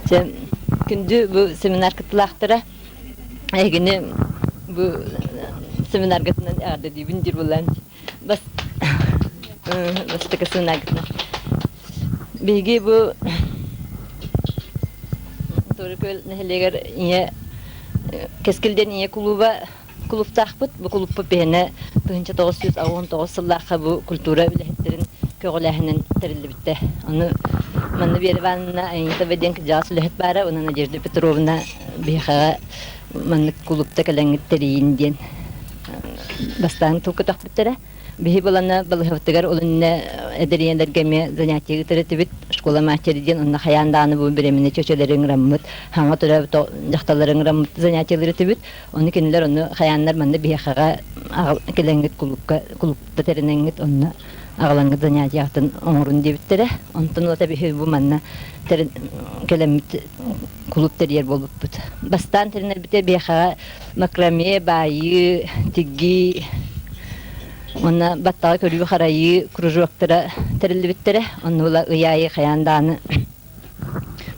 Чэ, күндү бу семинар кыттылаахтара эһигини бу семинаргытынан эҕэрдэлиибин диир буоллаан бас бастакы семинаргытынан. Биһиги бу Туора-Күөл нэһилиэгэр ийэ Кэскил диэн ийэ кулууба кулууптаахпыт. Бу кулууппут биһиэнэ 1989 сыллаахха бу культура үлэһиттэрин көҕүлээһинэн тэриллибиттэ. Ону манна Вера Ивановна Аянитова диэн кырдьаҕас үлэһит баара, уонна Надежда Петровна биһиэхэҕэ маннык кулуупта кэлэҥҥит тэрийин диэн бастаан тыл көтөхпүттэрэ. Биһи былана балыһабытыгар ол иннэ эдэр ийэлэргэ эмиэ занятие ыытар этибит. Школа матери диэн онно хайаан даҕаны бу беременна чөчөлөрү ыҥыраммыт, хаҥа төрөөбүт дьахталлары ыҥыраммыт занятиелар этибит. Ону кинилэр ону хайааннар манна биһиэхэҕэ кэлэҥҥит кулуупка кулуупта тэринэҥҥит онно аҕалаҥҥыт занятиеҕытын оҥорун диэбиттэрэ. Онтон ылата биһи бу манна кэлэммит кулууп тэрийэр буолбуппут. Бастаан тэринэрбитэ биһиэхэҕэ макраме, баайыы, тигии уонна баттаҕы көрүү-харайыы кружоктара тэриллибиттэрэ. Онно ыла ый аайы хайаан даҕаны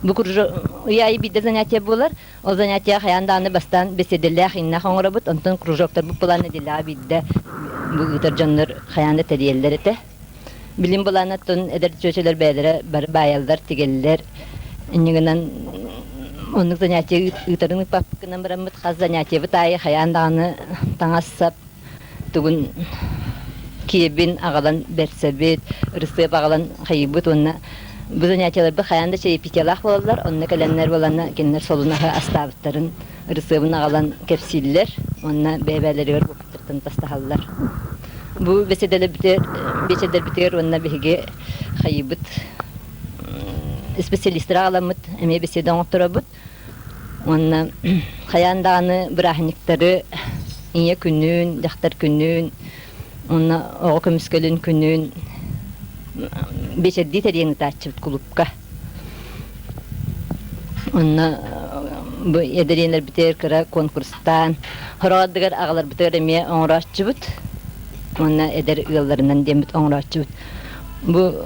бу кружок ый аайы биирдэ занятие буолар. Ол занятие хайаан даҕаны бастаан бэсиэдэлээх иннэх оҥоробут, онтон кружоктарбыт былаан нэдиэлэҕэ биирдэ бу ыытар дьоннор хайаан да тэрийэллэр этэ. Билим былаана оттон эдэр чүөчэлэр бэйэлэрэ бары баайаллар, тигэллэр. Инньэ гынан оннук занятие ыытарын ыыппаппыккынан бараммыт хас занятиебыт аайы хайаан даҕаны таҥас-сап тугун киэбин аҕалан бэрсэбит, ырысыап аҕалан хайыыбыт уонна бу занятиеларбыт хайаан да чаепитиелаах буолаллар, онно кэлэннэр буоланна кинилэр солун аһы астаабыттарын ырысыабын аҕалан кэпсииллэр уонна бэйэ-бэйэлэригэр уопуттартан тастаһаллар. Бу бэсиэдэлэрбитигэр биэчэрдэрбитигэр уонна биһиги хайыыбыт специалистары аҕаламмыт эмиэ бэсиэдэ оҥотторобут. Уонна хайаан даҕаны бырааһынньыктары Ийэ күнүн, дьахтар күнүн уонна оҕо көмүскэлин күнүн биэчэрдии тэрийэн ыытааччыбыт кулуупка. Онно бу эдэр кыра конкурстаан, сороҕ ардыгар аҕаларбытыгар эмиэ оҥорооччубут уонна эдэр ыалларынан диэммит оҥорооччубут. Бу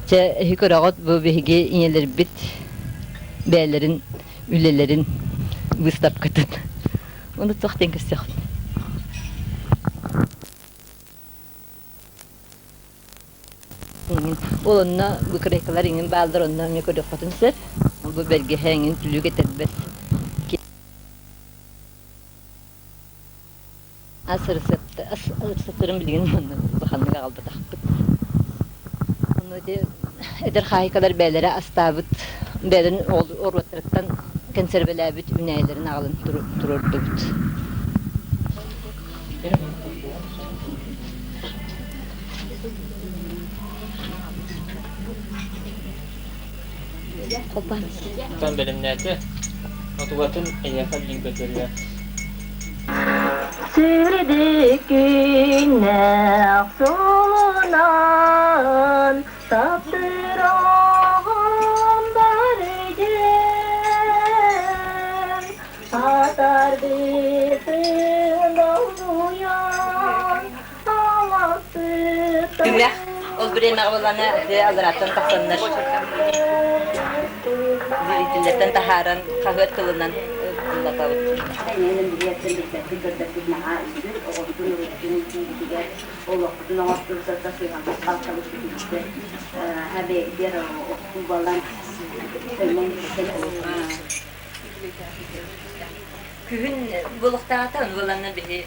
чэ эһи көрөҕүт бу биһиги ийэлэрбит бэйэлэрин үлэлэрин выставкатын. Ону туох диэн көрсүөхпүт. Ол онно выкройкалар иҥин бааллар, онно эмиэ көрүөххүтүн сөп. Бу бэргэһэ иҥин түлүк этэрбэс Ас ырысыапта ас ырысыаптарын билигин манна улаханнык аҕалбатахпыт. Ону ити эдэр хаһаайкалар бэйэлэрэ астаабыт, бэйэлэрин оруоттарыттан кэнсиэрбэлээбит үүнээйилэрин аҕалан туруордубут. Оттон бэлэмнээтэ, отубатын эйиэхэ билин көтөрүө. Сүрдүкүннээх суолунан таптыыр оҕом бар диэн атарбытын долгуйан Түмэх ол бириэмэҕэ буоллаҕына дьэ алларааттан тахсаннар итиннэртэн таһааран хаһыат тылынан ыллатабыт. Билбэппит, көрбөппүт наһаа үгүс оҕобутун уруйдун иитиибитигэр олохпутун оҥостубутарга сыһыаммыт халтабыт бүтүбүттэр эбэйдэр оттубалан Күһүн буолуохтааҕыта буоланна биһи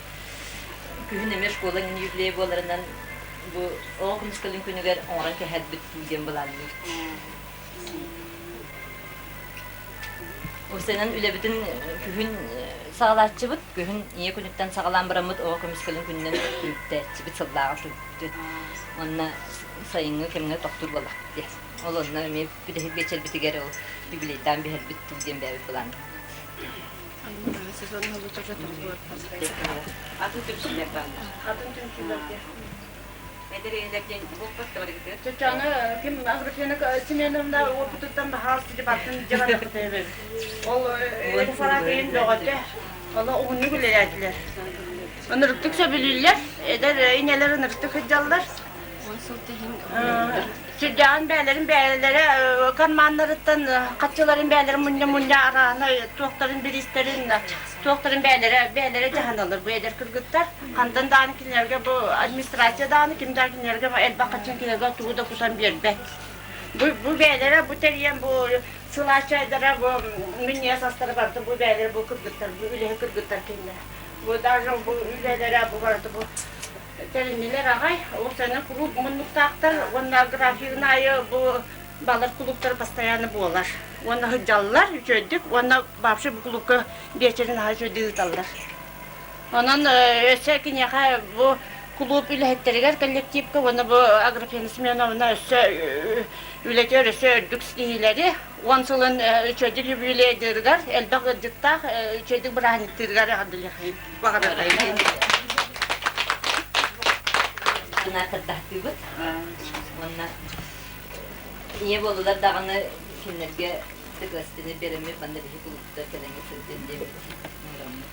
күһүн эмиэ школа юбилей буоларынан бу оҕо көмүскэлин күнүгэр оҥорон кэһэрбит диэн былаанныыр. Уопсайынан үлэбитин күһүн саҕалааччыбыт. Күһүн ийэ күнүттэн саҕалаан бараммыт оҕо көмүскэлин күнүнэн түмүктээччибит сыллааҕы түмүкпүтүн. Уонна сайыҥҥы кэмҥэ тохтуур буоллахпыт диэн. Ол онно эмиэ бүтэһик биэчэрбитигэр ол юбилейдаан биһэрбит дуу диэн бэйэбит былаанныыбыт. Атын түмсүүлэр бааллар. Атын түмсүүлэргэ. Эдэр ийэлэр диэн буолбат Чачаны ким Аграфена Семеновна уопутуттан баһаалыста бартын дьабараппыт Ол Фара кыйын бөҕөтө. Ола уһуннук үлэлээтилэр. Ынырыктык сөбүлүүллэр, эдэр инэлэр ынырыктык сылдьаллар. Сүрдээҕин бээлэрин бээлэрэ карманнарыттан хаччыларын бээлэрин мунньа-мунньа араана туохтарын бириистэрин туохтарын бээлэрэ бээлэрэ дьаһаналар бу эдэр кыргыттар хантан даҕаны кинилэргэ бу администрация даҕаны ким да кинилэргэ элбэх хаччын кинилэргэ тугу да кутан биэрбэт. Бу бу бээлэрэ бу тэрийэн бу сылаачайдара бу минньигэс астара барыта бу бээлэрэ бу кыргыттар бу үлэһит кыргыттар кинилэр. Бу даже бу үлэлэрэ бу барыта бу тэриннилэр аҕай. Ол сана кулууп муннуктаахтар уонна графигын аайы бу балар кулууптар постоянно буолар. Уонна сылдьаллар үчүгэйдик уонна вообще бу кулуупка биэчэрин аһа үчүгэйдик ыыталлар. Онон өссө киниэхэ бу кулууп үлэһиттэригэр коллективка уонна бу Аграфена Семеновна өссө үлэтигэр өссө үрдүк ситиһиилэри уон сылын үчүгэйдик юбилейдыырыгар элбэх ыалдьыттаах үчүгэйдик бырааһынньыктыырыгар эҕэрдэлиэххин баҕарыаххайын. Сенатордаһтыыбыт уонна ийэ буоллулар даҕаны кинилэргэ ытык биэрэммит манна биһи кулууптар кэлэҥҥэ сылдьан диэбит.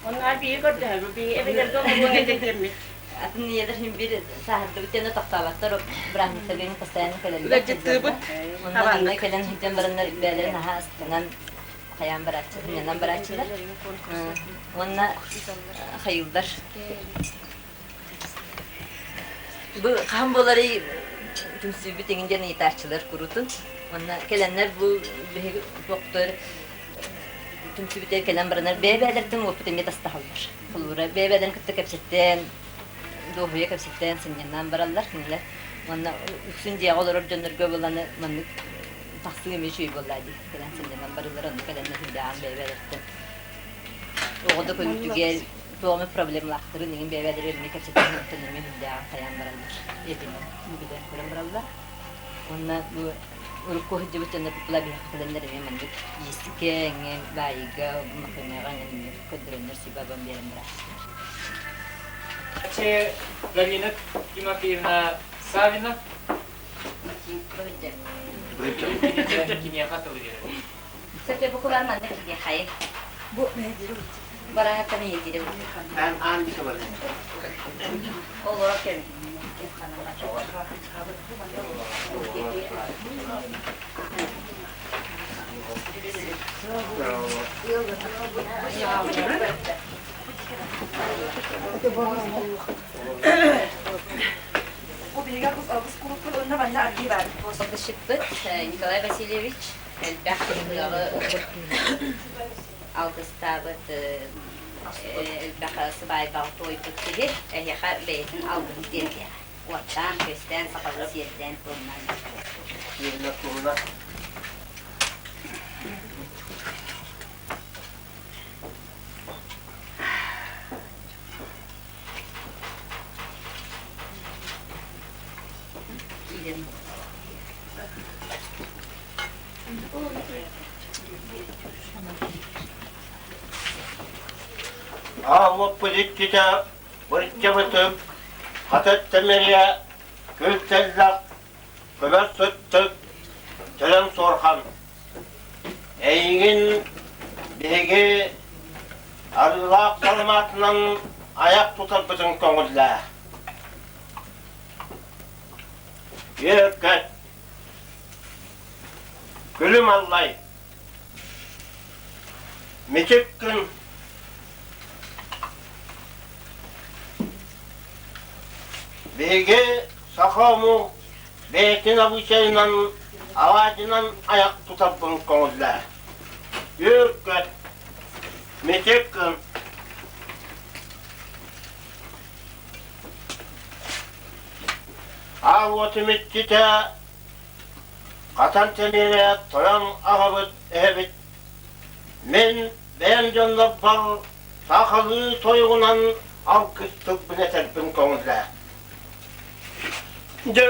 Онно биһи көрдөһөбүт, биһи эбэлэргэ олоруон этэтэммит. Атын ийэлэр син биир сааһырдыбыт диэн тохтооботтор, бырааһынньыктарга постоянно кэлэллэр. Ыалдьыттыыбыт. Онно манна кэлэн сылдьан бараннар бэйэлэрин наһаа астынан хайаан барааччы, сынньанан барааччылар. Уонна хайыыллар. Бу хаһан буоларый түмсүүбүт иҥин диэн ыйытааччылар куруутун. Уонна кэлэннэр бу биһиги туохтар түмсүүбүтүгэр кэлэн бараннар бэйэ-бэйэлэриттэн уоппут эмиэ тастаһаллар. Холобура, бэйэ-бэйэлэрин кытта кэпсэтэн, дуоһуйа кэпсэтэн, сынньанан бараллар кинилэр. Уонна үксүн дьиэҕэ олорор дьоннорго быланы маннык тахсыы эмиэ үчүгэй буоллаа дии. Кэлэн сынньанан барыллар, онно кэлэннэр сылдьаҕан бэйэ-бэйэлэриттэн оҕо да көрүүтүгэр туох эмэ проблемалаахтарын иҥин бэйэ-бэйэлэригэр эмиэ кэпсэтэн онтон эмиэ сүрдээҕин хайаан бараллар. Этинэн билэн көрөн бараллар. Уонна бу урукку сылдьыбыт дьоннор була биһиэхэ кэлэннэр эмиэ маннык иискэ, эҥэ, баайыыга, макрамеҕа эҥин эмиэ көрдөрөннөр сүбэ-абам биэрэн барааччылар. Галина Тимофеевна Савина киниэхэ тылы биэрэр. Сөпө бу кулар манна киһиэхэй. Бу бараһаттан иһитире. Аан бисабар. Олоро кэм. Алгысчыппыт Николай Васильевич элбэх ыһыаҕы алгыстаабыт элбэх сыбаайбаҕа туойбут киһи эһиэхэ бэйэтин алгыһын тиэрдиэҕэ. Уоттаан, күөстээн, сахалыы сиэрдээн туомнаан. Ааллаппыт иччитэ бырдьабытым, хатат тэмириэ, күл тэллэх, көмөр сыттык, төлөн суорҕан. Эйигин биһиги арыылаах саламаатынан айах тутарбытын көҥүллээ. Үөркэт, күлүм аллай, мичик күн Биһиги саха омук бэйэтин абыычайынан, алаадьынан айах тутарбын көҥүллээ. Үөр-көт, мичик гын. Аал уотум иччитэ хатан тэмиэрэ тойон аҕабыт эһэбит мин бэйэм дьоннорбор сахалыы тойугунан алгыс тылбын этэрбин көҥүллээ. Дьэ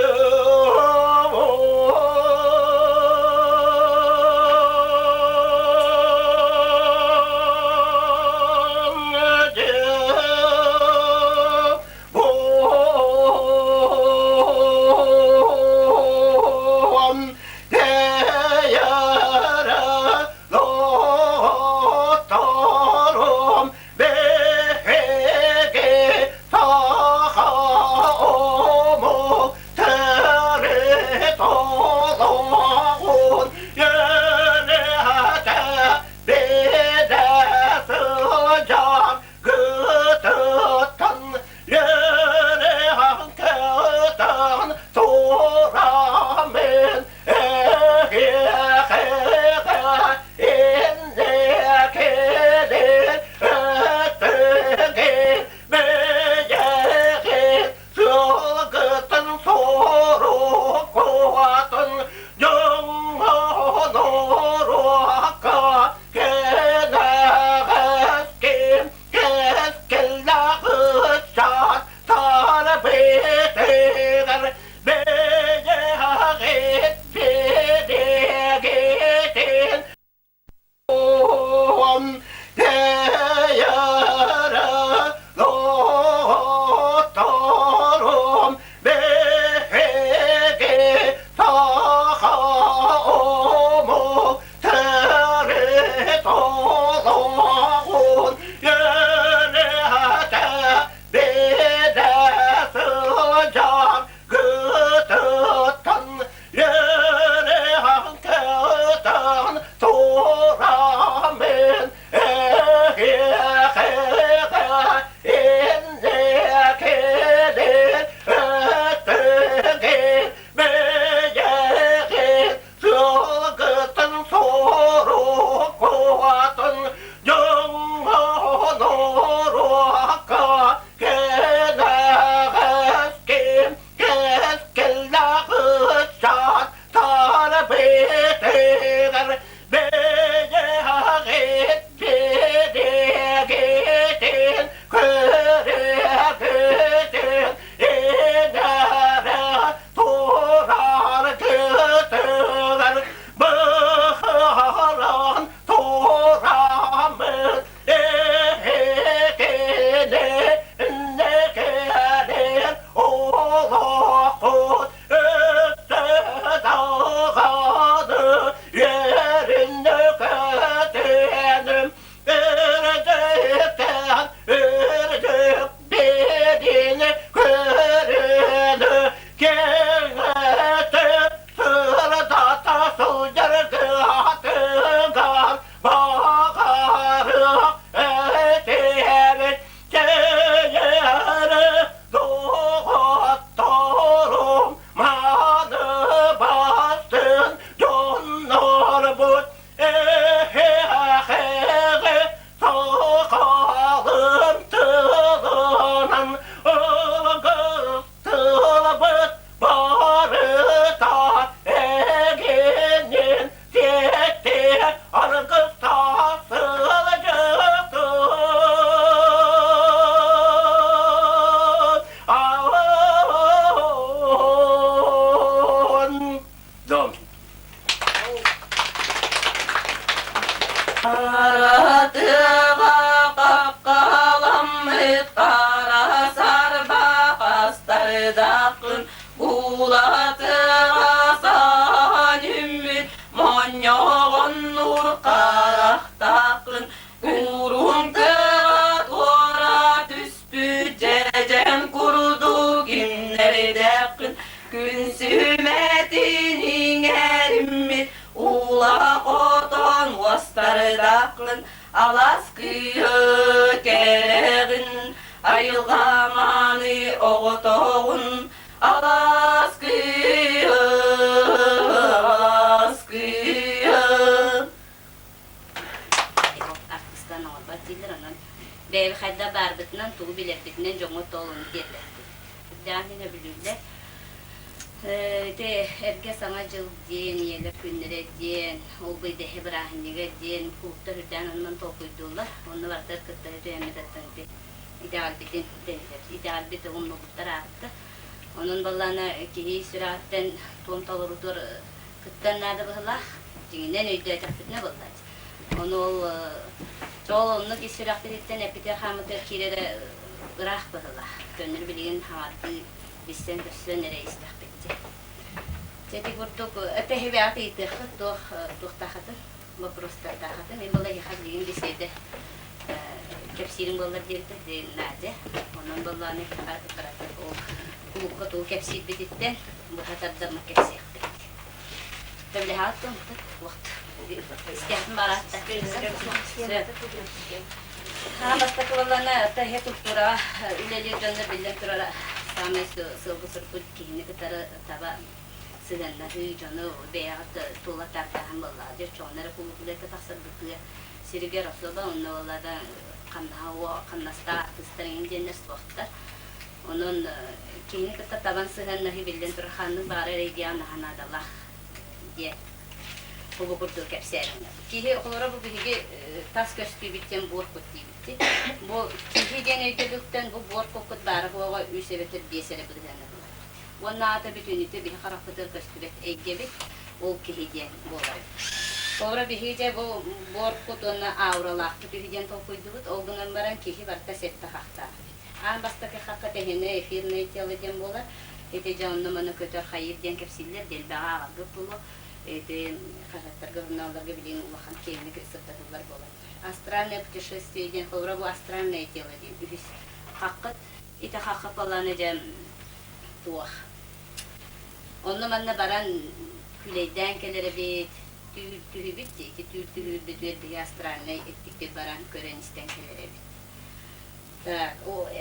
Аратыга хаххаламмыт хара сарбахастардаххын, Куулатыга саһан үммүт монньоҕоннуур харахтааххын, Куурун кыра туора түспүт дьэдьэн курдук имнэрдээххин, Күн сүмэтин иҥэриммит Уулаах отон уостардааххын, алаас кыыһы кэрэҕин, айылҕа мааны оҕотоҕун, алаас кыыһы, алаас кыыһы. Артыстан оҥорбот дииллэр, онон бэйэбит хайдах баарбытынан, тугу билэрбитинэн дьоҥҥо толуну тиэрдэхпит. Үрдээх иһин өбүлүүллэр. Ити эргэ Саҥа дьыл диэн, ийэлэр күннэрэ диэн, ол бу идэһэ бырааһынньыга диэн кулууптар үрдээн онон толкуйдууллар. Онно барытыгар кыттыһа түһэммит оттон ити итэҕэлбитин тэнитэр. Итэҕэлбит умнубуттар аахта. Онон баллаана киһи сүрэҕиттэн туом толоруутугар кыттан наада быһылаах. Дьиҥинэн өйдөөтөхпүтүнэ буоллааччы. Ону ол чоол оннук ис сүрэхпититтэн эппитигэр-хааммытыгар киирэрэ ыраах быһылаах. Көннөрү билигин хаҥардыы билсэн-көрсөн эрэ истэхпит дии. Дьэ ити курдук этэһибэҕит ыйытыаххыт туох туохтаахатын, боппуруостардаахатын. Мин буолла эһиэхэ билигин беседэ кэпсиирим буоллар диэбитэ Надя. Онон буоллаҕына эһиэхэ кыратык ол кулуупка тугу кэпсиирбититтэн быһа тардаммыт кэпсиэхпит. Төбүлэһэҕит дуо? Уот. Истиэхпин баҕараатта. Хаан бастакы буоллаҕына таһе культураҕа үлэлиир дьоннор биллэн турар саамай сыалбыт-сорукпут киһини кытары таба сыһыаннаһыы, дьону бэйэҕит тула тардааһын буоллаҕа. Дьэ оччоҕуна эрэ кулууп үлэтэ тахсар бытыа сиригэр особо онно буолла да хамнаһа хамнастаах артыыстар эҥин диэннэр суохтар. Онон киһини кытта табан сыһыаннаһыы биллэн турар ханнык баҕарар эрэйдиэҕэ наһаа наадалаах диэн бу курдук кэпсээбиннэр. Киһи оҕолоро бу биһиги тас көстүүбүт диэн буор кут диибит. Бу киһи диэн өйдөбүлтэн бу буор куккут баара-суоҕа үс эбэтэр биэс эрэ бырыһыана буолар. Уонна аата бүтүннүүтэ биһи харахпытыгар көстүбэт эйгэбит ол киһи диэн буолар. Холобура биһиги дьэ бу буор кут уонна ауралаахпыт үһү диэн толкуйдубут. Ол гынан баран киһи барыта сэттэ хахтаах эбит. Аан бастакы хахха тэһинэ эфирное тело диэн буолар. Ити дьэ онно-маны көтөр хайыыр диэн кэпсииллэр, дэлбэҕэ ааҕаргыт буолуо. Ити хаһыаттарга, журналларга билигин улахан киэҥник сырдатыллар буолар. Астральное путешествие диэн, холобура бу астральное тело диэн үһүс хаххыт. Ити хахха буоллаҕына дьэ туох. Онно-манна баран күлэйдээн кэлэр эбит, түүл түһүбүт дии. Ити түүл түһүүрбүтүгэр биһи астральнай эттикпит баран көрөн-истэн кэлэр эбит. Так,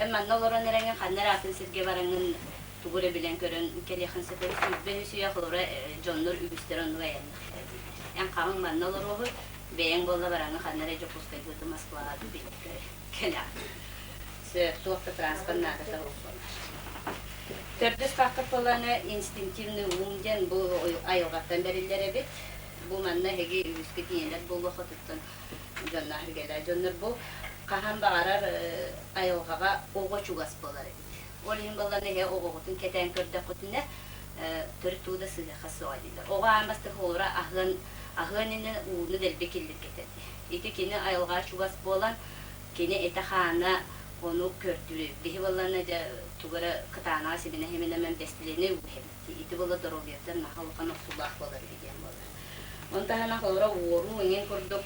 эн манна олорон эрэҥҥин ханна эрэ атын сиргэ бараҥҥын тугу эрэ билэн-көрөн кэлиэххин сөп эбит. 23 үйэ холобура дьоннор үгүстэрэ оннук айанныахтара дииллэр. Эн хаҕыҥ манна олоруоһу, бэйэҥ буолла бараҥҥын ханна эрэ Дьокуускайга дуу, Москваҕа дуу билэ-көрө кэлэҕин. Сөп, туох да транспорт наадата суох буолар. Төрдүс хаххыт буоллаҕына инстинктивный ум диэн бу айылҕаттан бэриллэр эбит. Бу манна эһиги үгүскүт ийэлэр буолуоххутуттан дьонноох эргэлээх дьоннор бу хаһан баҕарар айылҕаҕа оҕо чугас буолар эбит. Ол иһин буоллаҕына эһэ оҕоҕутун кэтээн көрдөххүтүнэ төрүт тугу да сыһыаха суоҕа дииллэр. Оҕо аан бастакы оҕолоро аһыан аһыан иннинэ ууну дэлби киллиргэтэр. Ити кини айылҕаҕа чугас буолан кини этэ-хаана ону көрдүүр эбит. Биһи буоллаҕына дьэ тугу эрэ кытаанаҕа сибинэ-симинэмэн бэстилиэнэй ууһэбит. Ити буолла доруобуйаттан наһаа улахан охсуулаах буолар үһү диэн буолар. Ону таһынан холобура уоруу эҥин курдук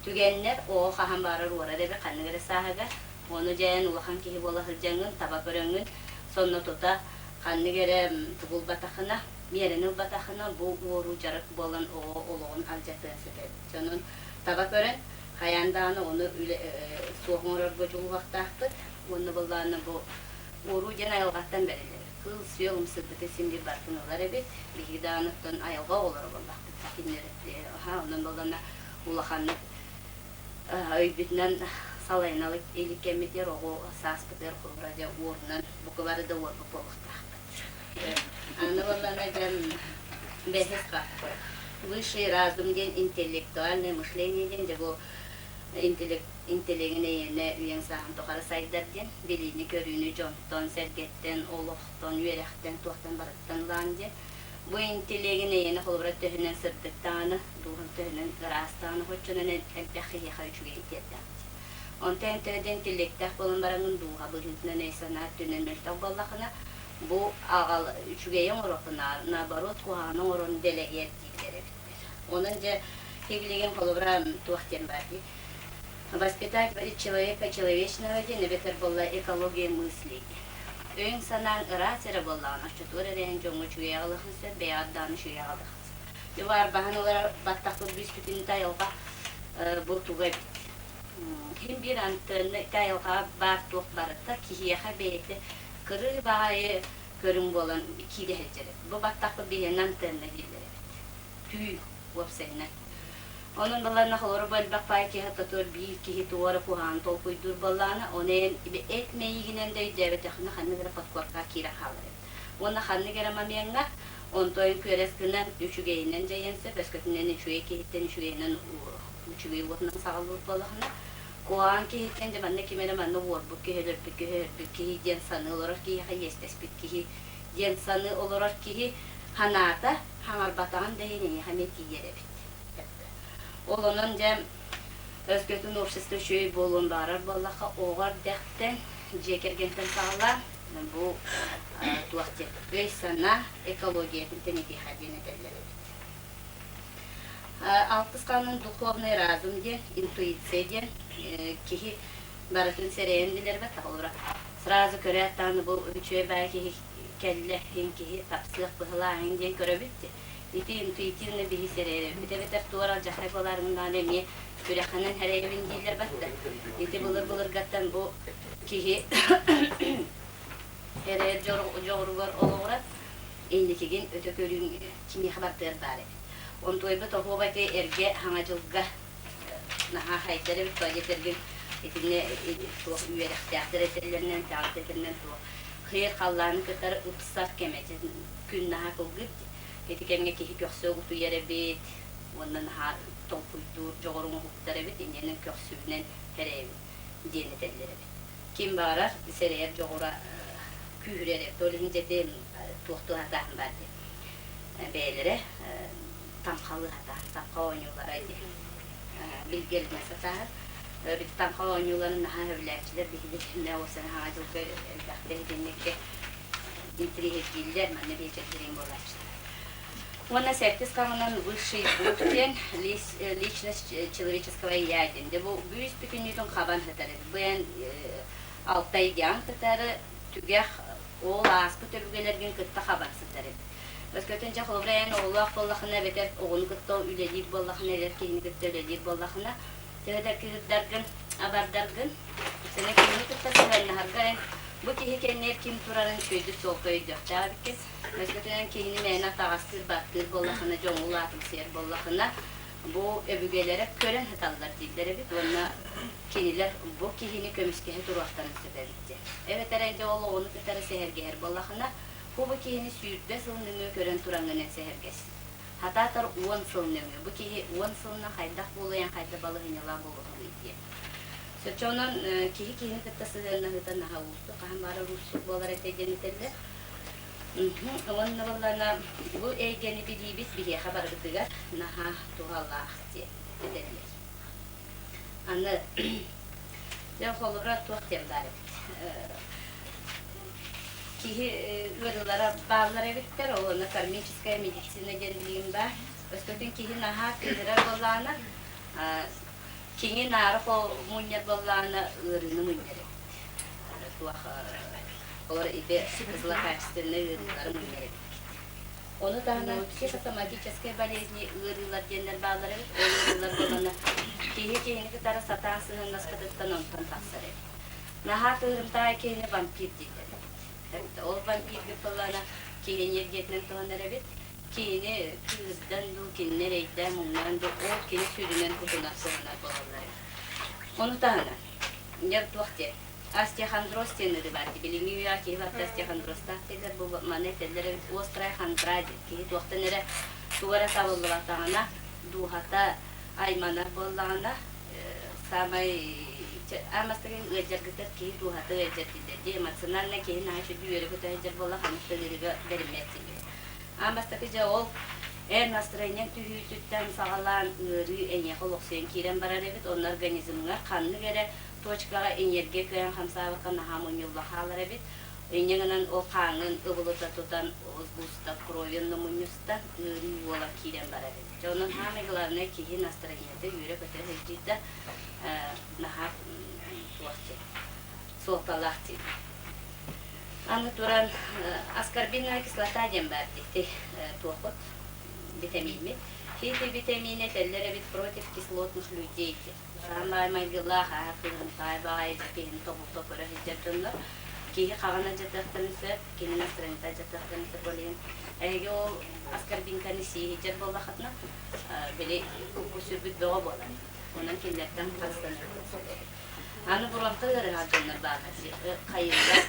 түгэннэр оҕо хаһан баҕарар уорар эбит ханнык эрэ сааһыгар. Ону дьээн улахан киһи буола сылдьаҥҥын, таба көрөҥҥүн, сонно тута ханнык эрэ тугу ылбатаххына, миэрэни ылбатаххына, бу уоруу дьарык буолан оҕо олоҕун алдьатыан сөп эбит. Дьонун таба көрөн, хайаан даҕаны ону үлэ суох оҥорорго дьулуһуохтаахпыт. Уонна былаана бу уоруу диэн айылҕаттан бэриллэр. Кыыл-сүөл ымсыырбыты син биир барытын ылар эбит. Биһиги даҕаны оттон айылҕа оҕолоро буоллахпыт. Кинилэр онон буоллаҕына улаханнык өйбүтүнэн салайына илик кэммитигэр оҕо сааспытыгар холобура дьэ уорунан бука бары да уорбут буолуохтаахпыт. Аны буоллаҕына дьэ бэһис фактор. Высший разум диэн интеллектуальное мышление диэн дьэ бу интеллект интеллегин эйиэнэ үйэҥ сааһын тухары сайдар диэн билиини-көрүүнү дьонтон, сэргэттэн, олохтон, үөрэхтэн, туохтан барыттан ылаан диэн. Бу интеллегин эйиэнэ холобура төһөнөн сырдыктаҕына, дууһаҥ төһөнөн ыраастаҕына, оччонон элбэх киһиэхэ үчүгэйи тиэрдэҕин. Онтон эн төһө да интеллектээх буолан бараҥҥын дууһа быһыытынан өй-санаа өттүнэн мөлтөх буоллаххына, бу аҕал үчүгэйи оҥоруоххунаар, наоборот куһаҕаны оҥорон дэлэһиэр дииллэр эбиттэр. Онон дьэ, билигин холобура туох диэн баар дии. Воспитать человека человечного диэн эбэтэр буолла экология мыслей диэн. Өйүҥ-санааҥ ыраас эрэ буоллаҕына, оччотугар эрэйин дьоҥҥо үчүгэй аҕалыаххын сөп, бэйэҕэр даҕаны үчүгэй аҕалыаххын сөп. Дьэ бу арбаһан олорор баттахпыт бүспүтүн айылҕа бу туга эбит. Ким биир антыанна ити айылҕаҕа баар туох барыта киһиэхэ бэйэтэ кырыы баҕайы көрүҥ буолан киирэ сылдьар эбит. Бу баттахпыт биһиэнэ антыанна дииллэр эбит. Түү уопсайынан. Онон баларна холоро бу элбэх паай киһи ортотугар биир киһи тугу эрэ куһаҕан толкуйдуур буоллаҕына, ону эн эт мэйиигинэн да өйдөөбөтөххүнэ ханнык эрэ подкоркаҕа киирэн хаалар эбит. Уонна ханнык эрэ момеҥҥа онтон күөрэс гынан үчүгэйинэн дьайыан сөп, өскөтүнэн үчүгэй киһиттэн үчүгэйинэн үчүгэй уотунан саҕалыыр буоллахына, куһаҕан киһиттэн дьэ манна ким эрэ манна уорбут киһи, өлөрбүт киһи, өлөрбүт киһи диэн саныы олорор киһиэхэ иэстэспит киһи диэн саныы олорор киһи санаата хаҥарбатаҕын да иһин эйиэхэ эмиэ тиийэр эбит. Ол онон дьэ өскөтүн общество үчүгэй буолуон баҕарар буоллахха, оҕо эрдэхтэн дьиэ кэргэнтэн саҕалаан бу туох диэн өй-санаа экологиятын тэнитиэхэ диэн этэллэр эбит. Алтыс хаанын духовный разум диэн, интуиция диэн киһи барытын сэрэйэн билэрбэт, холобура сразу көрөөт даҕаны бу үчүгэй баай киһи кэллэ, иһин киһи тапсыах быһылааһын диэн көрөбүт дии. Ити интуитивно биһи сэрэйэбит эбэтэр туора алдьархай буолаарыҥнаан эмиэ күрэххинэн сэрэйэбин дииллэр батта. Ити былыр-былыргаттан бу киһи эрэйэр дьоҕуругар олоҕурар, инникигин өтө көрүүҥ кимиэхэ бардыар баар эбит. Онтуойбут оһуоба ити эргэ хаҥа дьылга наһаа хайдар эбит, туалет итиннэ туох үөрэхтээхтэр этэллэринэн, итэҕэлтэтэринэн туох хыйар халлааны кытары ыпсар кэмэ күн наһаа кылгыр ити кэмҥэ киһи көхсө утуйар эбит уонна наһаа толкуйдуур дьоҕуруҥ уһуктар эбит инньэнэн көхсүбүнэн сэрэйэбит диэн этэллэр эбит ким баҕарар сэрэйэр дьоҕура күүһүрэр эбит ол иһин дьэ ити туох туһатааһын баар диэн бэйэлэрэ таҥхалыы сатаан таҥха оонньуулара диэн билгэлэнэ сатаан бит таҥха оонньууларын наһаа сөбүлээччилэр биһиги мэ уопсайынан хаҥа дьылга элбэхтэ итинниккэ интириэһиргииллэр манна биэчэрдириҥ буолааччылар уонна сэттис хаҥынан высший дух диэн личность человеческого я диэн дьэ бу бүүс бүтүннүүтүн хабан сытар эбит бу эн алтайган кытары түгэх ол ааспыт өбүгэлэргин кытта хабан сытар эбит Өскөтүн дьэ холобура эн оҕолоох буоллаххына эбэтэр оҕону кытта үлэлиир буоллаххына, эдэр киһини кытта үлэлиир буоллаххына, төһө да кыыһырдаргын, абардаргын, сэнэ киһини кытта сыһыаннаһаргар эн бу киһи кэннигэр ким турарын үчүгэйдик суолка өйдүөхтээх эбиккин. Өскөтүн эн киһини мээнэ атаҕастыыр, баттыыр буоллаххына, дьоҥҥо улаатымсыйар буоллаххына, бу өбүгэлэрэ көрөн сыталлар дииллэр эбит уонна кинилэр бу киһини көмүскэһэ туруохтарын сөп эбит диэн. Эбэтэр эн дьэ ол оҕону кытары сэһэргэһэр буоллаххына, Бу бу киһини 20 сыл нөҥүө көрөн тураҥҥын эн сэһэргэс. Хатаатар 10 сыл нөҥүө. Бу киһи 10 сылынан хайдах буолуйан хайда балаһыанньалаах буолуоҕуй диэн. Соччонон киһи киһини кытта сыһыаннаһыыта наһаа уустук, хаһан баара уустук буолар этэ диэн этэллэр. Уонна буоллаҕына бу эйгэни билиибит биһиэхэ барыбытыгар наһаа туһалаах диэн этэллэр. Аны дьэ холобура туох диэн баар эбит. Киһи ыарыылара бааллар эбиттэр, ол онно кармическая медицина диэн билигин баар. Өскөтүн киһи наһаа кыыһырар буоллаҕына, киҥи наара мунньар буоллаҕына ыарыыны мунньар эбит. Туох олор ити злокачественнай ыарыылары мунньар эбит. Ону таһынан психосоматическай болезни ыарыылар диэннэр бааллар эбит. Ол ыарыылар буоллаҕына киһи киһини кытары сатаан сыһыаннаспатыттан онтон тахсар эбит. Наһаа кыыһырымтаҕай киһини вампир дииллэр эбит. Ол вампирга буоллаҕына киһи энергиятынан туһанар эбит. Киһини кыыһырдан дуу, кинини эрэйдээн, муҥнаан дуу, ол кини сүрүнэн кутунар туһанар буолаллар эбит. Ону таһынан, дьэ туох диэн, остеохондроз диэн ыарыы баар дии. Билиҥҥи үйэҕэ киһи барыта остеохондрозтаах дииллэр, бу маны этэллэр эбит, острая хандра диэн. Киһи туохтан эрэ туга эрэ табыллыбатаҕына, дууһата айманар буоллаҕына, саамай аан бастакы ыалдьаргытыгар киһи дууһата ыалдьар дииллэр дии. Эмоционально киһи наһаа үчүгэй үөрэ-көтө сылдьар буолла, ханнык да ыарыыга бэриммэт дииллэр. Аан бастакы дьэ ол эр настроениеҥ түһүүтүттэн саҕалаан ыарыы эйиэхэ олохсуйан киирэн барар эбит. Онно организмҥар ханнык эрэ точкаҕа энергия кыайан хамсаабакка наһаа мунньулла хаалар эбит. Инньэ гынан ол хааҥҥын ыбылыта тутан сгусток крови мунньустан ыарыы уола киирэн барар эбит. Дьэ онон саамай главное киһи настроениета үөрэ-көтө сылдьыыта наһаа туох диэн суолталаах диэн. Аны туран аскорбиновая кислота диэн баар дии туохпут витамиммит. Хити витамин этэллэр эбит против кислотных людей диэн. Саамай майгылаах аһа кыһынтаай баҕайы киһини тобулта көрө сылдьар дьоннор киһи хаҕын алдьатыахтарын сөп, кини настроениета алдьатыахтарын сөп ол иһин эһиги ол аскорбинканы сии сылдьар буоллаххытына били кукку-сүрбүт бөҕө буолар. Онон кинилэртэн харыстаныаххын сөп. Аны буруонка ыарыһах дьоннор бааллар хайыылар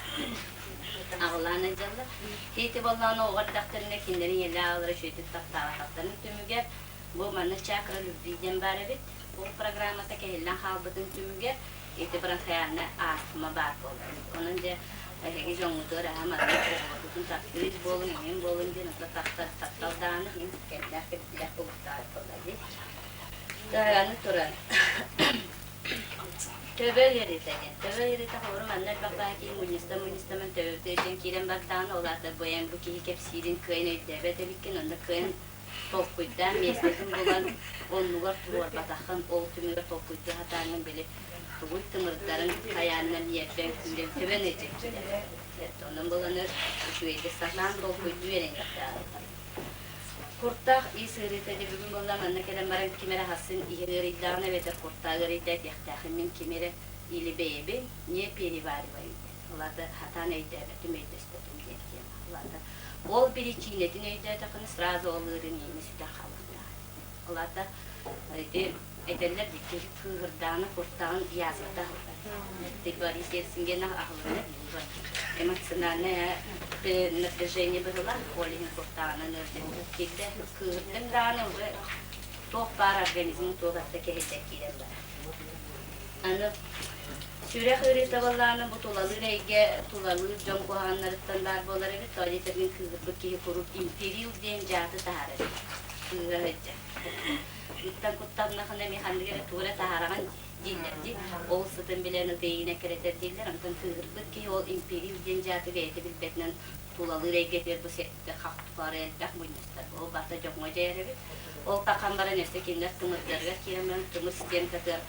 аҕылаан илдьэллэр. Хити буоллаҕына оҕо эрдэхтэринэ кинилэри ийэлээх аҕалара үчүгэйдик таптаабатахтарын түмүгэр бу маннык чакра любви диэн баар эбит. Ол программата кэһиллэн хаалбытын түмүгэр ити бронхиальнай астма баар буолар. Онон дьэ эһиги дьоҥҥутугар аһа маннык оҕолоргутун таптыыр буолуҥ, эҥин буолуҥ диэн ото таптал таптал даҕаны иһин кэмнээх кэбитилээх буолуохтаах буолла дии. Аны туран Төбө ыарыыта диэн. Төбө ыарыыта холобур манна элбэх баҕа киһи мунньуста мунньустаман төбөбүтэ өйдөөн киирэн бардаҕына ол аата быйаҥ бу киһи кэпсиирин кыайан өйдөөбөт эбиккин онно кыайан толкуйдаан миэстэтин булан оннугар туруорбатаххын ол түмүгэр толкуйдуу сатааҥҥын били тугуй тымырдарын хайаанынан ньиэрбэҥ күүрэн төбөн өйдөөн киирэр. Онон буланы үчүгэйдик сатаан толкуйдуу үөрэниэхтээх. Куртах ис ыарыыта дьэ бүгүн буолла манна кэлэн баран ким эрэ хасын иһин ыарыйдаҕына эбэтэр куртаҕа ыарыйда этиэхтээхин мин ким эрэ или бэйэбин не перевариваю диэн. Ол аата сатаан өйдөөбөтүм, өйдөспөтүм диэн тема. Ол аата ол биричиинэтин өйдөөтөххүнэ сразу ол ыарыын иини сүтэн хаалыахтаах. Ол аата ити этэллэр дии киһи кыыһырдаҕына куртаҕын язвата аһыллар. Ты Борис Ельцингена аһылынна диир. Эмоциональное напряжение быһыылаах, ол иһин куртаҕынан ыалдьыбыт киирдэ. Кыыһырдыҥ даҕаны уже туох баар организм туох барыта кэһиллэн киирэн барар. Аны сүрэх ыарыыта буоллаҕына бу тулалыыр эйгэ, тулалыыр дьон куһаҕаннарыттан баар буолар эбит. Тоҕо диэтэргин кыыһырбыт киһи куруук империл диэн дьааты таһаарар эбит. Кыыһыра сылдьар. Ыттан куттаннахына эмиэ ханнык эрэ тугу эрэ таһаараҕын дииллэр дии. Ол сытын билэн ытыйыына кэрэтэр дииллэр. Онтон кыыһырбыт киһи ол империл диэн дьааты бэйэтэ билбэтинэн тулалыыр эйгэтигэр бу сэттэ хах тухары элбэх мунньустар. Ол барыта дьоҥҥо дьайар эбит. Ол тахан баран өссө кинилэр тымырдарыгар киирэн баран тымыр стенкатыгар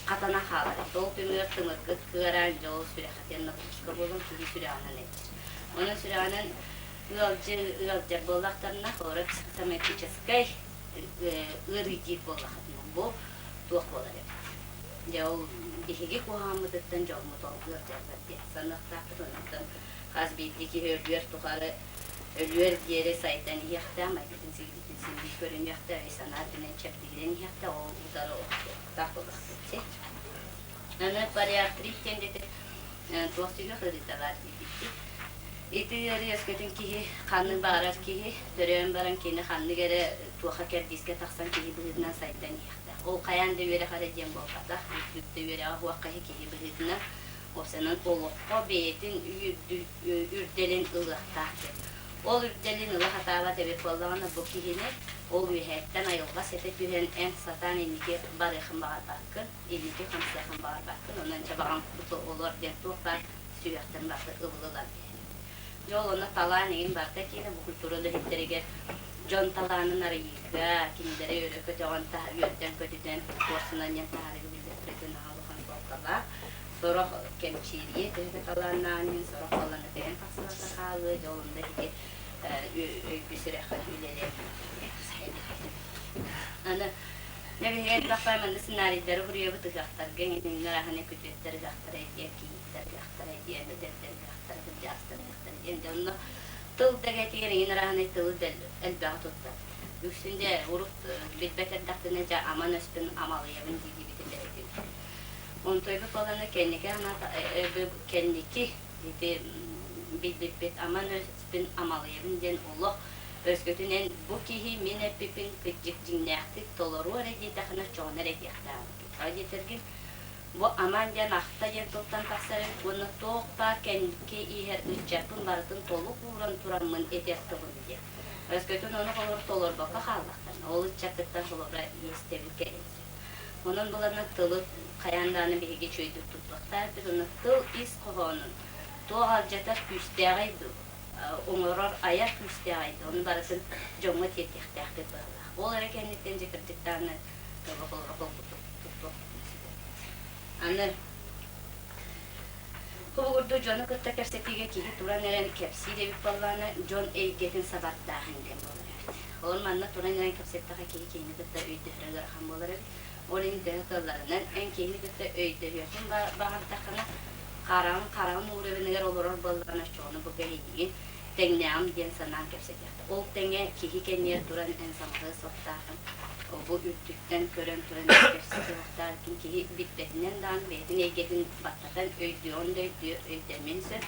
хатана хаалар. Ол түмүгэр тымыргыт кыараан, дьэ ол сүрэххитин нагрузка буолан киһи сүрэҕинэн эдэр. Онон сүрэҕинэн ыалдьы ыалдьар буоллахтарына, холобура психосоматическай ыарыы диир буоллаххытына, бу туох буолар эбит. Дьэ ол биһиги куһаҕаммытыттан дьоммут ол ыалдьаллар диэн саныахтаахпыт. Онтон хас биирдии киһи өлүөр тухары өлүөр диэри сайдан иһиэхтээх, майгытын сигилитин син биир көрүнүөхтээх, өй-санаа өттүнэн чэбдигирэн иһиэхтээх, ол утары охсуохтаах буолуохтаах дии. Аны полиартрит диэн дэтэ туох сүһүөх ыарыыта баар диэбиттии. Ити ыарыы өскөтүн киһи ханнык баҕарар киһи төрөөн баран кини ханнык эрэ туоха кэрдиискэ тахсан киһи быһыытынан сайдан иһиэхтээх. Ол хайаан да үөрэх эрэ диэн буолбатах, үрдүк да үөрэҕэ суох киһи киһи быһыытынан уопсайынан олоххо бэйэтин үрдэлин ылыахтаах диэн. Ол үрдэлин ыла сатаабат эбит буоллаҕына, бу киһини ол үөһээттэн айылҕа сэтэ түһэн эн сатаан инники барыаххын баҕарбаккын, инники хамсыаххын баҕарбаккын, онон чэ баҕаҥ олор диэн туох баар сүһүөхтэн барыта ылыллан биэрэр. Дьэ ол онно талаан эҥин барыта киирэ бу культура үлэһиттэригэр дьон талаанын арыйыыга, кинилэри өрө көтөҕөн, үөрдэн-көтүтэн, куорсунан диэн таһаарыыга биллэрбитин наһаа улахан суолталаах. Сорох кэмчиэрийэ төһө да талааннааҕын иһин, сорох талаана тэйэн тахсыбата хаалыа, дьэ ол онно биһиги өйгө-сүрэххэ үлэлиэх Аны дьэ биһиги элбэх баай манна сценарийдары суруйабыт ыһыахтарга иҥин араһын күтүөттэр ыһыахтара диэн кийииттэр ыһыахтара диэн эдэрдэр ыһыахтара кырдьаҕастар ыһыахтара диэн дьэ онно тыл дэгэтигэр иҥин араһынай тылы элбэҕи туттар. Үксүн дьэ урут билбэт эрдэхпинэ дьэ аман өспүн амалыйабын дии диэбитим бэйэтин. Онтойбут буолана кэнники анаата кэнники ити билбиппит аман өспүн амалыйабын диэн олох өскөтүн эн бу киһи мин эппиппин кырдьык дьиҥнээхтик толоруо эрэ диэтэххинэ оччоҕуна эрэ этиэхтээҕин. Тоҕо диэтэргин бу аман диэн ахта диэн тылтан тахсар эбит уонна туох баар кэнники иһэр ыччаппын барытын толук ууран тураммын этэр тылым диэн. Өскөтүн ону холобур толорбокко хааллахтарына, ол ыччаккыттан холобура иэстэбил кэлин сөп. Онон булана тылы хайаан даҕаны биһиги үчүгэйдик туттуохтаахпыт уонна тыл ис хоһоонун туох алдьатар күүстээҕий дуу, оҥорор айар күүстээҕий дуу, ону барытын дьоҥҥо тиэрдиэхтээхпит быһыылаах. Ол эрэ кэнниттэн дьэ кырдьык даҕаны тылы холобура холкутук туттуохпутун сөп. Аны Холобурдуу дьону кытта кэпсэтиигэ киһи туран эрэн кэпсиир эбит буоллаҕына, дьон эйгэтин сабардааһын диэн буолар эбит. Ол манна туран эрэн кэпсэттэххэ киһи киһини кытта өйдөһөрө ыарахан буолар эбит. Ол иһин төһө кыалларынан эн киһини кытта өйдөһүөххүн баҕардаххына, хараҕын хараҕын уровенигэр олорор буоллаҕына, оччоҕуна бу кэһиигин тэҥнээҕим диэн санаан кэпсэтиэхтэ. Ол тэҥэ киһи кэннигэр туран эн саҥарыы суохтааххын, бу үрдүттэн көрөн туран кэпсэтиэхтээххин киһи билбэтинэн даҕаны бэйэтин эйгэтин баттатан өйдүөҕүн да өйдүө өйдөмүөн сөп,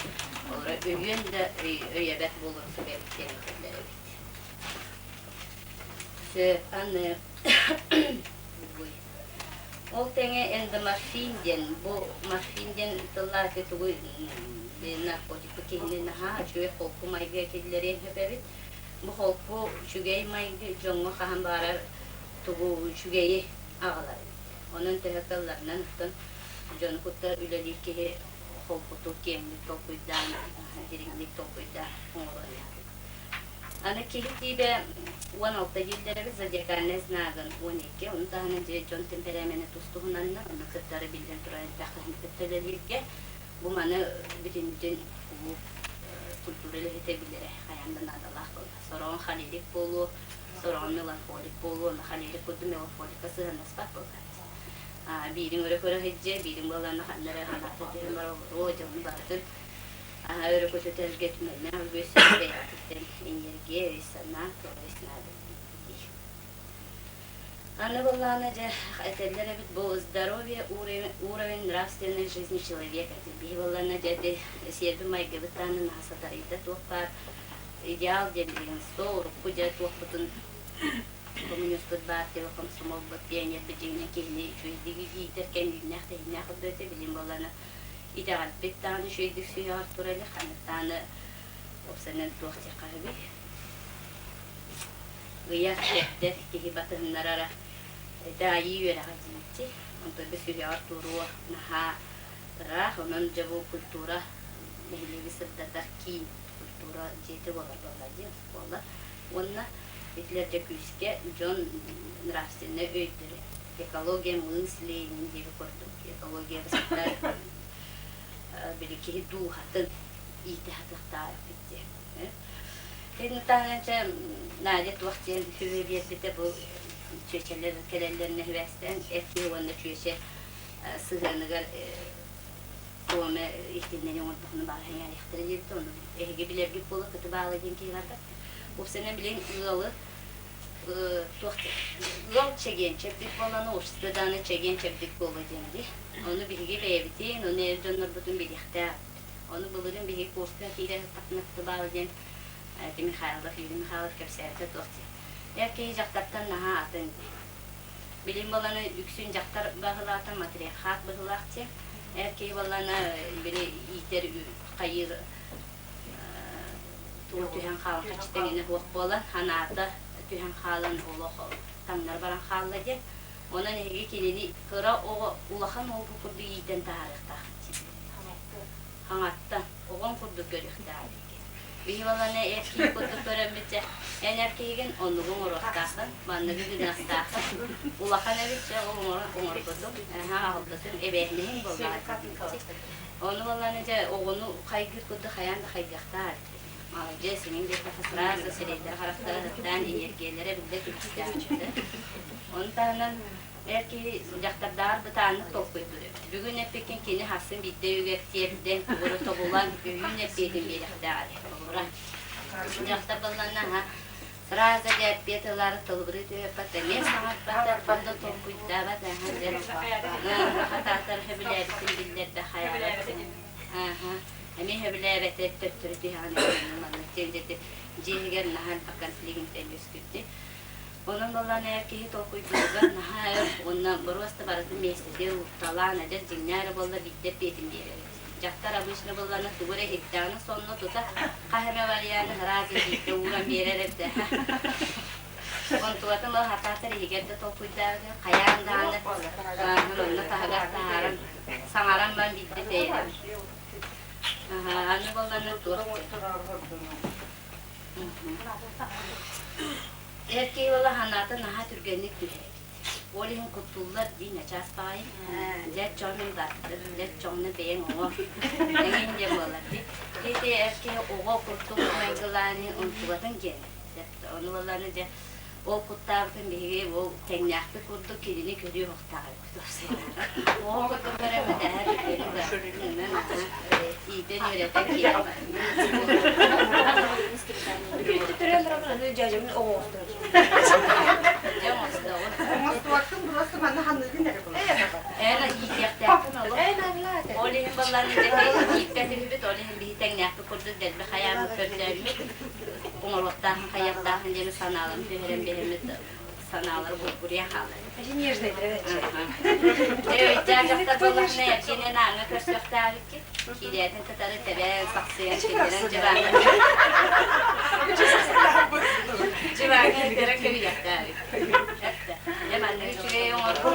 олоро өйүөн да өйөбөт буолуон сөп эбит диэн этэллэр эбит. Сөп, аны Ол тэҥэ эндоморфин диэн, бу морфин диэн тыллаах тугу наркотикпыт киһини наһаа үчүгэй холку майгыга киллэриэн сөп эбит. Бу холку үчүгэй майгы дьоҥҥо хаһан баҕарар тугу үчүгэйи аҕалар эбит. Онон төһө кыалларынан оттон дьону кытта үлэлиир киһи холкутук, киэҥник толкуйдаан, дириҥник толкуйдаан оҥоруон наада. Аны киһи тиибэ 16 дииллэр эбит, зодиакальнай знагын 12, ону таһынан дьэ дьон темперамена тус-туһунанна, онно кыттары биллэн турар элбэх киһини кытта үлэлииргэ. Бу маны бүтүннүүтүн кулууп культура үлэһитэ билэрэ хайаан да наадалаах буолла. Сороҕун холерик буолуо, сороҕун меланхолик буолуо, онно холерик курдук меланхоликка сыһыаннаспат буоллааччы. Биириҥ өрө көрө сылдьыа, биириҥ буоллаҕына ханна эрэ санаата түһэн баран олоруо, дьону барытын Өрө көтүтэргэ түмэннээх үгүс бэйэҕититтэн энергия, өй-санаа, көҕүс наада дии. Аны буоллаҕына дьэ этэллэр эбит бу здоровье уровень нравственной жизни человека диэн. Биһи буоллаҕына дьэ ити сиэрбин майгыбыт даҕаны наһаа сатарыйда туох баар идеал диэн билигин суох урукку дьэ туохпутун коммуниспыт баартыйа комсомолбут пионербит дьиҥинэн киһини үчүгэйдик иитэр кэмнээх тэһииннээх курдук этэ билигин буоллаҕына Итэҕэлбит даҕаны үчүгэйдик сүһүөҕэр тура илик, ханнык даҕаны уопсайынан туох диэххэ сөбүй? Ыйар, кэрдэр, киһи батыһыннарара ити айыы үөрэҕэ диэччи. Онтон би сүһүөҕэр туруо наһаа ыраах, онон дьэ бу культура нэһилиэги сырдатар киин культура дьиэтэ буолар буолла дии оскуола. Уонна итилэр дьэ күүскэ дьон нравственнай өйдөрө экология мысли диэби курдук экология бысыта били киһи дууһатын иитэ сатыахтаах эппит диэн. Итини таһынан чэ Надя туох диэн сүбэ биэрбитэ бу чүөчэлэр кэлэллэринэ сибээстээн эр киһи уонна чүөчэ сыһыаныгар туоме итиннэни оҥордохуна баар сэҥээриэхтэрэ диэбитэ ону эһиги билэргит буола кытыбаалы диэн киһи барбат. Уопсайынан билигин ыалы туох ыал чэгиэн чэбдик буоллаҕына общество даҕаны чэгиэн чэбдик буолуо диэн дии. Ону биһиги бэйэбитин, ону эр дьоннорбутун билиэхтээх. Ону былырыын биһиги курска киирэ сыттахпына кытыбаалы диэн ити Михайлов, Юрий Михайлов кэпсээбитэ туох диэн. Эр киһи дьахтартан наһаа атын дии. Билим буоллаҕына үксүн дьахтар баһылаата матриархат быһыылаах диэн. Эр киһи буоллаҕына били иитэр хайыыр тугу түһэн хаалан хаччы тэҥинэ суох буолан, санаата түһэн хаалан олох таҥнары баран хаалла диэн. Онон эһиги кинини кыра оҕо улахан уолбут курдук иитэн таһаарыахтааххыт диэн. Хаҥаттан оҕоҥ курдук көрүөхтээх эбиккин. Биһи баланы эр киһи курдук көрөммүт дьэ, эн эр киһигин оннугу оҥоруохтааххын, манныгы гыныахтааххын. Улахан эбит дьэ ол оҥорбутум, аһа аҕалбытым, эбээһинэһиҥ буоллаҕа диэбит. Ону буоллаҕына дьэ оҕону хайгыыр курдук хайаан да хайгыахтаах эбит. Маладьыас, иҥин диэтэххэ сразу сирэйдэрэ-харахтара сыттаан эньиэргиэлэрэ биллэ түбүстээх. Ону таһынан эр киһи дьахтардааҕар бытааннык толкуйдуур эбит. Бүгүн эппиккин кини сарсын биирдэ өйүгэр тиэрдэн, тугу тобулан, өйүүн эппиэтин биэриэхтээх эбит. Холобура, дьахтар буоллаҕына Сразу эппиэт ылаары тылбырыы түһүөххэ эмиэ саҥарбата, тугу да толкуйдаабат аһа дьэ хатаатар сөбүлээбитин биллэрдэ хайаабат ааһа эмиэ сөбүлээбэтэ төттөрү түһэҕин маннык диэн дьэ дьиэ иһигэр наһаа элбэх конфлигинтэн үөскүүрдү. Онон буоллаҕына эр киһи толкуйдууругар наһаа өр уонна боруоста барытын миэстэтигэр уурталаан эдэр дьиҥнээх эрэ буолла биирдэ эппиэтин биэрэр. Дьахтар обычно буоллаҕына тугу эрэ иһиттэҕинэ сонно тута хас эмэ варианы сразу биирдэ ууран биэрэр эбит. Онтулатын ол хатаатар иһигэр да толкуйдаабыта хайаан даҕаны онно таһыгар таһааран саҥаран баран биирдэ тэйэрэ. Аны буоллаҕына туох Эр киһи буолла санаата наһаа түргэнник түһэр эбит. Ол иһин куттууллар дии начаас баҕайы. Дьэ чоҥун бардыр, дьэ чоҥно бэйэҥ оҕо. Эҥин диэн буолар дии. Ити эр киһи оҕо курдук майгылаан онтубатын диэн. Ону буоллаҕына дьэ ол куттаабытын биһиги ол тэҥнээхпит курдук кинини көрүө суохтаах эбиппит Оҕо курдук көрөммүт эһэ иитэн үөрэтэн киирэн Дьэ оҥостоҕун. Оҥостуохтун просто манна ханыыгын эрэ була. Эн иитиэхтээхпин олох. Ол иһин балларын дьэ ииппэт үһүбүт, ол иһин биһи тэҥнээхпит курдук дэлби хайааммыт көрдөөммүт, оҥоруохтааһын хайыахтааһын диэн санааларын түһэрэн биһэммит санаалар булгуруйа хаалар. Нежный Өйдөөх дьахтар буоллахына эргинэн ааҥҥа көрсүөхтээбиккит. Киирээтин кытары тэбээн, сахсыйан, киллэрэн дьыбааҥҥа дьыбааҥҥа көрө кэбиһиэхтээбит. Дьэ маннык үчүгэй оҥорбут.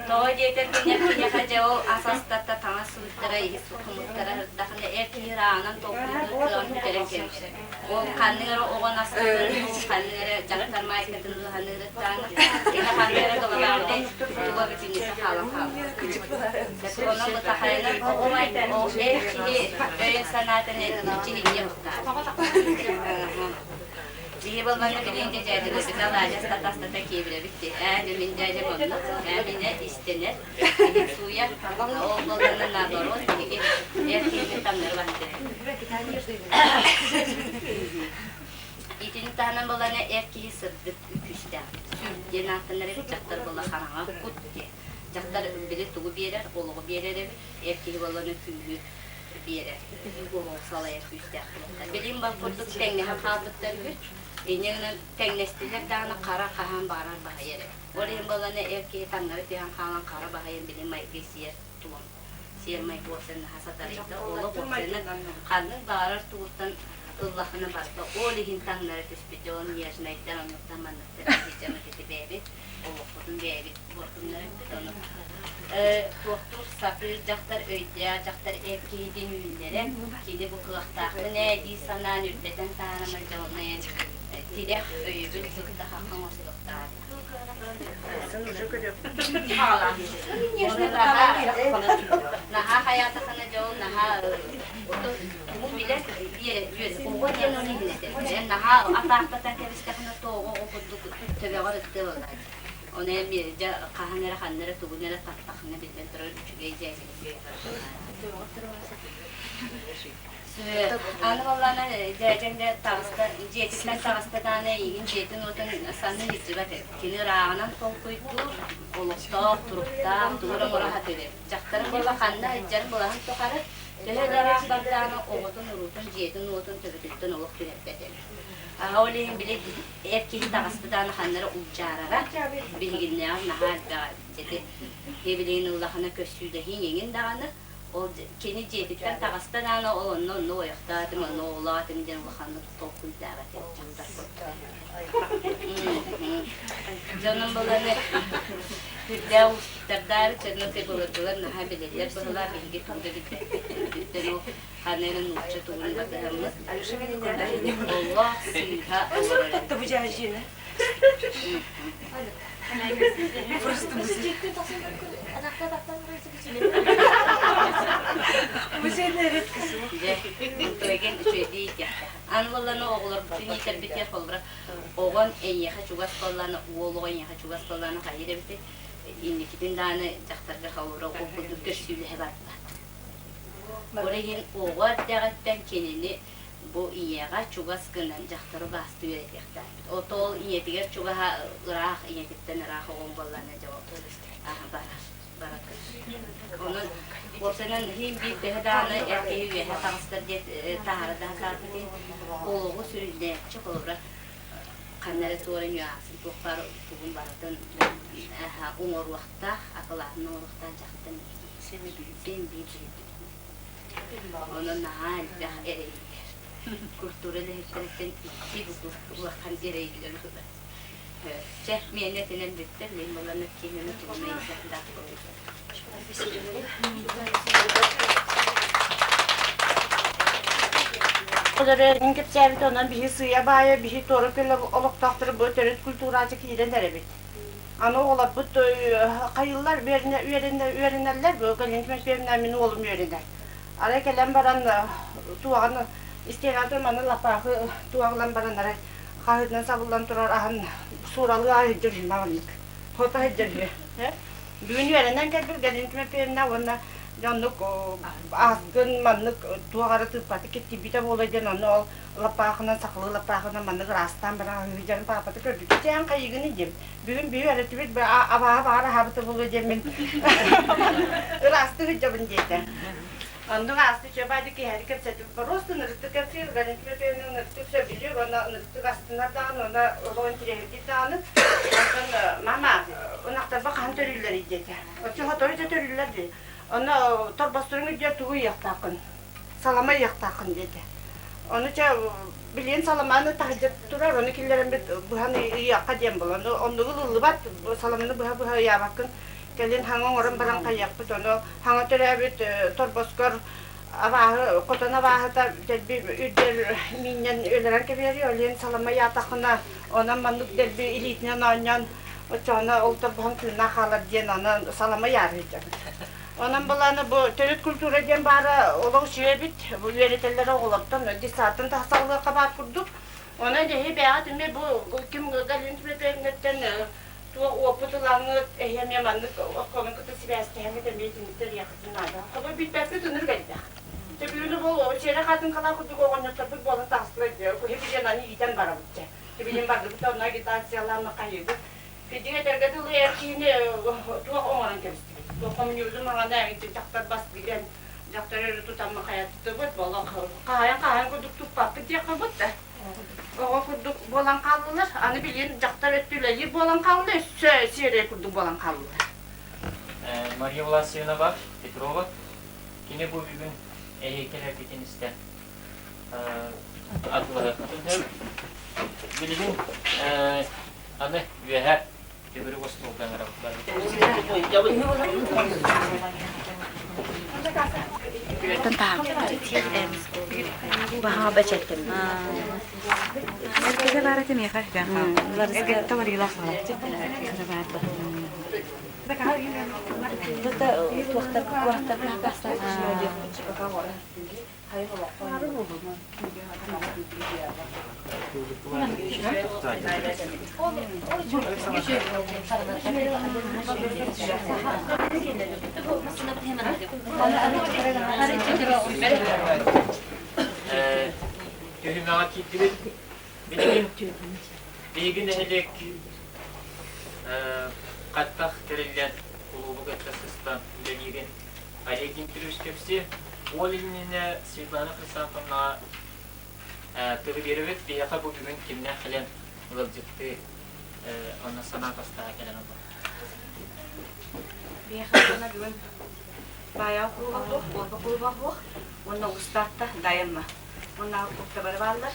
Тоҕо диэтэр киниэхэ дьэ ол ас астата таҥас сууттара, иһит суккумуттара сырдахына эр киһи ырааҕынан толкуйдуур кыаҕын бүтэрэн кэбиһэр. Ол ханнык эрэ оҕо наскытын, ханнык эрэ дьахтар маайкатын ыһаныырыттаан, кини ханнык эрэ головарнай туга бүтүннүүтэ хаалан хаалар. Онон бытахайынан оҕо эр киһи өйүн-санаатын дьиһинниэ бухтаах. Биһи буоллаҕына билигин дьэ дьээдьэлэрбит алаадьы астата киэбирэбит дии. Ээ, дьэ мин дьээдьэм оннук. Ээ, минэ истэнэр, иһин сууйар. Ол буоллаҕына наоборот биһиги эр киһибит таҥнары баһыйар. Итини таһынан буоллаҕына эр киһи сырдык күүстээх. Сүр диэн ааттанар эбит, дьахтар буолла хараҥа кут диэн. Дьахтар били тугу биэрэр, олоҕу биэрэр эбит, эр киһи буоллаҕына күүһү биэрэр, олоҕу салайар күүстээх буолуохтаах. Билигин бал курдук тэҥнэһэн хаалбыттар үһү. Инньэ гынан тэҥнэстилэр даҕаны хара хаһан баҕарар баһыйар эбит. Ол иһин буоллаҕына эр киһи таҥнары түһэн хаалан хара баһыйан били майгы сиэр туом сиэр майгы уопсайын наһаа сатарыйда. Олох уопсайынан ханнык баҕарар тугуттан ыллахына барда. Ол иһин таҥнары түспүт дьон нежнайдар оннуктан манныктар киһи ити бэйэбит олохпутун бэйэбит буортуннарыппыт ону туохтуур сатыыр дьахтар өйдөөх дьахтар эр киһитин үүннэрэн кини бу кыахтаахпын ээ дии санаан үрдэтэн таһааран дьоннайан тирэх өйөбүл кытта хахха оҥостуохтаах. Наһаа хайаатахына дьол наһаа бу билэр оҕо диэн ону иһинэтэр наһаа атаахтатан кэбистэхинэ то оҕо оҕо курдук төбөҕөр ыттыа буоллаҕа Ону эмиэ дьэ хаһан эрэ ханна эрэ тугун эрэ таттахына биллэн турар үчүгэй дьээдьэлэргэ Аны буоллаҕына дьээдьэҥ дьэ таҕыста дьиэтиттэн таҕыста даҕаны эйигин дьиэтин уотун саннын илдьибэт эбит. Кини ырааҕынан толкуйдуур, олохтоох, туруктаах, тугу эрэ оҥоро сатыыр эбит. Дьахтарым буолла ханна сылдьарын былаһын тухары төһө да ыраах бардаҕына оҕотун, уруутун, дьиэтин уотун төбөтүттэн олох түһэрбэт эбит. Аҕа ол иһин били эр киһи таҕыста даҕаны ханна эрэ улдьаарара биһигиннээҕэр наһаа элбэҕэ эбит. Ити билигин ыллахына көссүүлэһииҥ эҥин даҕаны ол кини дьиэтиттэн таҕыста даҕаны ол онно онно ойохтоотум, онно оҕолоотум диэн улаханнык толкуйдаабат эбит дьахтар курдук. Дьонум буланы үрдээх уустуктардаабыт дьоно былыргылар наһаа билэллэр быһыылаах биһиги тугу да билбэппит үрдүттэн ол ханна эрэ нуучча тугун батыһаммыт олох сыыһа олорор. Дьэ, онтуган үчүгэйдик иитиэхтээх. Аны буоллаҕына оҕолорбутун иитэрбитигэр холобура оҕон эйиэхэ чугас буоллаҕына, уол оҕо эйиэхэ чугас буоллаҕына хайыыр эбитий? Инникитин даҕаны дьахтарга холобура ол курдук көссүүлэһэ барбат. Ол иһин оҕо эрдэҕиттэн кинини бу ийэҕэ чугас гынан дьахтары баастыы үөрэтиэхтээхпит. Ото ол ийэтигэр чугаһа ыраах, ийэтиттэн ыраах оҕом буоллаҕына дьэ ол барар, барар. Онон уопсайынан иһин биир төһө даҕаны эр киһи үөһэ таҕыстар диэн таһаара да сатаабыт иһин олоҕу сүрүннээччи холобура ханна эрэ туора нюансын туох баар тугун барытын Оҥоруохтаах, акылаатын оҥоруохтаах дьахтар син биир Онон наһаа элбэх эрэйиллэр. Культура үлэһиттэриттэн икки бугул улахан эрэйиллэр буолар. Чэ, миэнэ этинэн бүттэ, мин буолан киинэни тугун ыйытыахтаах Олорон кэпсээбит онон биһи сыыйа-баайа биһи туора көлө олохтоохтору бу төрүт культураачы киирэн эрэбит. Аны оҕолорбут хайыллар үөрэнэллэр, бу Галина Тимофеевна мин уолум үөрэнэр. Арай кэлэн баран туоҕан истиэнэ маны лапаахы туоҕалан баран арай хаһыытынан сабыллан турар аһын сууралыы аһыйдыр үһү маҕаннык. Хото сылдьар үһү. Бүгүн үөрэнэн кэлбит Галина Тимофеевна уонна дьоннук ааскын маннык туох эрэ тыыппаты киттийбитэ буолуо диэн ону ол лаппаахынан сахалыы лаппаахынан маннык ыраастаан баран аһыыдьарын паапата көрбүт. Чээн хайыгыны диэм. Бүгүн бүһү эрэ түбүт абааһы баҕар аһаабыта буолуо диэммин ыраастыы сылдьабын диэтэ. Оннук ааспы чөбаады киһэри кэпсэтим. Просто ынырыктык кэпсиир, Галина Тимофеевна ынырыктык сөбүлүүр уонна ынырыктык астынар даҕаны уонна олоҕун интириэһиргиир даҕаны. Онтон мама ынахтарба хаһан төрүүллэрий диэтэ. Оччо сотору да төрүүллэр дии. Онно торбосторуҥ үрдүгэр тугу ыйыахтааххын? Салама ыйыахтааххын диэтэ. Ону чэ билиэн саламаны таһырдьа турар, ону киллэрэммит быһан ыйыахха диэн буолан. Оннугу ылыллыбат, саламаны быһа-быһа ыйаабаккын. Кэлин хаҥа оҥорон баран хайыахпыт, ону хаҥа төрөөбүт торбоскор абааһы, хотон абааһыта дэлби үрдэр миинньэн өлөрөн кэбиһэри, ол иһин салама ыйаатаххына, онон маннык дэлби илиитинэн оонньоон, оччоҕуна ол торбоһун тыыннаах хаалар диэн онон салама ыйаары сылдьабыт. Онон былаана бу төрүт культура диэн баара олох үчүгэй эбит. Бу үөрэтэллэрэ оҕолортон детсадтан тахсаллыахха баар курдук. Онон эһи бэйэҕит эмиэ бу ким Галина Тимофеевнаттан туох уопут ылаҥҥыт, эһи эмиэ маннык оскуоланы кытта сибээстэһэҥҥит эмиэ итинниктэр иэххитин наада. Холобур бүппэппит ынырык элбэх. Төбүүнү бу сиэрэ хаатыҥкалаах курдук оҕонньотторбут буолан таҕыстылар дии. Куһи билиэн аны иитэн барабыт дьэ. Билин бардыбыт онно агитациялаан хайыыбыт. Кидиҥ этэргэ дылы эр киһини туох оҥорон кэбистибит. Туох коммунизм маҥана дьахтар бас билэн дьахтар өрө тутан махайаттыбыт болох хаһайан-хаһайан курдук туппаппыт диэххэ бут да. Оҕо курдук буолан хааллылар. Аны билигин дьахтар өттө үлэлиир буолан хаалла, өссө сиэрэй курдук буолан хааллылар. Мария Власьевна Петрова кини бу бүгүн эһиэкэлэрбитин истэн атылаһыахпытын сөп. Билигин аны үөһэ төгүрүк остуолга ыҥырабыт. Баһаҕа бэчэттим. Эркэгэ баар этэ миэхэ бээн хаалла. Эргэтте барыылаах баҕар. Тута туохтар куохтар Түһүмэҕэ киирдибит. Билигин биһиги нэһилиэк хаттах тэриллэн кулуубу кытта сыстан үлэлиирин Олег Дмитриевич кэпсиэ. Ол иннинэ Светлана Хрисанфовнаҕа тылы биэрэбит. Биһиэхэ бу бүгүн кимнээх кэлэн ыалдьыттыы онно санаа тастаһа кэлэн олорор. Биһиэхэ уонна бүгүн Баайаҕа кулууба суох, Уолба кулууба суох уонна Устаатта Дайамма. Уонна уктабары бааллар.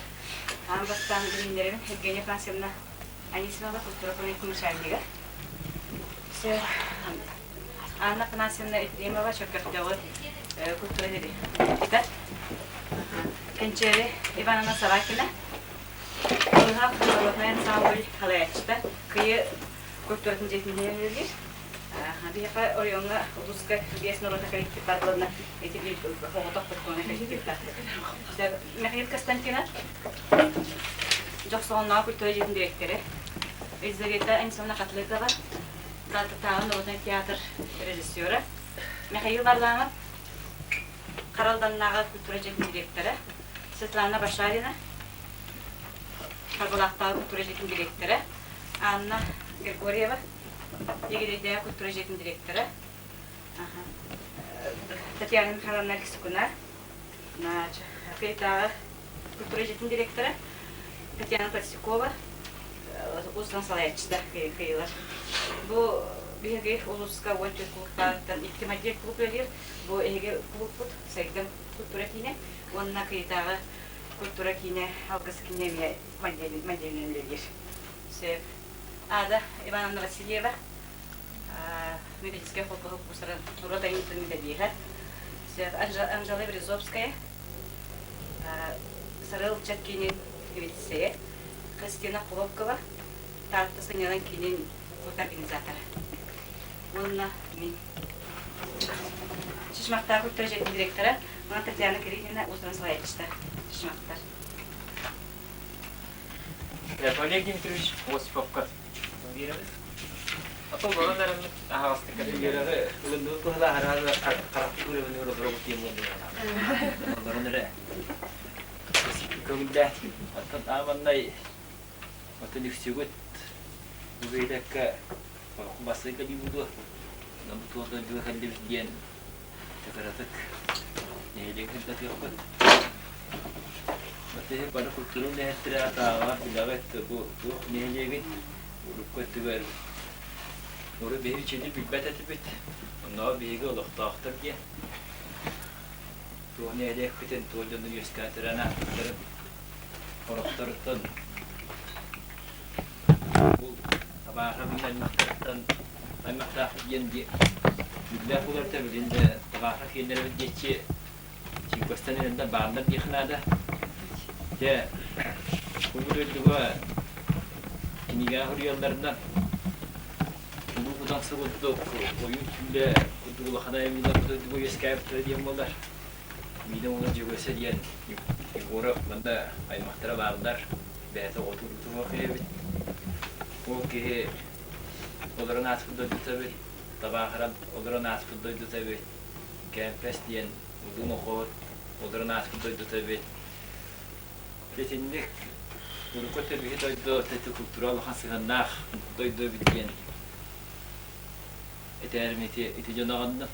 Аан бастаан билиһиннэрэбин Евгения Афанасьевна Анисимова культура управлениетын начальнига. Анна Афанасьевна Ефремова Чөркөктөөҕү культура директора. Кэнчээри Ивановна Савакина Кылыһах народнай ансамбль салайааччыта Кыйы культуратын дьиэтин үлэлиир. Биһиэхэ оройуоҥҥа улууска биэс народнай коллектив баар буоланна ити биир соҕотох фольклорнай коллективтаахпыт. Михаил Константинов Дьохсоҕоннооҕу культура дьиэтин дириэктэрэ, Елизавета Анисовна Котлетова Тааттатааҕы народнай театр режиссера, Михаил Варламов Харалданнааҕы культура дьиэтин директора, Светлана Башарина Харбалаахтааҕы культура дьиэтин директора, Анна Григорьева Игирэйдээҕи культура дьиэтин директора, Татьяна Михайловна Лисукуна Кыйтааҕы культура дьиэтин директора, Татьяна Толстякова. Уус-уран салайааччыта кыайыылар. Бу биһиги улууска 14 кулууптааҕыттан икки модель клуб үлэлиир. Бу эһиги клубпут Сайдам культура киинэ уонна Кыйытааҕы культура киинэ Алгыс киинэ эмиэ модельынан үлэлиир. Сөп. Ада Ивановна Васильева медицинскэй холбоһук уусуран норуот айымньытын үлэлиэһэ. Сөп. Анжела Березовская Сарыал ыччат киинин ревизия Христина Хлопкова, Таатта сынньалаҥ киинин организатора. Уонна мин Чычымахтаах культура дьиэтин директора уонна Татьяна Кириллина уус-уран салайааччыта Чычымахтар. Олег Дмитриевич Осиповка биэрэбит. Ото олорон эрэммит аһаҕастык Үөрэҕи ылынныбыт быһылаах араас харахпыт үрэбин олоробут диэн буоллуҥ. Олорон эрэ Көҥүллээх оттон ааманнай оттон үксүгүт бу биэтэккэ бастакы кэлии буолуо. Онон бу туох дойдуга кэллибит диэн кыратык нэһилиэк сырдатыахпыт. Бу бары культура үлэһиттэрэ атааҕа билэҕит бу туох нэһилиэгин урукку өттүгэр урут биһиги үчүгэйдик билбэт этибит. Оннооҕор биһиги олохтоохтор диэн Туох нэһилиэкпитин, туох дьону үөскээтэрэн ааттарын орохторуттан бу табааха мин аймахтарыттан аймахтаах диэн биллээх буоларта билин да табааха киэннэрэбит диэччи чиҥкостан эрэннэ бааннар диэх наада. Дьэ, бу дойдуга кинигэ суруйалларынан Улуу Кудаҥса курдук ойуун түүлэ курдук улахан айымньылар бу дойдуга үөскээбиттэрэ диэн буолар. Миинэ уола Дьөгүөсэ диэн Егоров манна аймахтара бааллар. Бэйэтэ оҕотуурбутун киһи эбит. Ол киһи олорон ааспыт дойдута эбит, табаахыран олорон ааспыт дойдута эбит. Кээмпэс диэн Улуу Мохоот олорон ааспыт дойдута эбит. Итинник урукку өттө дойду өттө культура улахан сыһыаннаах дойду эбит диэн этээрим ити ити дьон аҕынным.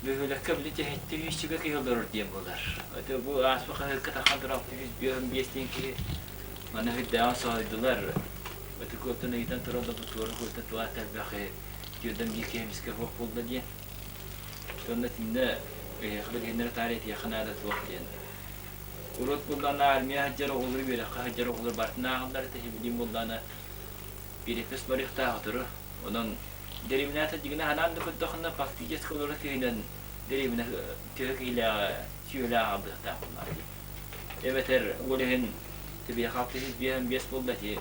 Бөһүөлэккэ били тэһитти сүүсчүкэ киһи олорор диэн буолар. Это бу ааспыт хаһыакка тахан турар 655 диэн киһи маны үрдээҕин соһуйдулар. Ытык ыйытан туран да бу туора куотта туох элбэх түөрдэн биир киһи эмискэ суох буолла диэн. Онно итиннэ эһиэхэ билиһиннэрэ таарыйа этиэххэ наада туох диэн. Урут буллаҕына армия сылдьар оҕолору, үөрэххэ сылдьар оҕолор барытын ааҕаллар этэ, билигин буллаҕына перепись барыахтаах отору. Онон дэриэбинэ дьиҥинэ санаан да көрдөххүнэ фактически олорор киһинэн дэриэбинэ төһө киһилээҕэ, сүөһүлээх аҕалбытахтаах буоллаҕа дии. Эбэтэр ол иһин тибиэхэ 655 буолла ити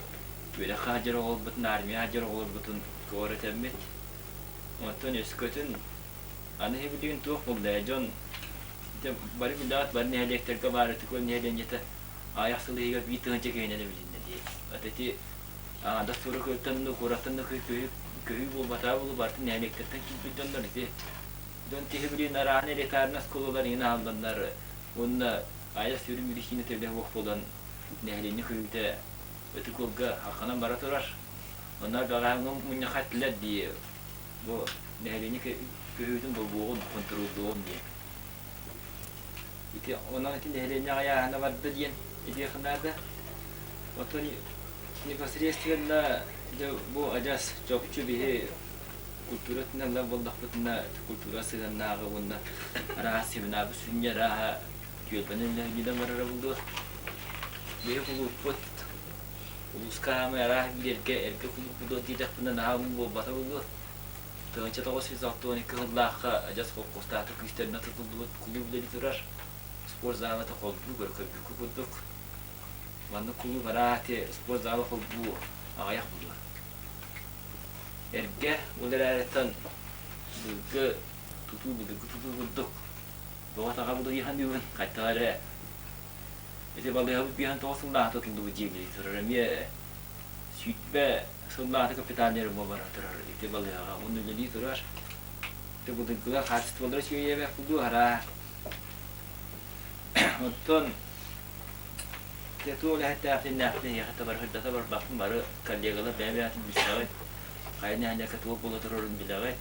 үөрэххэ сылдьар оҕолорбутун, армия сылдьар оҕолорбутун көҕүрэтэммит. Онтон өскөтүн аны билигин туох буолла ээ дьон Ити бары билэҕит, бары нэһилиэктэргэ баар ытык нэһилиэнньэтэ аҕыйах сыл иһигэр биир тыһыынча киһинэн эбилиннэ дии. Ата ити аҥаардас туора күөлтэн да, куораттан да көһүү буолбатаҕа буолуо, барытын нэһилиэктэртэн киирбит дьоннор ити. Дьон киһи билигин арааһын элитарнай оскуолалар иҥин аһылланнар уонна айар сүрүн мэдиссиинэ төлө суох буолан нэһилиэнньэ көһүүтэ ытык уолга хахханан бара турар. Онно бэҕэһээҥҥи мунньахха эттилэр дии бу нэһилиэнньэ көһүүтүн бобуоҕун, хонтуруоллуоҕун диэн. Ити онон ити нэһилиэнньэ аҕыйааһына барда диэн этиэххэ наада. Оттон непосредственно дьэ бу адьас чопчу биһи культура өттүнэн ылар буоллахпытына культура сыһыаннааҕы уонна араас семинарбыт сүнньэ арааһа түөлбэнэн үлэһинньинэн барара буолуо. Биһи кулууппут улууска хаамай араас биирэргэ эргэ кулууппут диэтэхпинэ наһаа уун буолбата буолуо. 1962 сыллаахха адьас холкуостаахтар күүстэринэн тутуллубут кулууп үлэлии турар. Спорт залата холбуу көрбүккэ курдук. Маннык кулууп араати спорт зала холбуу аҕыйах буолуо. Эргэ ол эрээриттэн былыргы тутуу былыргы тутуу курдук бөҕө-таҕа булуйуһан хайдах эрэ Ити балыыһабыт биэһэн тоҕус сыллааҕыта тутуллубут дьиэ үлэлии турар. Эмиэ 20 сыллааҕыта капитальный ремонт бара турар ити балыыһаҕа. Уонна үлэлии турар. Ити былыргылар хаачыстыбалара үчүгэйэ курдук араа. Оттон тету үлэһиттээхтиннээхтин эһиэхэ табар сырдата барбаппын бары коллегалар бэйэ-бэйэтин билсэҕит. Хайа нэһилиэккэ туох буола турарын билэҕит.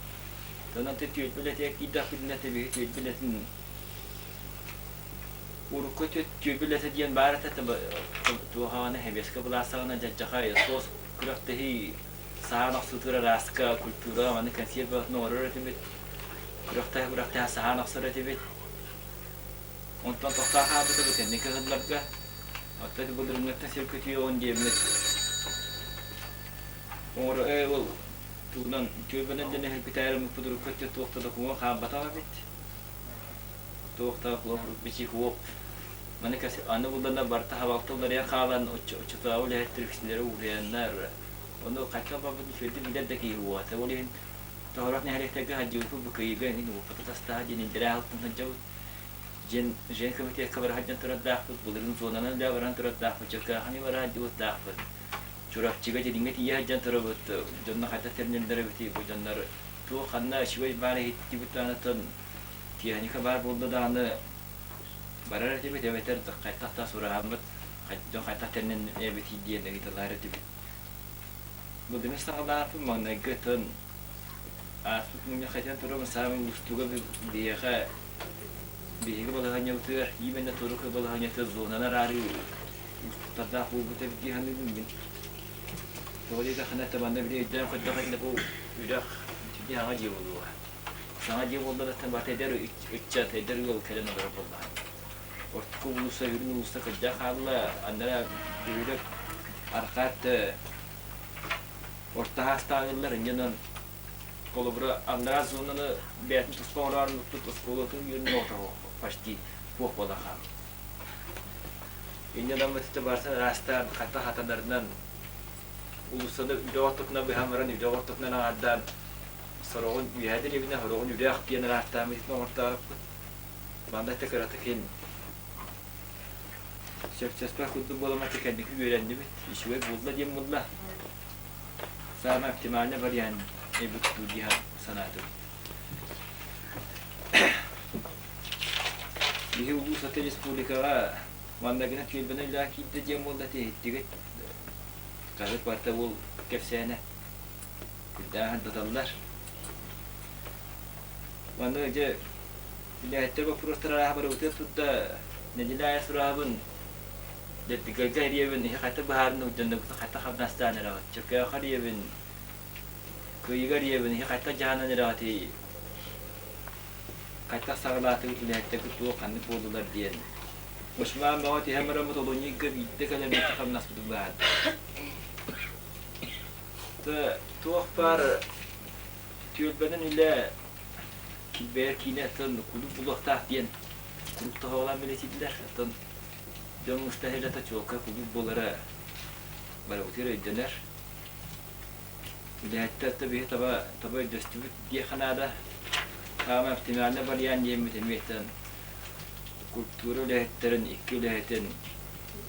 Онон түөлбэ үлэтигэр киирдэхпитинэ, биһиги түөлбэ үлэтин. Урукку түөбүлэтэ диэн баар этэ туохаҕына хэбиэскэ былаастаҕына дьадьаха суос күрэхтэһии саһаан охсуутугар арааска культура маны кэнсиэр бөҕөтүн оҥорор этибит. Күрэхтэһэ күрэхтэһэ саһаан охсор этибит. Онтон тохтоон хаалбыта бу кэнники сылларга. Оттон былырыыҥҥыттан сир көтүөҕүн диэммит оҥоро ээ ол тугунан түөлбэнэн дэнэ үһүкүтээри муппут урукку өттө туох да докумуон хаалбатах эбит. Туох да бичик уоп. Маны аны буллана барыта хабалта уларыйан хаалан оччотооҕу үлэһиттэр үксүлэрэ уурайаннар ону хайдах барбытын үчүгэйдик билэр да киһи уота. Ол иһин тоһорох нэһилиэктэргэ сылдьыбыппыт бу кыйыга эҥин уоппута тастаһа диэн интэрээ алтан сылдьабыт. Дьиэн жен комитекка бара сылдьан турардаахпыт, былырыын зонанан үлэ баран турардаахпыт, Чөркөөхөнү бара сылдьыбыттаахпыт. Чурапчыга Дириҥҥэ тиийэ сылдьан турабыт, дьонно хайдах тэринэллэр эбитий, бу дьоннор туох ханна үчүгэй баар иһиттибит даҕанытын техника баар буолла даҕаны барар этибит эбэтэр хайдах да сураһаммыт дьон хайдах тэринэн эбитий диэн ыйыталаһар этибит. Бу дымыс саҕалаахпын маҥнайгы тын ааспыт мунньах этэн турабын саамай уустуга биһиэхэ биһиги балаһыанньабытыгар именно турук балаһыанньата зонаны араарыы уустуктардаах буолбута эбит дии саныыбын мин. Тоҕо диэтэххинэ табанна били өйдөөн көрдөххүнэ бу үрэх бүтүннүү саҥа дьиэ буолуоҕа. Саҥа дьиэ буолла да барыта эдэр ыччат, эдэр ыал кэлэн олорор буоллаҕа. Ортоку уулусса, үрүн уулусса кырдьа хаалла, аннара бөһүөлэк арҕаа өттө орто саастааҕылар инньэ холобура анараа зонаны бэйэтин туспа оҥороорун оскуолатын үөрүн оҕото почти суох буолан хаалбыт. Инньэ гынан барытын ыраастаан хата хатанарынан уулуссаны үрэх ортотунан быһан баран үрэх ортотунан аҥаардаан сороҕун үөһэ дэриэбинэ, сороҕун үрэх диэн ыраастааммытын оҥортообуппут. Манна этэ кыратык иһин сөпсөспөх курдук буоламмат кэнники үөрэннибит, үчүгэй буолла диэн буолла. Саамай оптимальный вариант эбит дуу дии санаатым. Биһи улуус аты республикаҕа маннагына түөлбэнэн үлэҕэ киирдэ диэн буолла тиһиттигит. Хаһыат барыта буол кэпсээнэ. Күрдээх ардаталлар. Манна дьэ үлэһиттэр боппуруостар арааһа барыбытыгар турда. Нэдиэлэ аайы сураһабын, Дэттигэлгэ эриэбин, иһи хайта быһаарынна дьонноргутун хайта хамнастаан эрэҕит, Чөкөөхө эриэбин, Кыйыга эриэбин, иһи хайта дьаһанан эрэҕитий, хайдах саҕалаатыгыт үлэһиттэргит туох ханнык буоллулар диэн. Бушмаан бөҕө түһэн бараммыт олунньуга биирдэ кэлэн хамнаспытын быһаарда. Туох баар түөлбэнэн үлэ килбэйэр киинэ оттон кулууп булуохтаах диэн кулууп тоһоҕолоон билэтииллэр. Оттон дьон муста иһэллэтэ чуолкай кулууп буолара барыбытыгар өйдөнөр. Үлэһиттэр да биһи таба таба өйдөстүбүт диэххэ наада. Саамай оптимальный вариант диэммит эмиэ культура үлэһиттэрин икки үлэһитин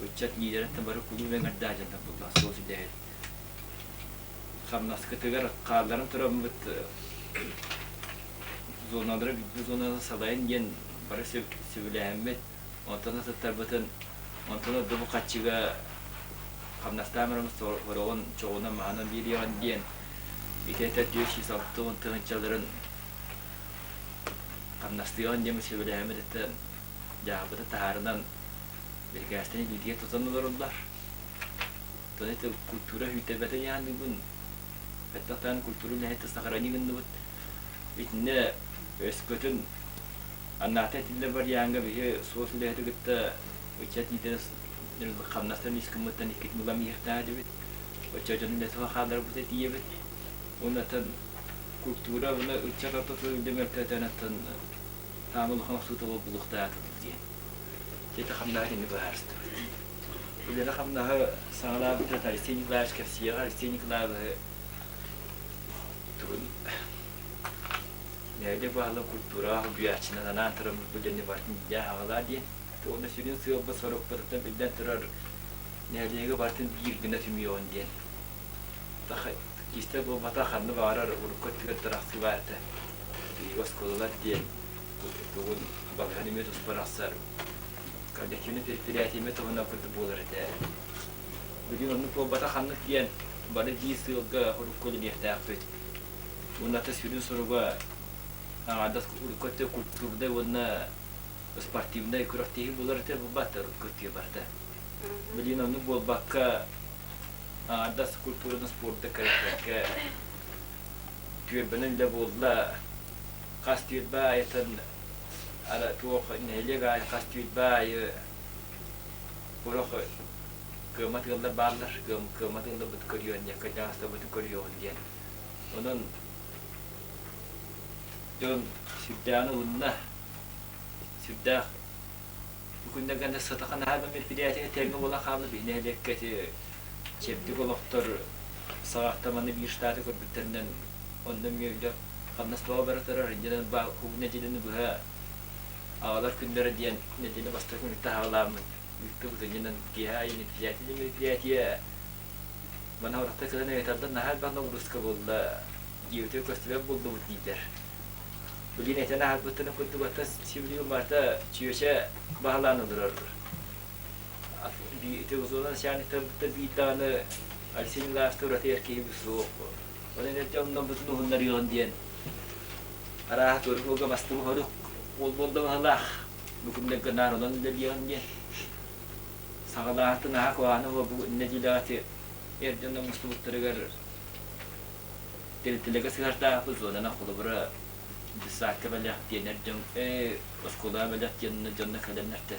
ыччат лиидэрин бары кулууп эҥэрдээх дьоннор буоллаҕа суос үлэһит. Хамнаскытыгар хаалларан тураммыт зоналары бүппүт зонаны салайын диэн бары сөбүлэһэммит, онтон атыттарбытын онтон ордук бу хаччыга хамнастаан бараммыт сороҕун чоҕунан маһынан биэриэҕин диэн ити этэр 460 тыһыынчаларын хамнастыаҕын диэн сөбүлэһэммит этэ дьаһабыты таһаарынан бирикээстэни илиитигэр тутан олороллор. Оттон это культура күүттэрбэтэ дьаһаныыбын. Хайдахтаан культура үлэһитэ сохрани гынныбыт. Итиннэ өскөтүн аннаата этиллэр вариаҥҥа биһи суос үлэһити кытта ыччат лидерэ хамнастан үс гыммыттан иккитин улам иһиэхтээх этибит. Оччо дьон үлэтэ хаалларбыта тиийэбит. Уонна культура уонна ыччат ортотун үлэ мөлтөөтөөн оттон таам улахан охсуута булуохтаатыбыт диэн. Ити хамнаһы итинник быһаарыстыбыт. Үлэни-хамнаһы саҕалаабыта Алексей Николаевич кэпсиэҕэ. Алексей Николаевиһы тугун нэһилиэк баһылык культураҕа холбуйааччынан анаан тураммыт бу дьону барытын илдьэ аҕалаа диэн. Уонна сүрүн сыалбыт-сорукпутуттан биллэн турар нэһилиэги барытын биир гына түмүөҕүн диэн. Кистэл буолбатах ханна баҕарар урукку өттүгэр тарахсыы баар этэ. Биһиги оскуолалар диэн тугун балыһан эмиэ туспа арахсар. Коллективнай предприятие туһунан курдук буолар этэ. Билигин оннук буолбатах ханнык диэн бары биир сыалга урукку үлэлиэхтээхпит. Уонна сүрүн соруга аҥаардас урукку өттө культурнай уонна Спортивнай күрэхтэһии буолар этэ буолбат урукку барыта. Билигин оннук буолбакка аҥардас культураны спорда кэрэхтэккэ түөлбэнэн үлэ буолла. Хас түөлбэ аайытын ара туох нэһилиэк аайы хас түөлбэ аайы урох кыаммат ыаллар бааллар, кыаммат ыалларбыт көрүөн диэн, кырдьаҕастарбытын көрүөҕүн диэн. Онон дьон сүрдээҕин ылынна, сүрдээх бу күннэргэ аны сатахан аһаан мероприятие тэҥҥэ буолан хаалла биһи нэһилиэккэ ити чэбдик олохтор саҕахтаманы биир штаты көрбүттэринэн онно эмиэ үлэ хамнас тоҕо бара турар иннинэн бу нэдиэлэни быһа аҕалар күннэрэ диэн нэдиэлэ бастакы күнүттэн аҕалааммыт ыыттыбыт иннинэн киэһэ аайы мероприятие мероприятие маны орто кэлэн ыйытардан наһаа элбэх нагрузка буолла диэбитэ көстүбэт буоллубут дииллэр билигин этэн аһарбыттарын курдук ата сибилигин барыта чүөчэ баһылаан олорор ити узуонан начальниктарбыттан биир даҕаны Алексей Николаевич ураты эр киһи суох онон эрдэ оннобутун уһуннарыаҕын диэн арааһа туору суолга бастыбы хорук уол буолла баһылаах бу күннэргэ наар онон үлэлиэҕин диэн саҕалааһытын аһа куһаҕаны бу нэдиэлэҕэ ити эр дьонно мустубуттарыгар тэрилтэлэргэ сыһартаахпыт зонанан холобура десакка бэлэх диэн эр дьон ээ оскуолаҕа бэлэх диэн дьонно кэлэннэртэ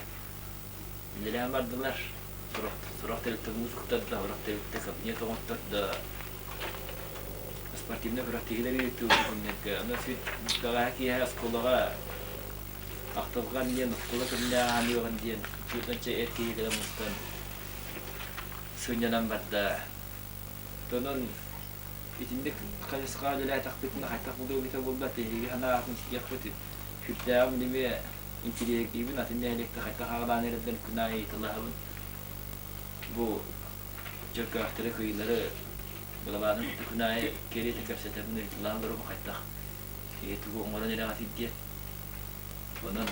үлэлээн бардылар сорох сорох тэрилтэ муус да сорох тэрилтэ кабинет оҥоттордо спортивнай күрэхтэһиилэри ыытыы күннэргэ аны сүт бэҕэһээ киэһэ оскуолаҕа ахтылҕан диэн оскуола күннээх аһаныаҕын диэн түөртэнчэ эр киһи кэлэн мустан сынньанан барда онон итинник хайысхаҕа үлэлээтэхпитинэ хайдах буолуо эбитэ буолла эһиги санааҕытын истиэхпит сүрдээҕин эмиэ интириэһиргиибин атын нэһилиэктэр хайдах аҕалаан эрэллэрин күн аайы ыйыталаһабын бу дьөркөөхтөрү кыйылары былалаанын кытта күн аайы кэриэтэ кэпсэтэбин ыйыталаһан олоробун хайдах киһи тугу оҥорон эрэҕитий диэн онон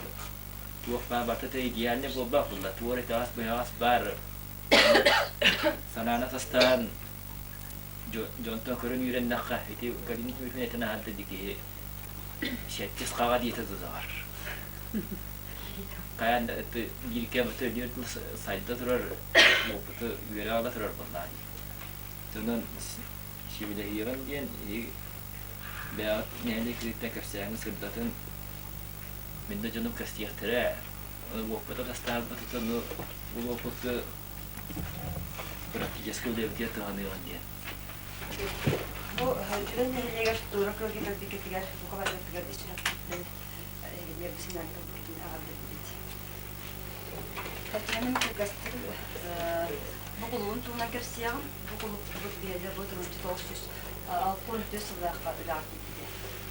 туох баар барыта идеальный буолбат буолла туор итэҕэс быһаҕас баар санааны тастаан дьонтон көрөн үөрэннэххэ ити Галина Тимофеевна этэн аһарда ди киһи сэттис хаҕа диэтэ тутаҕар хайаан да бииргэ бөтө сайда турар уопуту үөрэ ала турар буоллаҕа дии онон сибилэһиэҕин диэн бэйэҕит нэһилиэк кириттэн кэпсээҥҥин сырдатын мин да дьонум кэстиэхтэрэ уоппута тастаабытыттан ол уоппуту практически үлэбитигэр туһаныаҕын диэн. Бу Дьүлэй нэһилиэгэр туора күөлгэ кэлбиккитигэр бука барыгытыгар ис сүрэхпититтэн эһигини бу синээн кэлбиккитин эҕэрдэлиибит. Татьяна кылгастык бу кулуун туһунан кэпсиэҕим. Бу кулууппут биһиэнэ бу 1964 сыллаахха үлэҕэ киирбитэ.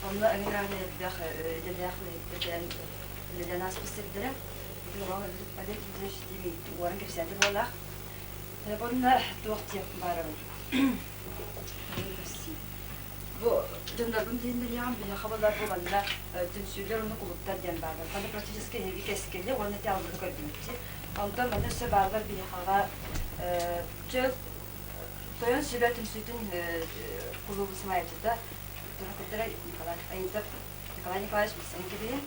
Онно эҥин ааны элбэх идэлээх үлэһиттэр кэлэн үлэлээн ааспыт сирдэрэ. Олег Дмитриевич диэн уоран кэпсээтэ буолаах. Уонна туох диэх баарабын. Бу дьоннорбун билиннэриэҕим, биһиэхэ буолар бу манна түмсүүлэр уонна кулууптар диэн бааллар. Манна практически эһиги кэскили уонна ити алгыһы көрдүҥүт. Онтон манна өссө бааллар биһиэхэҕэ чөл Тойон сүбэ түмсүүтүн кулуубун салайааччыта Туһакырдара Николай Аидов Николай Николаевич билсэн кэбиһин.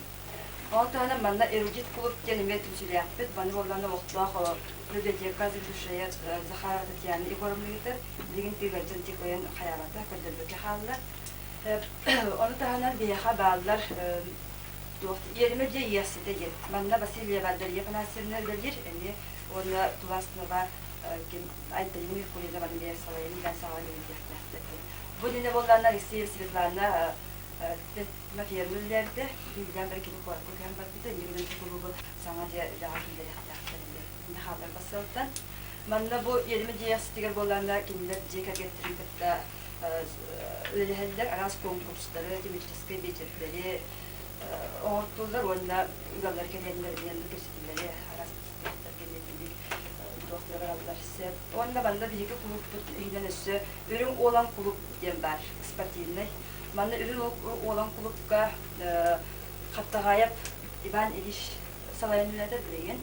Ол таһынан манна Эрудит клуб диэн эмиэ түмсүүлээхпит. Маны буоллаҕына олохтоох библиотека заведующая Захарова Татьяна Егоровна ыытар. Билигин тыыгардьан тикойан хайаабата, көрдөрбөккө хаалла. Ону таһынан биһиэхэ бааллар туох иэримэ дьиэ иэхситэ диэн. Манна Васильева Дарья Афанасьевна үлэлиир эмиэ уонна Туласнова ким Айталина Михайловна бэйэ салайан иилээн саҕалаан үлэлиэхтээхтэр. Бу иннинэ буоллаҕына Алексеева Светлана Тимофеевна үлэлээбитэ, биирдээн бары кини куоракка көһөн барбыта, инньэ гынан кулуубу саҥа дьиэ үлэҕэ киллэриэхтээхтэр этэ. Инньэ хаалларбат сыалтан. Манна бу иэримэ дьиэ буоллаҕына кинилэр дьиэ кэргэттэрин кытта үлэлэһэллэр, араас конкурстары, тематическай биэчэрдэри оҥортууллар уонна ыаллар кэлиэннэринэн кэпсэтиилэри араас кэнники туохтара бараллар сөп. Уонна манна биһиги кулууппут иһинэн өссө Үрүҥ Уолан кулууп диэн баар, спортивнай. Манна Үрүҥ Уолан кулуупка Хаптаҕаайап Иван Ильич салайан үлэлэтэр билигин.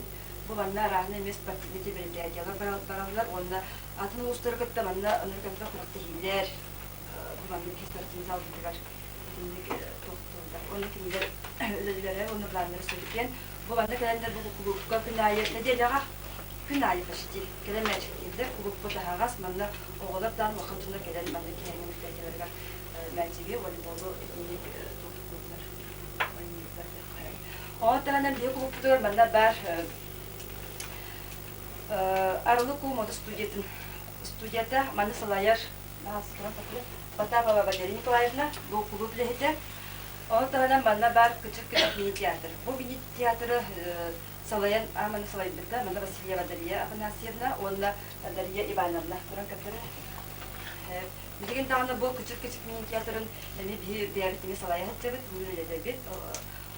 Бу манна арааһынай эмиэ спортивнай мероприятиялар бараллар уонна атын улуустары кытта манна ынырык элбэх күрэхтэһиилэр бу маннык спортивнай залбытыгар итинник туохтууллар. Уонна кинилэр үлэлэрэ уонна былааннара сөбүкэн. Бу манна кэлэннэр бу кулуупка күн аайы нэдиэлэҕэ күн аайы почти кэлэн мээчиктииллэр. Кулууппут аһаҕас, манна оҕолор даҕаны улахан дьоннор кэлэн манна киэһэҥҥи мероприятиеларыгар мээчиги, волейболу итинник туохтууллар, оонньууллар диэххэ. Ону таһынан биһиги кулууппутугар манна баар Арылы Куу мода студиятын студията маны салайар Потапова Валерия Николаевна, бу кулууп үлэһитэ. Ону таһынан манна баар кычык-кычык мини-театр. Бу мини-театры салайан маны салайбыта манна Васильева Дария Афанасьевна уонна Дария Ивановна туран көрдөрөр. Билигин даҕаны бу кычык-кычык мини-театрын эмиэ биһи бэйэбит эмиэ салайа сылдьабыт, үлэлэтэбит.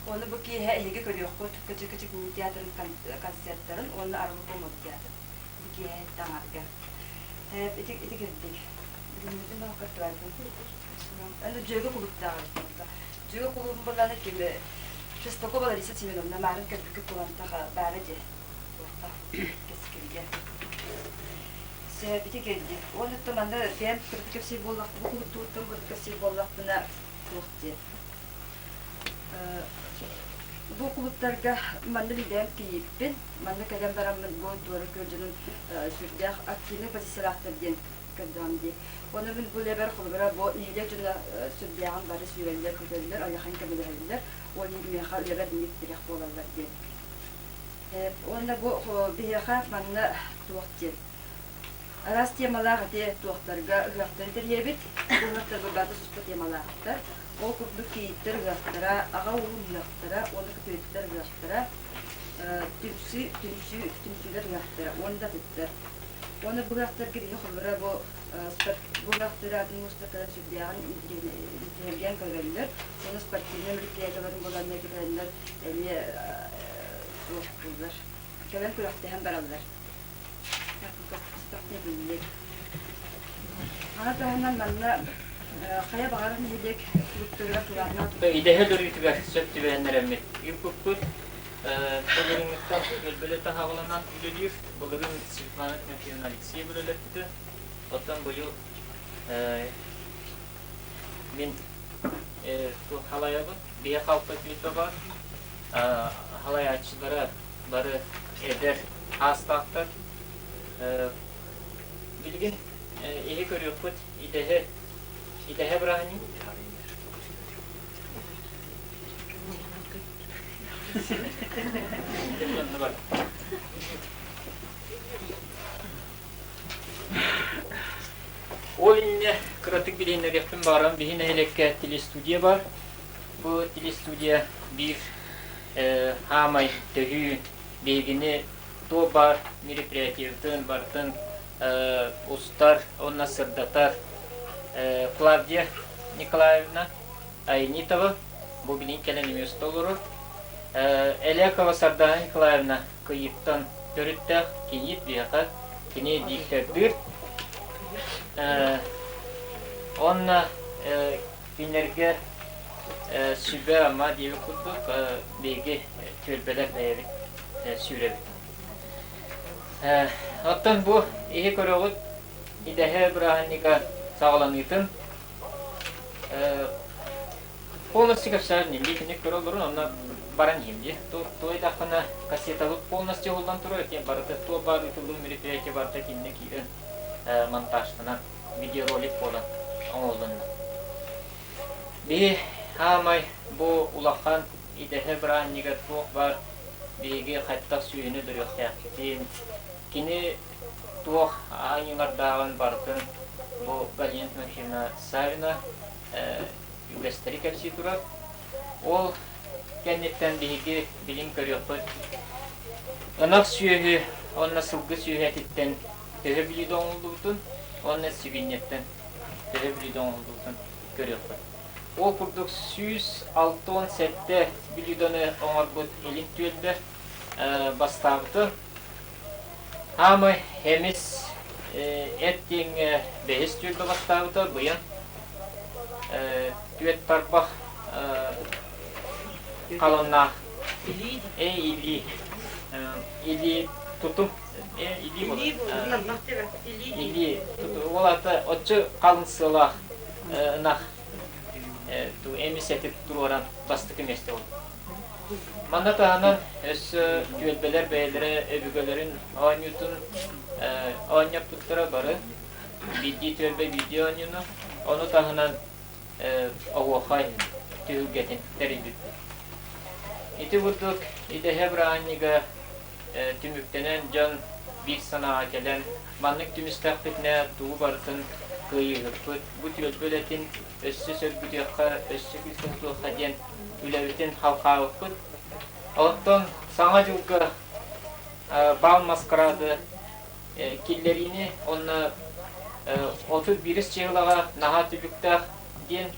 Уонна бу киэһэ эһиги көрүөххүт кычык-кычык мини-театрын концерттарын уонна Арылы Мод театр. Бу киэһэ таҥарга. Ити ити кирдик. Бүгүҥҥүтүн баҕа Аны дьүөгэ кулуптааҕа эбит. Дьүөгэ кулуубун буллаана ким Шестакова Лариса Семеновна маарын көрбүккүт кулантах баара дии. Туохха кэскилгэ. Сөп ити кэлдик. Уонна манна бэйэм кырдык кэпсиир буоллахпына, бу кулуптууттан кырдык кэпсиир буоллахпына туох диэн. Бу кулуптарга манна бэйэм кийииппин, манна кэлэн бараммын бу туора күөл дьонун сүрдээх активнай позициялаахтар диэн көрдөҕүм дии. Уонна мин бу үлэбэр холобура бу нэһилиэк дьоно сүрдээҕин бары сүүрэллэр-көтөллөр, айахан көмөлөһөллөр уонна миэхэ үлэбэр инник тирэх буолаллар диэн. Уонна бу биһиэхэ манна туох диэн араас темалаах ити туохтарга ыһыахтары тэрийэбит. Бу ыһыахтарга барыта туспа темалаахтар. Ол курдук кийииттэр ыһыахтара, аҕа ууһун ыһыахтара уонна күтүөттэр ыһыахтара, түмсүү, түмсүү, түмсүүлэр ыһыахтара уонна да атыттар. Уонна бу ыһыахтарга биһи холобура бу бу ыһыахтары атын улуустарга сүрдээҕин интириэһиргээн көрөллөр. Уонна спортивнай мероприятиеларын буоланнар кэтэллэр эмиэ туохтууллар. Кэлэн күрэхтэһэн бараллар. Аны таһынан манна хайа баҕарар нэһилиэк клубтарыгар турааннаах Идэһэ өлөрүүтүгэр сөп түбэһиннэрэммит ыыппыппыт. Былырыҥҥыттан өлбөлө таһаҕаланан үлэлиир. Былырыын Светлана Тимофеевна Алексеева үлэлэппитэ. Оттон быйыл мин халайабын. Биһи халпа түөлбэ бар. Халайааччылара бары эдэр аастаахтар. Билигин иһи көрүөхпүт идэһэ идэһэ бырааһынньык. Ол иннинэ кыратык билиһиннэриэхпин баҕарам биһи нэһилиэккэ телестудия бар. Бу телестудия биир хаамай төһүү биһигини туох баар мероприятиебытын барытын устар уонна сырдатар Клавдия Николаевна Айнитова бу билин кэлэн эмиэ уста олорор. Элекова Сардана Николаевна Кыйыттан төрүттээх кийиит биһиэхэ кини диктэрдыыр. Онно кинилэргэ сүбэ-ама диэбит курдук биһиги түөлбэлэр бэйэбит сүүрэбит. Оттон бу иһи көрөҕүт идэһэ бырааһынньыга саҕаланыытын полностью кэпсээн дии киник көрө олорун онно баран иһим дии туойдаххына кассетабыт полностью уһуллан турар этиэн барыта туох баар ыытыллыбыт мероприятие барыта кинини киирэн монтажтанан видеоролик буолан оҥоһулунна. Биһи хаамай бу улахан идэһэ бырааһынньыгар туох баар биһиги хайдах сүөһүнү өлөрүөхтээхпитин, кини туох айыылардааҕын барытын бу Галина Тимофеевна Савина үгэстэри кэпсии турар. Ол кэнниттэн биһиги билин көрүөхпүт. Ынах сүөһү уонна сылгы сүөһү этиттэн төһө бүлүүдэ оҥоһуллубутун уонна сибиинньэттэн төһө бүлүүдэ оҥоһуллубутун көрүөхпүт. Ол курдук 167 бүлүүданы оҥорбут Илин түөлбэ бастаабыта. Хаамай эмис эт диэҥҥэ бэһис түөлбэ бастаабыта быйан түөт тарбах халыннаах илии илии тутум илии илии ол аата оччо халын сыалаах ынах эмис этик туруоран бастакы миэстэ буолла. Манна таһынан өссө түөлбэлэр бэйэлэрэ өбүгэлэрин оонньуутун оонньоппуттара бары биирдии түөлбэ биирдии оонньууну, ону таһынан оһуохай түһүлгэтин тэрийбиппит. Ити курдук идэһэ бырааһынньыга түмүктэнэн дьон биир санааҕа кэлэн маннык түмүстэхпитинэ тугу барытын кыайыыһыппыт, бу түөлбэ үлэтин өссө сөргүтүөххэ, өссө күүскэ тутуохха диэн үлэбитин халхаабыппыт. Оттон Саҥа дьылга бал маскарады киллэриини уонна 31 чыһылаҕа наһаа түбүктээх диэн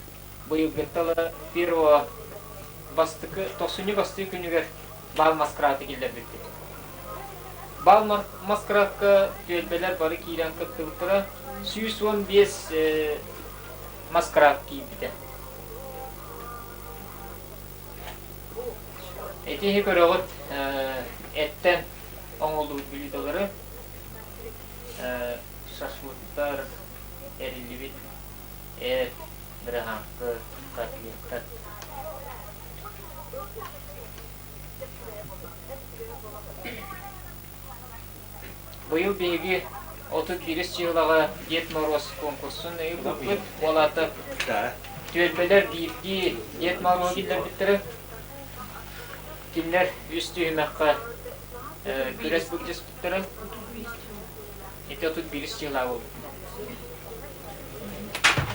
быйылгыттала первого бастакы тохсунньу бастыы күнүгэр бал маскарады киллэрбиппит. Бал маскарадка түөлбэлэр бары киирэн кыттыбыттара 115 маскарад киирбитэ. Ити иһи көрөҕүт эттэн оҥоһуллубут блюдолары шашлыктар, эриллибит эт, быраһааҥкы, котлеттар. Быйыл биһиги 31 чыһылаҕа Дед Мороз конкурсун ыыппыппыт. Ол аата түөлбэлэр биирдии Дед Мороз киллэрбиттэрэ. Кинилэр үс түһүмэххэ күрэс былдьаспыттара. Ити 31 чыһылаҕа буолбут.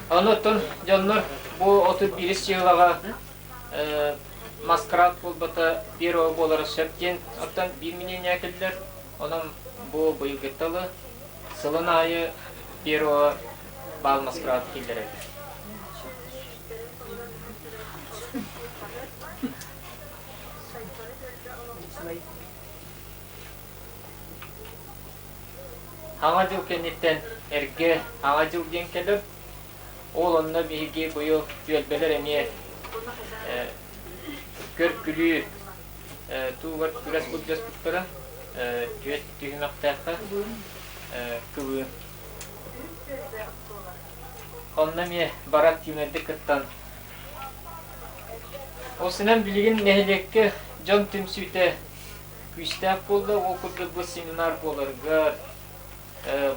Ону оттон дьоннор бу 31 чыһылаҕа маскарад буолбата первого буолара сөп диэн оттон биир мнение кэллэр. Онон бу быйылгытталы сылын аайы первого баал маскарад киллэрэр. Саҥа дьыл кэнниттэн эргэ Саҥа дьыл диэн кэлэр. Ол онно биһиги быйыл түөлбэлэр эмиэ көр-күлүү туугар күрэс былдьаспыттара түөрт түһүмэхтээххэ кыбыы. Онно эмиэ бары активнайдык кыттан Ол синэн билигин нэһилиэккэ дьон түмсүүтэ күүстээх буолла. Ол курдук бу семинар буоларыгар,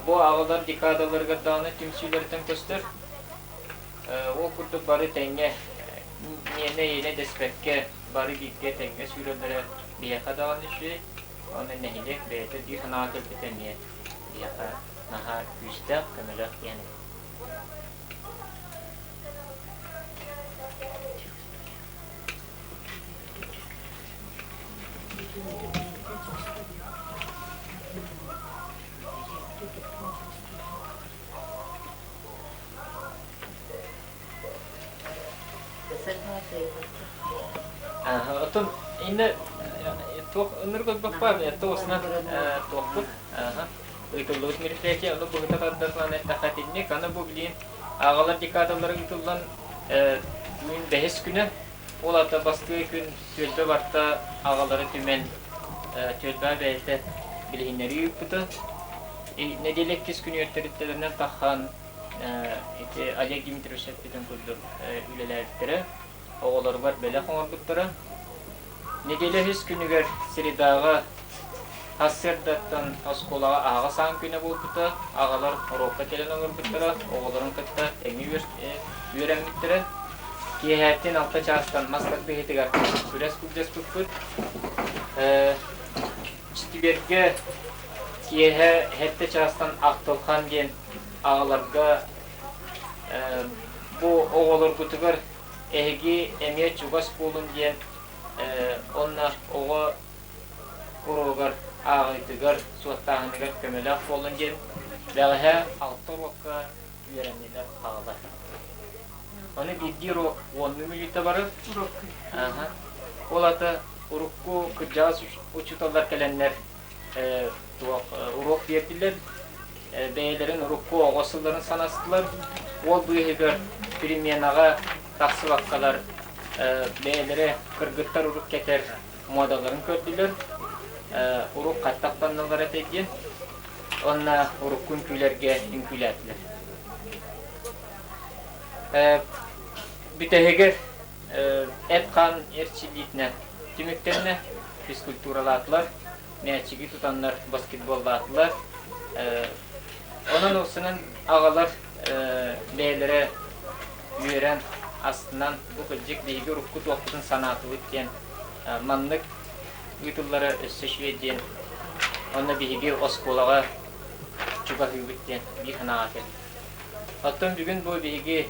Бу аҕалар декадаларыгар даҕаны түмсүүлэриттэн көстөр. Ол курдук бары тэҥҥэ миэнэ-эйиэнэ дэспэккэ бары бииргэ тэҥҥэ сүүрэллэрэ биһиэхэ даҕаны үчүгэй. Уонна нэһилиэк бэйэтэ биир санааҕа кэлбитэ эмиэ биһиэхэ наһаа күүстээх, көмөлөөх диэн эбит. Оттон иннэ туох ынырык өлбөхпө туосунан туохпут ыытыллыбыт мероприятие ону быһыта тардарынан эттэххэ итинник аны бу билигин аҕалар декадалара ыытыллан күн бэһис күнэ Ол аата бастакы күн түөлбэ барта аҕалары түмэн түөлбэҕэ бэйэтэ билиһиннэрии ыыппыта. Нэдиэлэ иккис күнүгэр тэрилтэлэринэн таххан ити Олег Дмитриевич эппитин курдук үлэлээбиттэрэ, оҕолоругар бэлэх оҥорбуттара. Нэдиэлэ үһүс күнүгэр средаҕа сарсыардаттан оскуолаҕа аһаҕас аан күнэ буолбута. Аҕалар уруокка кэлэн олорбуттара, оҕолорун кытта тэҥҥэ үөрэммиттэрэ. Киэһээттин алта чаастан мас тардыһыытыгар күрэс былдьаспыппыт. Четвергэ киэһэ сэттэ чаастан Ахтылхан диэн аҕаларга бу оҕолоргутугар эһиги эмиэ чугас буолун диэн онно оҕо уруогар ааҕыытыгар, суоттааһыныгар көмөлөөх буоллун диэн бэҕэһээ алта уруокка үөрэннилэр аҕалар. Ону биирдии уруок уоннуу мүнүүтэ барар. Ол ата урукку кырдьаҕас учууталлар кэлэннэр туох уруок биэрдилэр. Бэйэлэрин урукку оҕо сылларын санастылар. Ол быыһыгар переменаҕа тахсыбаккалар бэйэлэрэ кыргыттар урук кэтэр муодаларын көрдүлэр. Урук хаттахтанналар этэ диэн. Уонна урукку үҥкүүлэргэ үҥкүүлээтилэр. Бүтэһигэр эт-хаан эрчиллиитинэн. түмүктэннэ. Физкультуралаатылар, мээчиги тутаннар баскетболлаатылар. Онон уксунан аҕалар бэйэлэрэ үөрэн, астынан, бу кырдьык биһиги урукку туохпутун санаатыбыт диэн маннык ыытыллара өссө үчүгэй диэн онно биһиги оскуолаҕа чугаһыыбыт диэн биир санааҕа кэллим. Оттон бүгүн бу биһиги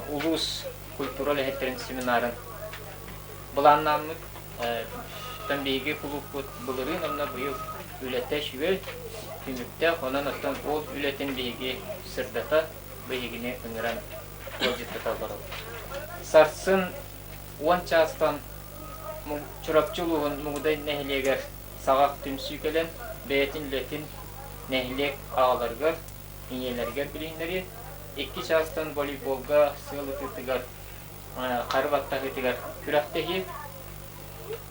улуус культура үлэһиттэрин семинарын былааннааммыт. Оттон биһиги кулууппут былырыын онно быйыл үлэтэ үчүгэй, түмүктээх. Онон оттон ол үлэтин биһиги сырдата, биһигини ыҥыран ыалдьыттата олоробут. Сарсын 10 чаастан Чурапчы улууһун Мугудай нэһилиэгэр саҕах түмсүү кэлэн, бэйэтин үлэтин нэһилиэк аҕаларыгар, ийэлэригэр билиһиннэриэ. 2 чаастан волейболга сыал ытыытыгар, хары баттаһыытыгар күрэхтэһиэ.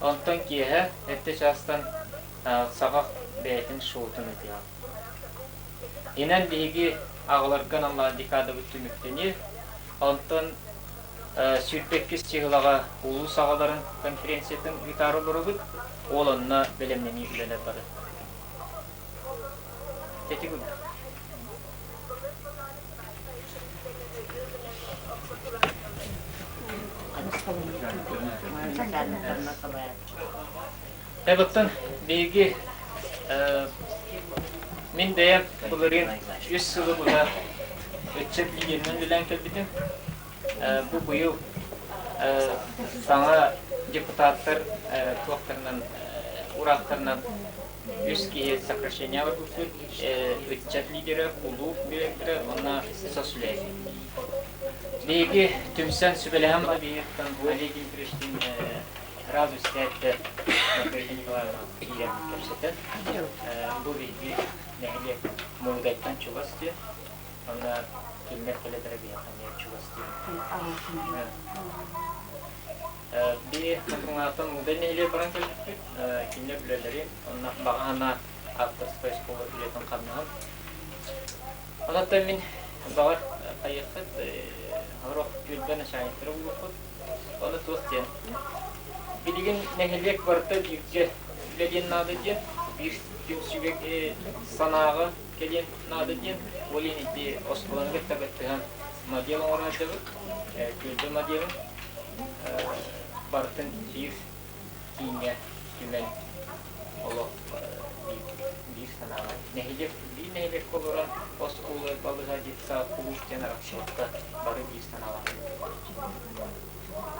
Онтон киэһэ эрдэ чаастан саҕах бэйэтин шоутун ытыаҕа. Инэн биһиги аҕаларга аналлаах декадабыт түмүктэниэ. Онтон 22 чыһылаҕа улуус аҕаларын конференциятын ыытаары олоробут. Ол онно бэлэмнэнии үлэлэр бары. Ити курдук. Эбэттэн биһиги мин бэйэм былырыын үс сылы быһа ыччат лидеринэн үлэлээн кэлбитим. Бу быйыл саҥа депутаттар туохтарынан ураахтарынан үс киһи сокращение барбыппыт. Ыччат лидерэ, кулууп директора уонна соцүлэһит. Биһиги түмсэн сүбэлэһэн биһиэхтэн Олег Дмитриевичтин сразу истээттэ Маргарита Николаевна киирэн кэпсэтэн бу биһиги нэһилиэк Муҥудайтан чугас диэн Онно кинилэр кэлэлэрэ биһиэхэ эмиэ чугас диэн. Би Хатыҥааттан Муҥудай нэһилиэк баран кэлбиппит. Кинилэр үлэлэрин, онно баҕа санаа авторскай школа үлэтин хамнаһын. Онон мин баҕар хайыаххыт, сорох түөлбэ начальниктара буолуоххут. Ону туох диэн. Билигин нэһилиэк барыта бииргэ үлэлиэн наада диэн, биир түмсүүгэ санааҕа кэлиэн наада диэн, ол иһин ити оскуоланы кытта кыттыһан модель оҥоро сылдьабыт, түөлбэ моделын барытын биир кииҥҥэ түмэн олох биир санаалаах. Нэһилиэк биир нэһилиэккэ олорон оскуола, балыыһа, детсад, кулууп диэн арахсыбакка бары биир санаалаах.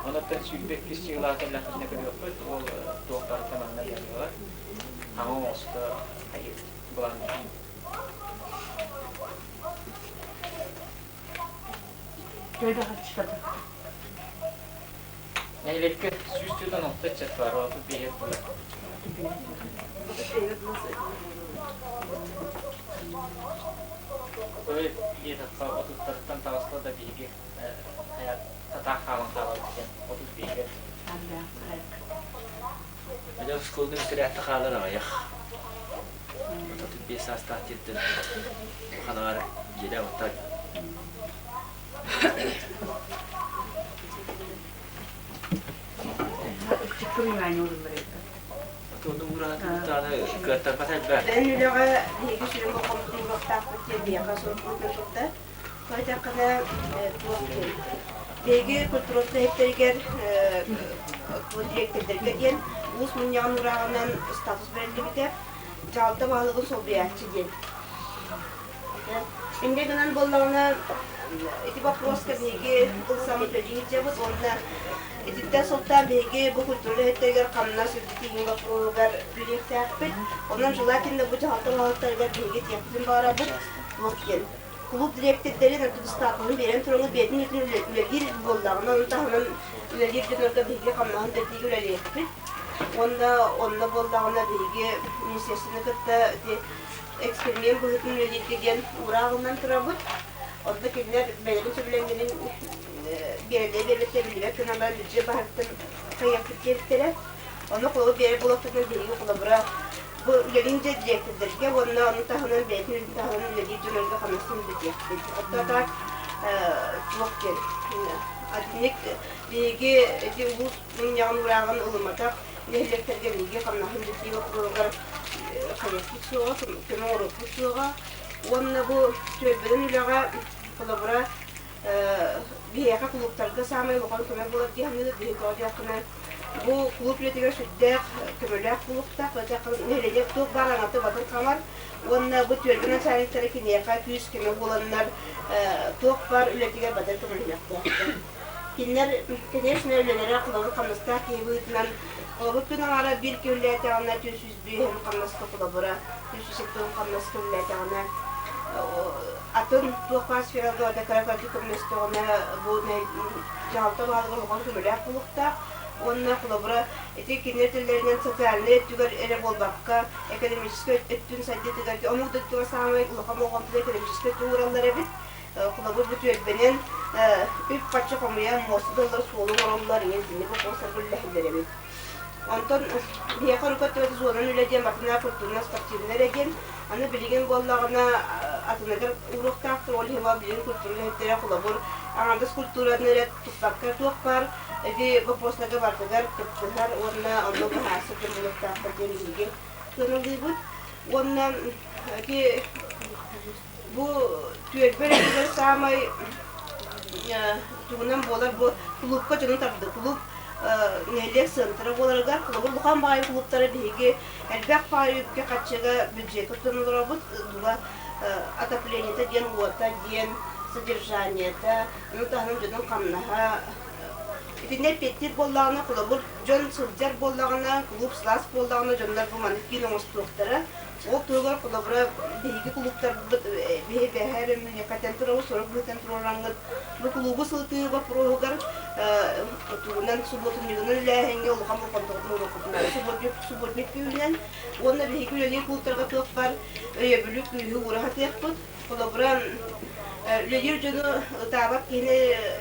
Онуттан 22 сыылаах кэллэхпитинэ көрүөхпүт, ол туох барыта манна ыйаныаҕа. Хаҥа оҥосто хайыы былааннаах. Нэһилиэккэ 146 ыччат баар, ол биһиги Ой, диэтэххэ, отуттарыттан таҕыста да биһиги татаах хаалан хаалабыт диэн 35-гэр. Дьэ, оскуоланы бүтэрээт да хаалар аҕыйах. 35 саастаах диэттэн ханаҕар дьиэлэ оттор. Кыаттарбат элбэх. Эн үлэҕэ биһиги сүрүн болҕомтону уруохтаахпыт диэн биһиэхэ сурук турда. Тоҕо диэтэххинэ, туох диэн биһиги культура үлэһиттэригэр дириэктэрдэргэ диэн уус мунньаҕын уурааҕынан статус бэриллибитэ. Дьаһалта баһылыгын солбуйааччы диэн. Инньэ гынан буоллаҕына, ити боппуруоска биһиги ылсаммыт үлэлии сылдьабыт уонна итинтэн сылтаан биһиги бу культура үлэһиттэригэр хамнас үрдэтиини боппуруоһугар үлэлиэхтээхпит. Онон желательно бу дьаһалта баһылыктарыгар биһиги этиэхпитин баҕарабыт туох диэн. Кулууп дириэктэрдэрин ыстаатыһын биэрэн туран бэйэтин үлэтин үлэлиир буоллаҕына, ону таһынан үлэлиир дьоннорго биһиги хамнаһын үрдэтиигэ үлэлиэхпит. Уонна онно буоллаҕына биһиги министерствоны кытта ити эксперимент быһыытынан үлэлииргэ диэн уураах ылынан турабыт. Онно кинилэр бэйэлэрин сөбүлэҥнэрин биэрэллэрэ биэрбэттэрэ биллибэт гынан баран бюджет баһыттан хайыахпыт диэбиттэрэ. Онно холобур биэрэр буолуохтарынан биһиги холобура бу үлэлиин дьэ дириэктэрдэргэ уонна ону таһынан бэйэтин үлэтин таһынан үлэлиир дьоннорго хамнастан үлэтиэхпит. Оттон так туох диэн. Итинник биһиги ити улуус мунньаҕын уурааҕын ылымматах нэһилиэктэргэ биһиги хамнаһын бүтии боппуруоһугар хайыахпыт суоҕа, көмө оҥоруохпут суоҕа. Уонна бу түөлбэнэн үлэҕэ холобура биһиэхэ кулууптарга саамай улахан көмө буолар дии саныыбыт. Биһиги тоҕо диэххинэ бу кулууп үлэтигэр сүрдээх көмөлөөх буолуохтаах. Нэһилиэнньэ туох баар аҥата батын хаҥар уонна бу түөлбэ начальниктара киниэхэ күүс-көмө буоланнар туох баар үлэтигэр бадар көмөлөһүөхтээхтэр. Кинилэр, конечно, үлэлэрэ холобур хамнастаах киһи быһыытынан холобур күн аҥаара биир киһи үлэлээтэҕинэ 405 хамнаска холобура 370 хамнаска үлэлээтэҕинэ атын туох баар сфералга да кыра кыратык көмөлөстөҕүнэ бу дьаһалта баһылыгар улахан көмөлөөх буолуохтаах уонна холобура ити кинилэр тиллэринэн социальнай өттүгэр эрэ буолбакка экономическай өттүн сайдыытыгар омук дойдутугар саамай улахан болҕомтону экономическай өттүн уураллар эбит. Холобур, бу түөлбэнэн үп-харчы хомуйан муоста доллар суолу оҥороллор, иҥин итинник боппуруостарга үлэлэһэллэр эбит. Онтон биһиэхэ урукку өттүгэр зонан үлэ диэн батына культурно-спортивнай эрэ диэн, аны билигин буоллаҕына атыныгар ууруохтаахтар, ол иһин билигин культура үлэһиттэрэ холобур аҥардас культураны эрэ туппакка туох баар ити боппуруостарга барытыгар кыттыһар уонна онно быһаарсар дьон буолуохтаахтар диэн биһиги сыаналыыбыт. Уонна ити бу түөлбэ үлэтигэр саамай тугунан буолар бу кулуупка дьону тарды кулууп нэһилиэк сыантара буоларыгар холобур улахан баҕайы кулууптары биһиги элбэх баҕайы үпкэ харчыга бюджекка тутан олоробут дуга отоплениета диэн уота диэн содержаниета ону таһынан дьонун хамнаһа итиннэ эппиэттиир буоллаҕына холобур дьон сылдьар буоллаҕына кулууп сылаас буоллаҕына дьоннор бу маннык киин оҥостуохтара Ол туһугар холобура биһиги кулууптарбыт биһи бэһэр мунньахтан турабыт, сорох быһыытынан туруораҥҥыт бу кулуубу сылытыы боппуруоһугар тугунан субуотунньугунан үлээһиҥҥэ улахан болҕомтоҕутун уруоххутунан субботник субботник күүһүнэн уонна биһиги үлэлиир кулууптарга туох баар өйөбүлү күүһү уура сатыахпыт. Холобура үлэлиир дьону ытаабат киһини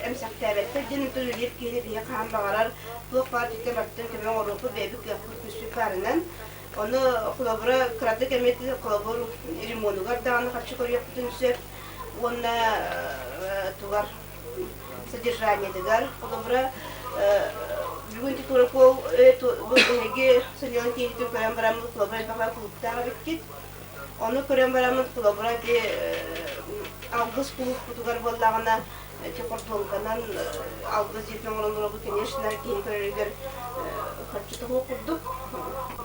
эмсэхтээбэттэр диэн онтон үлэлиир киһини биһи хаһан баҕарар туох баар дьиттэн барытын көмө оҥоруохпут бэйэбит кыахпыт күүспүт баарынан. Ону холобура кыратык эмит холобур ремонугар даҕаны харчы көрүөхпүтүн сөп уонна тугар содержаниетыгар холобура бүгүн Тутуракол бу эһиги сынньалаҥ киинитин көрөн бараммыт холобура элбэх кулууптаах эбиккит. Ону көрөн бараммыт холобура ити алгыс кулууппутугар буоллаҕына ити хордуоҥканан алгыс дьиэтин оҥорон олоробут, конечно, киһи көрөрүгэр харчы тоһуох курдук.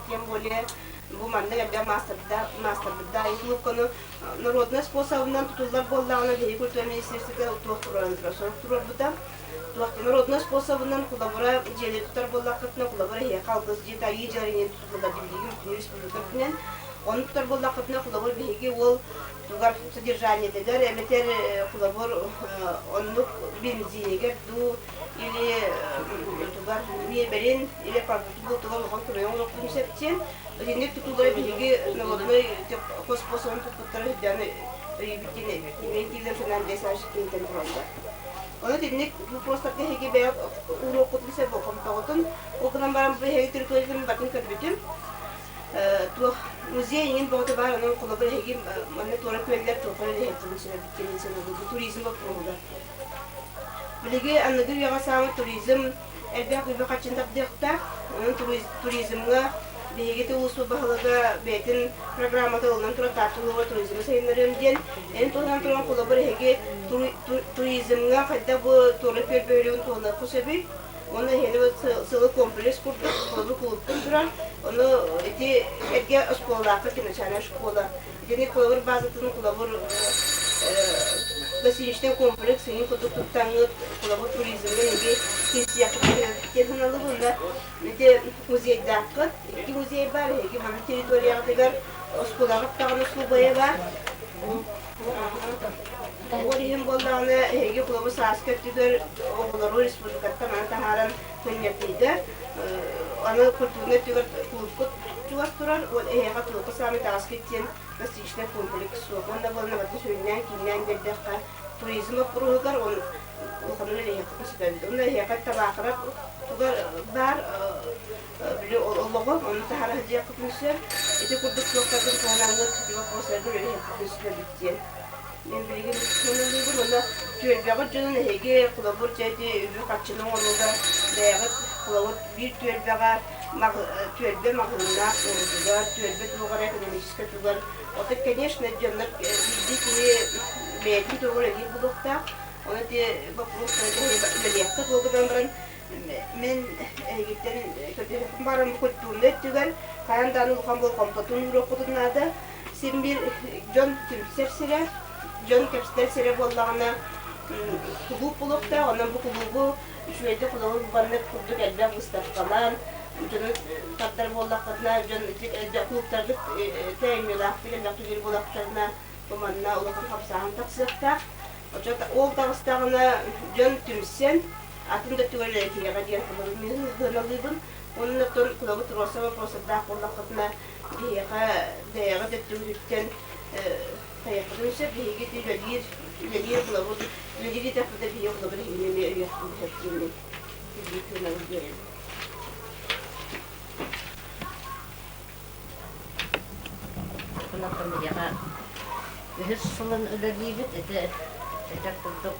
Тем более бу манна элбэх маастарбытдаах кулуупканы народнай способынан тутуллар буоллаҕына биһиги культура министерствота туох туруоран турар сорук туруорбута. Туох народнай способынан холобура дьиэни тутар буоллаххытына холобура эһиэхэ алгыс дьиэтэ айыы дьарыйын тутуллар биһиги бүтүн республика үрдүнэн. Ону тутар буоллаххытына холобур биһиги уол тугар содержаниетыгар эбэтэр холобур оннук бензинигэр дуу или тугар миэбэлин или продуктугар улахан көмөнү оҥоруохпутун сөп диэн итинник тутуулары биһиги народнай хоспособун туппуттара үрдээн өйүүбүт диэн имейтиилэр санаан бэс кинтэн тураллар. Ону итинник вопростарга эһиги бэйэ уруоккутун сөп болҕомтоҕутун ол гынан баран бу эһиги территориятын батын көрбүтүм туох музей иҥин бөҕөтө баар, онон холобур эһиги манна туора күөллэр туохха үлэһэттэрин сөбүттэрин саныыбын туризм боппуруоһугар. Билиги аныгы үйэҕэ саамай туризм элбэх үбү харчыны тардыахтаах. Онон туризмҥа биһиги улууспут баһылыга бэйэтин программата ылынан турар Таатта улууһугар туризмы сайыннарыам диэн. Эн туһунан туран холобур эһиги туризмҥа хайдах бу туора күөл бөһүөлэгин туһаныахха сөбүй? Уонна эһиэни сылы комплекс курдук холобур кулууптан турар. Ону ити эргэ оскуолалаахха начальная школа. Итини холобур базатын холобур гостиничный комплекс иҥин курдук туттаҥҥыт холобур туризмҥа эһиги киирсиэххит диэн саналыбын. Уонна ити музейдааххыт. Икки музей бар. Эһиги манна территорияҕытыгар оскуолаҕыт даҕаны службайа бар. Ол иһин буоллаҕына, эһиги холобур сааскы өттүгэр оҕолору республикаттан маны таһааран сынньатыыга, аны культурнай өттүгэр кулуупкут чугас турар, ол эһиэхэ туохха саамай таҕыскыт диэн гостиничнай комплекс суох. Уонна буолан барыта сүрүннээн кииннээн биэрдэххэ, туризм боппуруоһугар он улаханнык үлэлэһиэххэ сөп. Онно эһиэхэ табаахырап тугар баар били олоҕу ону таһара сылдьыаххытын сөп. Ити курдук суохтаргын туһанаҥҥыт ити боппуруостарга үлэлэһиэххитин сөп эбит диэн. Мин билигин саныыбын уонна Түөлбэҕит дьонун эһиги холобур дьэ ити үбү-харчыны оҥорууга бэйэҕит холобур биир түөлбэҕэ түөлбэ маҕаһыыннаах уурдугар, түөлбэ туһугар, экономическай туһугар. Оттон, конечно, дьоннор биирдии киһи бэйэтин туһугар үлэлиир буолуохтаах. Ону ити боппуруостары үлэлиэххэ буолгунан баран мин эһигиттэн көрдөһүөхпүн баҕарабын культурнай өттүгэр хайаан даҕаны улахан болҕомтотун ууруоххутун наада. Син биир дьон түмсэр сирэ, дьон кэпсэтэр сирэ буоллаҕына кулууп буолуохтаах. Онон бу кулуубу үчүгэйдик холобур маннык курдук элбэх выставкалаан дьону тардар буоллаххытына, дьон элбэх кулууптаргыт тэйимньилээхтик элбэх түгэн буоллахтарына бу манна улахан хамсааһын тахсыахтаах. Ол таҕыстаҕына дьон түмсэн атын да өттүгэр үлэлэтиэҕэ диэн сыаналыыбын. Уонна оттон кулабыт туруорса вопросардаах буоллаххытына биһиэхэ бэйэҕит өттүгүтүттэн хайыахпытын сөп. Биһиги үлэлиир үлэлиир кулабыт үлэлиир диэтэхпитинэ биһиги кулабыт эһигини эмиэ өйүөхпүтүн сөп диэммин биир тыынабын биэрэбин. Онтон биһиэхэ үһүс сылын үлэлиибит. Ити этэр курдук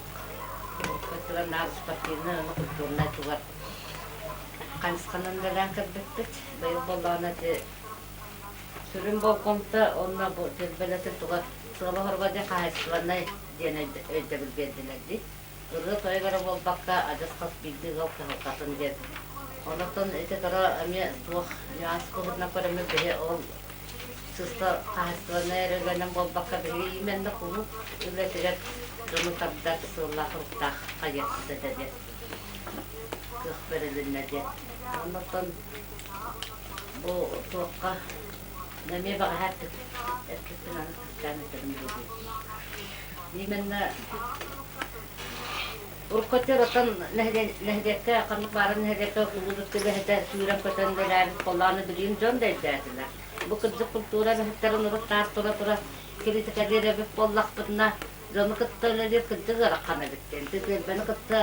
наар спортивнай уонна культурнай тугар хайысханан үлэлээн кэлбиппит. Быйыл буоллаҕына ити сүрүн болҕомто уонна бу түөлбэлэтин тугар сыала-соруга диэн хаһаайыстыбаннай диэн өйдөбүл биэрдилэр дии. Ырыа-тойук эрэ буолбакка, адьас хас биирдии ыал кыһалҕатын диэн. Онтон ити кыра эмиэ туох нюанс быһыытынан көрөммүт биһи ол сыста хаһаайыстыбаннай эрэ үлэнэн буолбакка биһиги именно кулууп үлэтигэр дьону тардар сыаллаах-соруктаах хайыахпыт этэ диэн кыах бэрилиннэ диэн. Онтон бу туохха эмиэ баҕаһа эппиппин аны кысчаан этэбин дии. Именно Уруккутугар оттон нэһилиэккэ ханнык баарын нэһилиэккэ улуус үлэһитэ сүүрэн-көтөн үлэлээбит буоллаҕына билигин дьон да өйдөөтүлэр. Бу кырдьык культура үлэһиттэрин урут таас тура-тура критикалыыр эбит буоллахпытына, дьону кытта үлэлиир кырдьык ыарахан эбит диэн. Түөлбэни кытта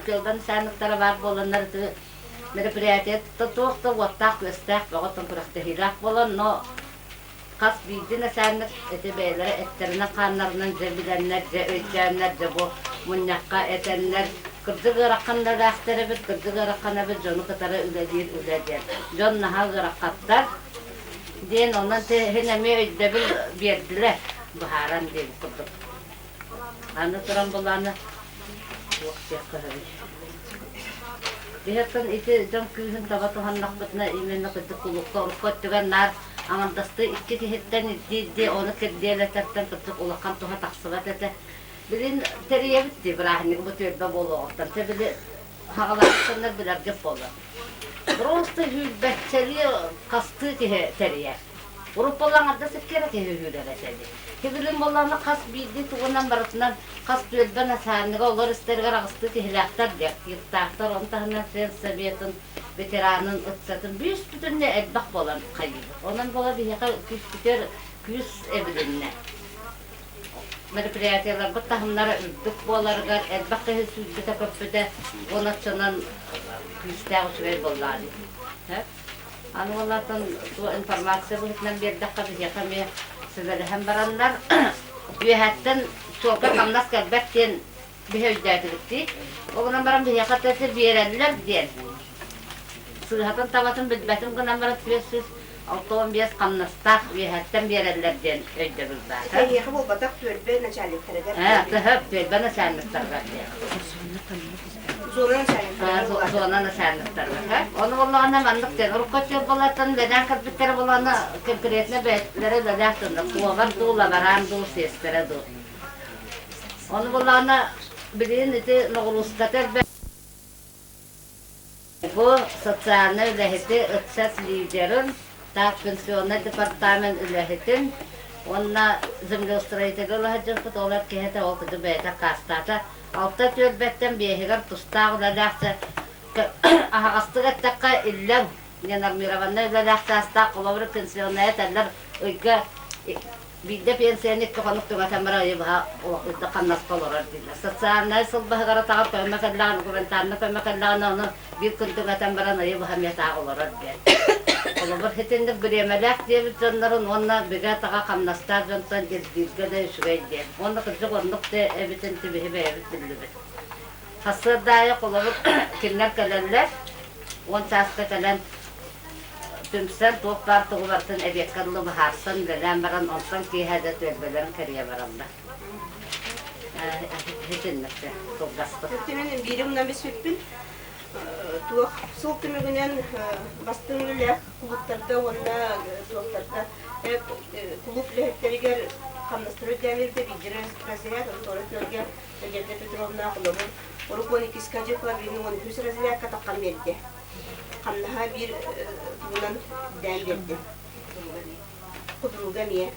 түөлбэ начальниктара баар буоланнар ити мероприятие туох да уоттаах-күөстээх бөҕө оттон күрэхтэһиилээх буолан, но Хас биирдии начальник ити бэйэлэрэ эттэринэн-хааннарынан дьэ билэннэр, дьэ өйдөөннөр, дьэ бу мунньахха этэннэр, кырдьык ыарахан үлэлээхтэр эбит, кырдьык ыарахан эбит дьону кытары үлэлиир үлэ диэн. Дьон наһаа ыарахаттар диэн онон иһин эмиэ өйдөбүл биэрдилэр быһааран диэбит курдук. Аны туран булааны туох диэххэ сөбүй? Биһиэхтэн ити дьон күүһүн таба туһаннахпытына именно кырдьык кулуупка урукку өттүгэр наар аҥардастыы икки киһиттэн ирдии-ирдии ону кирдиэлэтэртэн кырдьык улахан туһа тахсыбат этэ. Билин тэрийэбит дии бырааһынньыгы бу түөлбэ буолуоҕуттан. Тэ били хаҕалаахтаннар билэргит буолар. Просто сүүрбэччэлии хастыы киһи тэрийэр. Урут буолла аҥардас икки эрэ киһи үүрэр этэ дии. Тибилин буоллаҕына хас биирдии тугунан барытынан хас түөлбэ начальнига олор истэригэр аҕыстыы киһилээхтэр диэктииртаахтар, ону таһынан сельсоветын ветеранын ыксатын бүүс бүтүннүү элбэх буолан хайыыбыт. Онон буола биһиэхэ күүспүтүгэр күүс эбилиннэ. Мероприятиеларбыт таһымнара үрдүк буоларыгар элбэх киһи сүүрбүтэ-көппүтэ уон оччонон күүстээх үчүгэй буоллаҕа дии. Аны уоллартан информация быһыытынан биэрдэххэ биһиэхэ эмиэ сүбэлэһэн бараннар үөһэттэн суолга хамнас кэлбэт диэн биһи өйдөөтүбүт дии. Ол гынан баран биһиэхэ тэти биэрэллэр диэн сыыһатын табатын билбэтим гынан баран 465 хамнастаах үөһэттэн биэрэллэр диэн өйдөбүл баар. Эһиэхэ буолбатах түөлбэ начальниктарыгар. Ээ, тыһып түөлбэ начальниктарыгар диэн. Зона начальниктарыгар. Зона начальниктарыгар. Ону буоллаҕына маннык диэн урукку түөлбэлэртэн үлэлээн кэлбиттэрэ буоллаҕына конкретно бэйэлэрэ үлэлээх дьоннор повар дуу, лаборант дуу, сиэстэрэ дуу. Ону буоллаҕына билигин ити ноҕурууската элбэх Бу социальнай үлэһити ыччат лидерын, так пенсионнай департамент үлэһитин уонна землеустроитель сылдьыбыт ол эр киһитэ ол кыды бэйэтэ аккаастаата. Алта түөлбэттэн биэһигэр тустаах үлэлээх аһаҕастык эттэххэ иллэҥ ненормированнай үлэлээх саастаах холобур пенсионнай этэллэр ыйга Биирдэ пенсияны икки хонук түҥэтэн баран ыйы быһа үрдүк хамнаска олорор дииллэр. Социальнай сыл баһыгар атаҕар көмө кэллэҕинэ, гуманитарнай көмө кэллэҕинэ, ону биир күн түҥэтэн баран ыйы быһа эмиэ таах олорор диэн. Холобур, итинник бириэмэлээх диэбит дьоннорун уонна бигэ-таҕа хамнастаах дьонтон ирдииргэ да үчүгэй диэн. Уонна кырдьык оннук да эбитин тибиһи бэйэбит биллибит. Сарсыарда аайы холобур кинилэр кэлэллэр, 10 чааска кэлэн түмсэн туох баар тугу барытын эбиэккэ дылы быһаарсан үлэлээн баран онтон киэһэ да түөлбэлэрин кэрийэ бараллар. Итинник кылгастык. Мин биири умнан биспиппин туох сыл түмүгүнэн бастыҥ үлэлээх кулууптарга уонна туохтарга кулууп үлэһиттэригэр хамнастары үрдээбиргэ биирдэрэ разряд Антона Күөлгэ Надежда Петровна холобур урукку 12 дьыла билигин 13 разрядка таххан биэрдэ. Хамнаһа биир тугунан үрдээн биэрдэ. Кудруга эмиэ.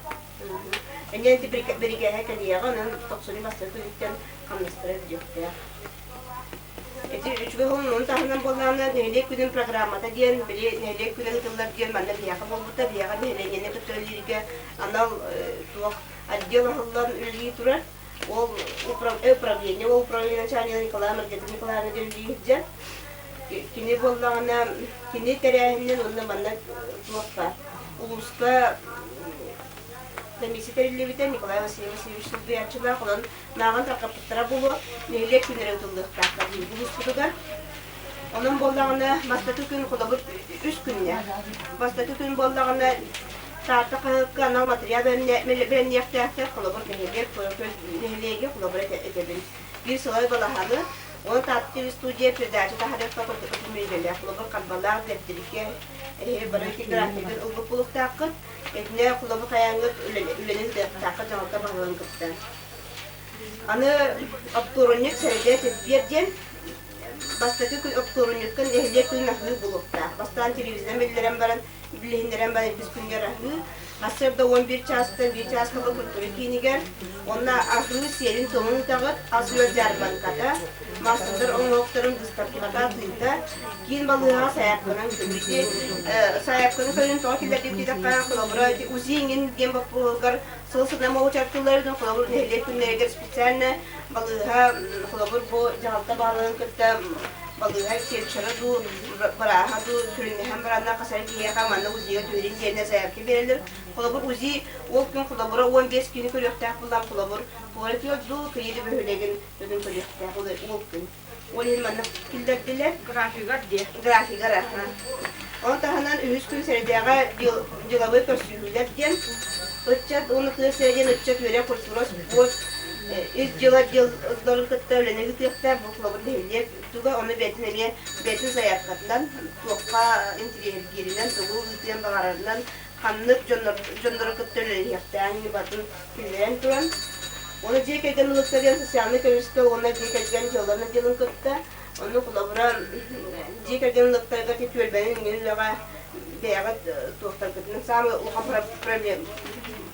Эмиэ биригээһэ кэлиэҕэ, онон тохсунньу бастакы күнүттэн хамнастара үрдүөхтээх. Ити үчүгэй ону таһынан буоллаҕына, нэһилиэк күнүн программата диэн, били нэһилиэк күнэ ыытыллар диэн манна биһиэхэ буолбута, биһиэхэ нэһилиэнньэни кытта үлэлииргэ анал туох отдел аһыллан үлэлии турар. Ол управление, ол управление начальнига Николай Маргарита Николаевна диэн үлэлии сылдьар. Кини буоллаҕына, кини тэрээһининэн уонна манна туох баар улууска комиссия тэриллибитэ Николай Васильевич Васильевич солбуйааччылаах, онон Нааҕын тарҕаппыттара буолуо, нэһилиэк күннэрэ ыытыллыахтаахтар дии улууспутугар. Онон буоллаҕына, бастакы күн холобур үс күннэ. Бастакы күн буоллаҕына, Таатта хаһыакка анал матырыйаал бэлэмниэхтээхтэр, холобур, нэһилиэк, нэһилиэги холобур этэбин. Биир сылай балаһаны, оны Таатта телестудия передача таһаарыахха көтүмүлэлээх, холобур, Харбалаах, Дэбдиргэ, эһи бары графигын ылбыт буолуохтааххыт. Итинэ холобур хайаҥҥыт үлэни ыытыахтааххыт дьаһалта баһылыгын кытта. Аны оптуорунньук сэрэдэ чэппиэр диэн бастакы күн оптуорунньукка нэһилиэк күнүн аһыы буолуохтаах. Бастаан телевизорынан биллэрэн баран, билиһиннэрэн баран иккис күнгэр аһыы. Сарсыарда 11 чаастан 1 чааска культура киинигэр онно аһыы сиэрин-туомун ыытаҕыт, ас-үөл дьаарбаҥката, маастардар оҥоһуктарын быыстапката атыыта, киин балыыһаҕа сайаапканан көрүү. Сайаапканы көрүүн тоҕо киллэрдик диэтэххэ, холобура, УЗИ иҥин диэн боппуруоһугар сыл сынан участвоваллар, холобур, нэһилиэк күннэригэр специально балыыһа, холобур, бу дьаһалта баһылыгын кытта балыыһа фельдшера дуу, бырааһа дуу сүрүннэһэн бараннар хас эрэ киһиэхэ манна УЗИ-га түһэрин диэннэр заявка биэрэллэр. Холобур, УЗИ ол күн холобура 15 киһини көрүөхтээх буоллаан, холобур, куорат дуу, Кириэли бөһүөлэгин дьонун көрүөхтээх ол күн. Ол иһин манна киллэрдилэр. Графигар диэ. Графигар, аха. Ону таһынан үһүс күн сэрэдээҕэ деловой көрсүһүүлэр диэн ыччат уонна тыа сирэ диэн ыччат үөрэх, культура, спорт, ис дьыала отделларын кытта үлэни ыытыахтаах. Бу холобур нэһилиэк туга ону бэйэтин эмиэ бэйэтин заявкатынан туохха интириэһиргииринэн, тугу ыытыан баҕарарынан, ханнык дьоннору кытта үлэлэһиэхтээҕин ньыматын киллэрэн туран, Ону дьиэ кэргэн ылыкта диэн социальнай көмүскэл уонна дьиэ кэргэн дьыаларын отделын кытта, ону холобура дьиэ кэргэн ылыктарга ити түөлбэнэн иҥин үлэҕэ бэйэҕит туохтаргытынан саамай улахан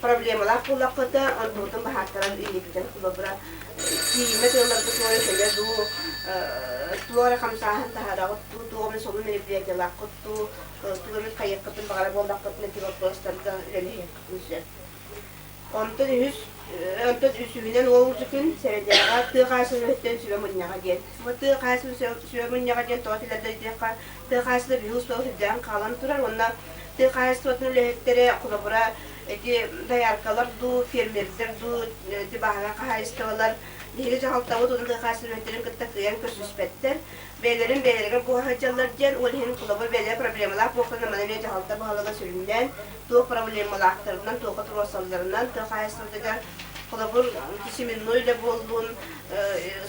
проблемалаах буоллаххыта, онтубутун баһааттаран инникитин холобура тиийиммэт ыалларгыт уойа кэлэ дуу, туох эрэ хамсааһын таһаараҕыт дуу, туох эмэ солун мероприятиелааххыт дуу, тугу эмит хайыаххытын баҕара буоллаххытына ити боппуруостарга үлэлэһиэххитин сөп. Онтон үһүс онтон үсүһүнэн уол күн сэрэдээҕэ тыа хаһаайыстыбатын сүбэ мунньаҕа диэн. Бу тыа хаһаайыстыбатын сүбэ мунньаҕа диэн тоҕо этиллэр диэххэ, тыа хаһаайыстыбата биһиги устуола сүрдээҕин хаалан турар уонна тыа хаһаайыстыбатын үлэһиттэрэ холобура ити дояркалар дуу, фермердэр дуу, ити бааһынай хаһаайыстыбалар биһиги дьаһалтабыт уонна тыа хаһаайыстыбатын үлэһиттэрин кытта кыайан көрсүспэттэр. Бэйэлэрин бэйэлэригэр буола сылдьаллар диэн, ол иһин холобур бэйэлэрэ проблемалаах буолтарына маны эмиэ дьаһалта баһылыга сүрүннээн туох проблемалаахтарынан, туохха туруорсалларынан тыа хаһаайыстыбатыгар холобур семенной үлэ буоллун,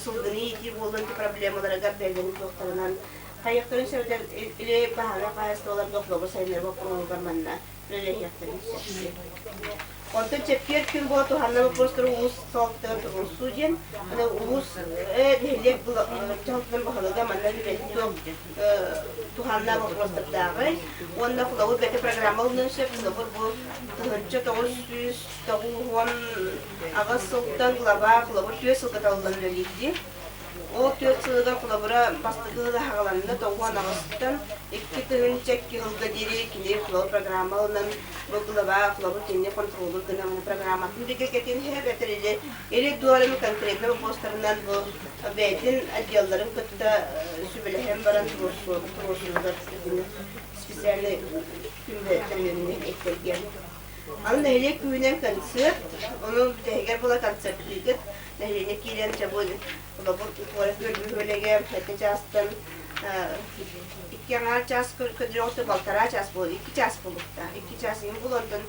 сылгыны иитии буоллун ити проблемаларыгар бэйэлэрин туохтарынан хайыахтарын сөбүтэр или баһаарынай хаһаайыстыбаларга холобур сайыннарыы боппуруоһугар манна үлэлэһиэхтэрин сөп. Онтон чэппиэр күн буола туһанна боппуруостары улуус салалтатыгар туруорсуу диэн, аны улуус нэһилиэк дьаһалтатын баһылыга манна үлэлии туһааннаах боппуруостардааҕый уонна холобур бэти программа ылыныан сөп, холобур бу 1998 сылтан глава холобур түөрт сылга талыллан үлэлиир дии. Ол түөрт сылыгар холобура бастакы ыла хаҕаланна 98-тан 2002 сылга диэри кини холобур программа ылынан бу глава холобур кини контролун гынан программатын бигэргэтин эбэтэр или или дуорами конкретно вопростарынан бу бэйэтин отделларын кытта сүбэлэһэн баран туруорсуугар специальный күн эттерген. Аны нэһилиэк күүһүнэн концерт, ону бүтэһигэр була концерттыыгыт, нэһилиэнньэ киирэн чэ бу холобур куорат бөһүөлэгэ сэттэ чаастан икки аҥаар чаас көрдөрөҕүтэ балтараа чаас буолар, икки чаас буолуохтаах. Икки чаас иһин буолан онтон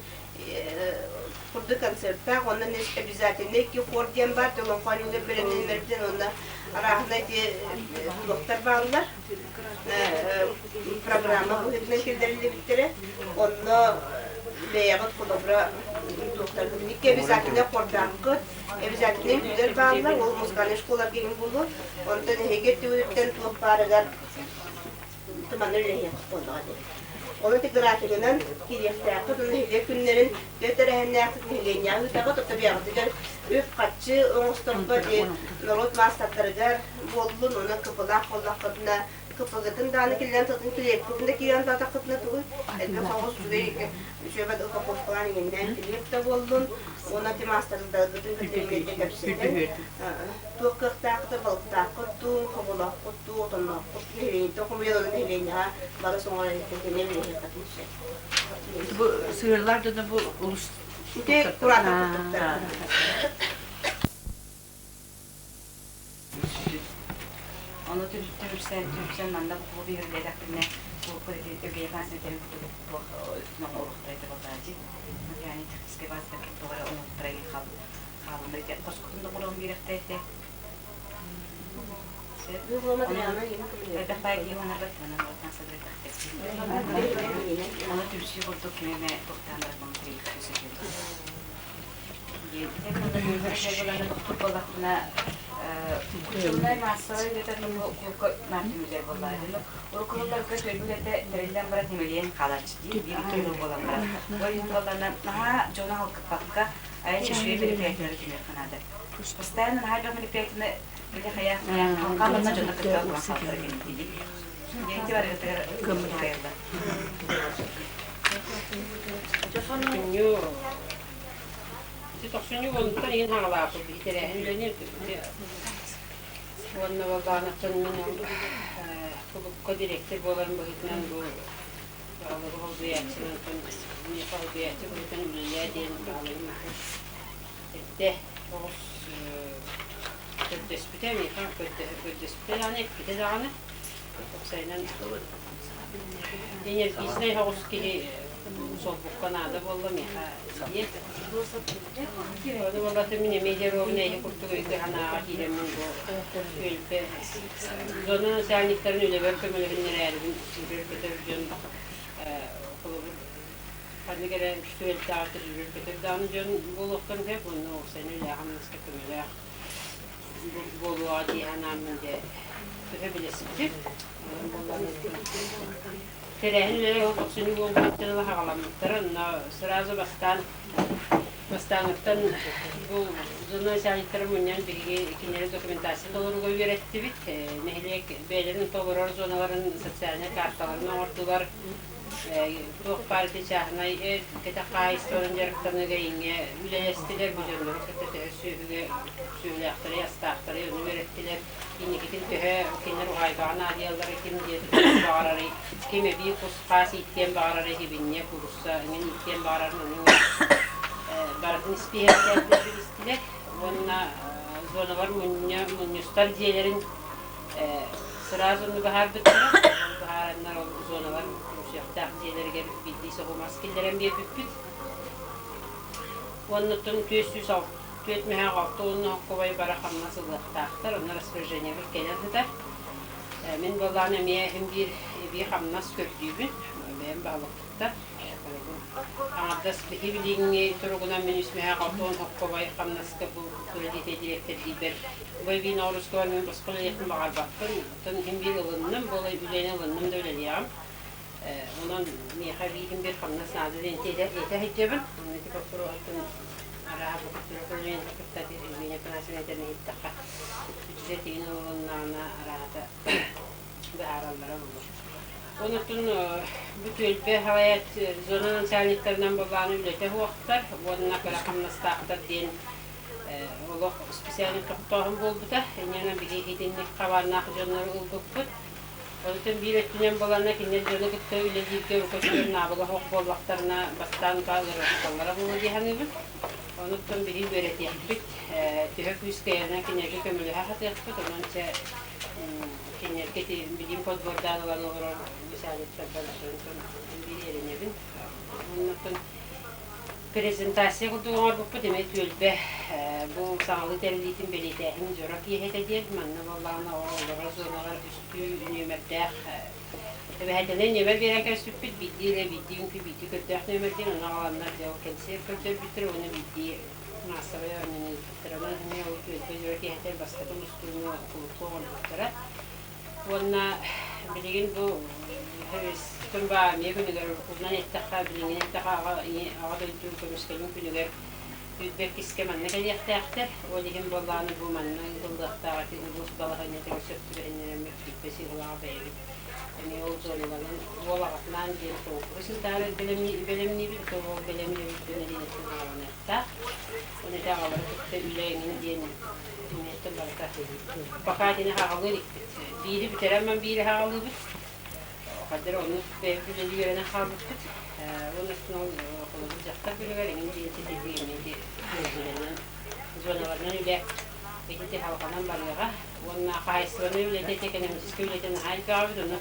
курдук концерттаах, онно обязательно икки хор диэн баар, олоҥхо оонньуулар бэлэмнэнэллэрбитин уонна арааһынай ити блоктар бааллар. Программа быһыытынан киллэриллибиттэрэ. Онно бэйэҕит холобура туохтаргытын икки обязательно хордааххыт, обязательно үҥкүүлэр бааллар, ол музыкальнай школарга иҥин буолуо. Онтон эһиги өттүгүтүттэн туох баарыгар туманы үлэһиэххит буоллаҕа дии. Ол ити графигынан киириэхтээххит, уонна нэһилиэк күннэрин төһө тэрээһиннээхтик нэһилиэнньэҕэ ыытаҕыт, оттон бэйэҕитигэр үп-харчы оҥосторго дии норуот маастардарыгар буоллун, уонна КП-лаах буоллаххытына КП-гытын даҕаны киллэрэн тутун килиэпкитин да киирэн таатаххытына тугуй элбэх соҕус үчүгэй үчүгэйбэт упаковкалаан иҥиннээн килиэп да буоллун уонна ти маастардаргытын кытта кэпсэтэн туох кыахтааххыт балыктааххыт дуу, хоболооххут дуу, отоннооххут нэһилиэнньэттэн хомуйан ону нэһилиэнньэҕэ бары соҥорон иттэн билиһиэххитин сөп. Бу сыһыарлаах дьоно бу улус Ити кураанах курдуктар. Ону түмсэн түмсэн манна бу биһирлээтэхпинэ Евгений Афанасьевич курдук туох оҥоруохтара буоллааччы. Yani техническэй базата туох эрэ оҥоруохтара хаалынна хоскутун да оҥорон биэрэхтээте. Элбэх баай киһи онарбат манан уотан садырдахтар. Ону түмсүү курдук ким эмэ туохтаан баран Культурнай массовай үлэтэ кулка наартүмүлэр буоллаҕа. Уруккуларга төлбүлэтэ тэриллэн баран ньимэлийэн хаалааччы дии биир икки сыл буолан баран. Ол иһин буоллаҕына наһаа дьону халкыппакка айан үчүгэй мероприятиелары түмүөххэ наада. Постоянно наһаа элбэх мероприятиены били хайаах халҕаан дьону кытта олорон хааллар кэнники. Дети барыгытыгар кыайаллар. Ити тохсунньу уонуттан иһин хаҥалааппыт биһи тэрээһин үлэни уонна балбаанаттан мин кулуупка директор буоларым быһыытынан бу баҕалары холбуйааччынан миэхэ холбуйааччы быһыытынан үлэлээ диэн баҕаларым эрдэ оҕус көрдөспүтэ миэхэ көрдөспүтэ даҕаны эппитэ даҕаны уопсайынан энергичнэй соҕус киһи солбукка наада буолла миэхэ диэн. Ону буоллата мин эмиэ дьоруобун эйи курдук өйгө санааҕа киирэммин бу түөлбэ зона начальниктарын үлэбэр көмөлөһүннэрээрибин сүүрэр-көтөр дьон холобур ханнык эрэ түөлтэҕэ сүүрэр-көтөр даҕаны дьон буолуохтарын сөп уонна уопсайынан үлэҕэ-хамнаска көмөлөөх буолуоҕа дии санааммын дьэ төһө билэспитим. Тэрээһин үлэлэр ол тохсунньу буолбуттан ыла хаҕаламмыттара. Онно сразу бастаан бастааҥыттан бу зона начальниктара мунньан биһиги кинилэри документация толорууга үөрэттибит. Нэһилиэк бэйэлэрин толорор зоналарын социальнай карталарын оҥордулар. Туох баар ити чааһынай кэтэх хаһаайыстыбанан дьарыктаныыга иҥҥэ үлэлэстилэр, бу дьоннору кытта төһө сүөһүгэ сүөһүлээхтэрий, астаахтарый ону үөрэттилэр. Инникитин төһө кинилэр уһаайбаҕа наадыйалларый, ким дьиэ туттуон баҕарарый, ким эбии кус-хаас ииттиэн баҕарарый, сибинньэ, куурусса эҥин ииттиэн баҕарарын ону барытын испииһэктээтилэр, билистилэр. Уонна зоналар мунньа мунньустар дьиэлэрин Сразу онно быһаарбыттара. Ол быһаараннар ол зоналар түмсүөхтээх дьиэлэригэр биирдии соҕу мас киллэрэн биэрбиппит. Уоннуттан 404 мөһөөх 60 хоккобай бара хамнас ылыахтаахтар. Онно распоряжениебыт кэлэн сытар. Мин буоллаҕына эмиэ иһин биир эбии хамнас көрдүүбүн. Бэйэм баһылыкпыттар. Аҥардас биһи билиҥҥи туругунан мин үс мөһөөх 60 хоккобай хамнаска бу кредитэ дириэктэрдиибэр Бу эбии ноҕуруускабар мин босхо үлэлиэхпин баҕарбаппын. Оттон иһин биир ылынным, бу үлэни ылынным да үлэлиэҕим. Онон миэхэ эбии иһин биир хамнас наада диэн этэ сылдьабын. Онно ити боппуруоһуттан Арааһа бу культура управлениетын кытта Евгения Афанасьевна этэн иһиттэххэ, бюджет игин ылылыннаҕына арааһата быһаараллара буолуо. Онутун бу түөлбэ халайаат зона начальниктарынан былааны үлэтэ суохтар уонна кыра хамнастаахтар диэн олох специальный тохтооһун буолбута. Инньэ биһи итинник хабааннаах дьоннору ылбыппыт. Онтон биир өттүнэн буоланна кинилэр дьону кытта үлэлииргэ урукку наабыла суох буоллахтарына бастаан утаа ыарырҕаталлара буолуо дии саныыбын. Онуттан биһи үөрэтиэхпит, төһө күүс кыайарынан кинилэргэ көмөлөһө сатыахпыт. Онон чэ кинилэргэ билим подбордаан ылан олорор начальниктарбар онтон биир эрэнэбин. Оннуттан презентация курдук оҥорбуппут эмиэ түөлбэ бу саҥалыы тэриллиитин бэлиэтээһин дьоро киэһэтэ диэн манна буоллаҕына олорор зоналар үстүү нүөмэрдээх эбэһээтинэй нүөмэр биэрэн кэбиспиппит биирдии эрэ биирдии үҥкүү биирдии көрдөөх нүөмэр диэн ону аҕаланнар дьэ ол кэнсиэр көрдөрбүттэр уонна биирдии маассабай оонньууну ыыппыттар онон эмиэ ол түөлбэ дьоро киэһэтэ бастакы мустууну кулуупка оҥорбуттара Уонна билигин бу Тумбаамия күнүгэр уруккунан эттэххэ, билиҥҥинэн эттэххэ аҕа, аҕа дойду көмүскэлин күнүгэр Үзбэкискэ манна кэлиэхтээхтэр. Ол иһин буоллаҕына бу манна ыытыллыахтаах ити улуус балаһыанньатыгар сөп түбэһиннэрэммит сүүрбэ сыылаах бэйэбит эмиэ ол зоналанан уол аҕатынаан диэн куонкурус ыытаары бэлэмниибит. Ол бэлэмниибит бу нэдиэлэттэн саҕаланыахтаах. Оны ити аҕалары кытта үлэ эҥин диэн Иннеттэн барыта. Пока итини хаҕалыы иликпит. Биири бүтэрэн баран биири хаҕалыыбыт. Хаддыр ону бэйэбит үлэлии үөрэнэн хаалбыппыт. Уонна ол холобур дьахтар күнүгэр эҥин диэн ситиһии эмиэ ити зоналарынан үлэ ити халҕанан барыаҕа. Уонна хаһаайыстыбаннай үлэтэ ити экономическай үлэтэ наһаа элбэҕэбит. Ону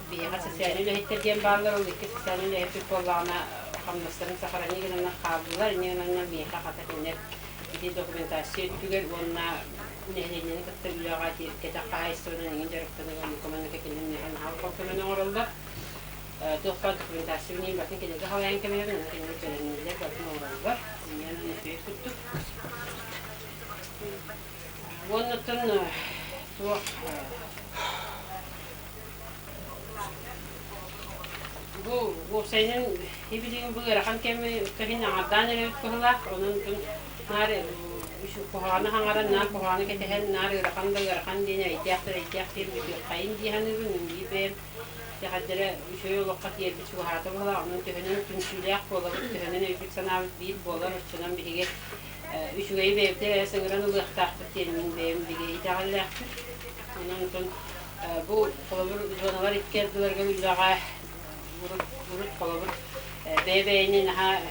биһиэхэ социальнай үлэһиттэр диэн бааллар. Ол икки социальнай үлэһиппит буоллаҕына хамнастарын сохранить гынаннар хааллылар. Инньэ гынаннар миэхэ хата кинилэр ити документация өттүгэр уонна нэһилиэнньэни кытта үлэҕэ кэтэх хаһаайыстыбанан эҥин дьарыктанар оннука-манныка кинилэр миэхэ наһаа улахан көмөнү оҥороллор. Туох баар документация билигин барытын кинилэргэ халайан көмөлөбүн, онно кинилэр бэлэмнииллэр, барытын оҥороллор. Инньэ үчүгэй курдук. Уоннаттан туох Бу уопсайынан билигин бу ыарахан кэми кэһин аҥардаан эрэбит быһыылаах. Онон наар куһаҕаны хаҥаран, наар куһаҕаны кэтэһэн, наар ыарахан да ыарахан диэн эрэйдээх да эрэйдээх диэн бүтүөххэйин дии саныыбын. Мин биир бэйэм итэҕэллэрэ үчүгэй олоххо тиийэрбит чугаһаата быһыылаах. Онон төһөнөн түмсүүлээх буолабыт, төһөнөн өйбүт-санаабыт биир буолар, оччонон биһиги үчүгэйи бэйэбитигэр эрэ сыҥыран ылыахтаахпыт диэн мин бэйэм бигэ итэҕэллээхпин. Онон Бу холобур зоналар икки ардыларыгар үлэҕэ урут, урут холобур бэйэ-бэйэни наһаа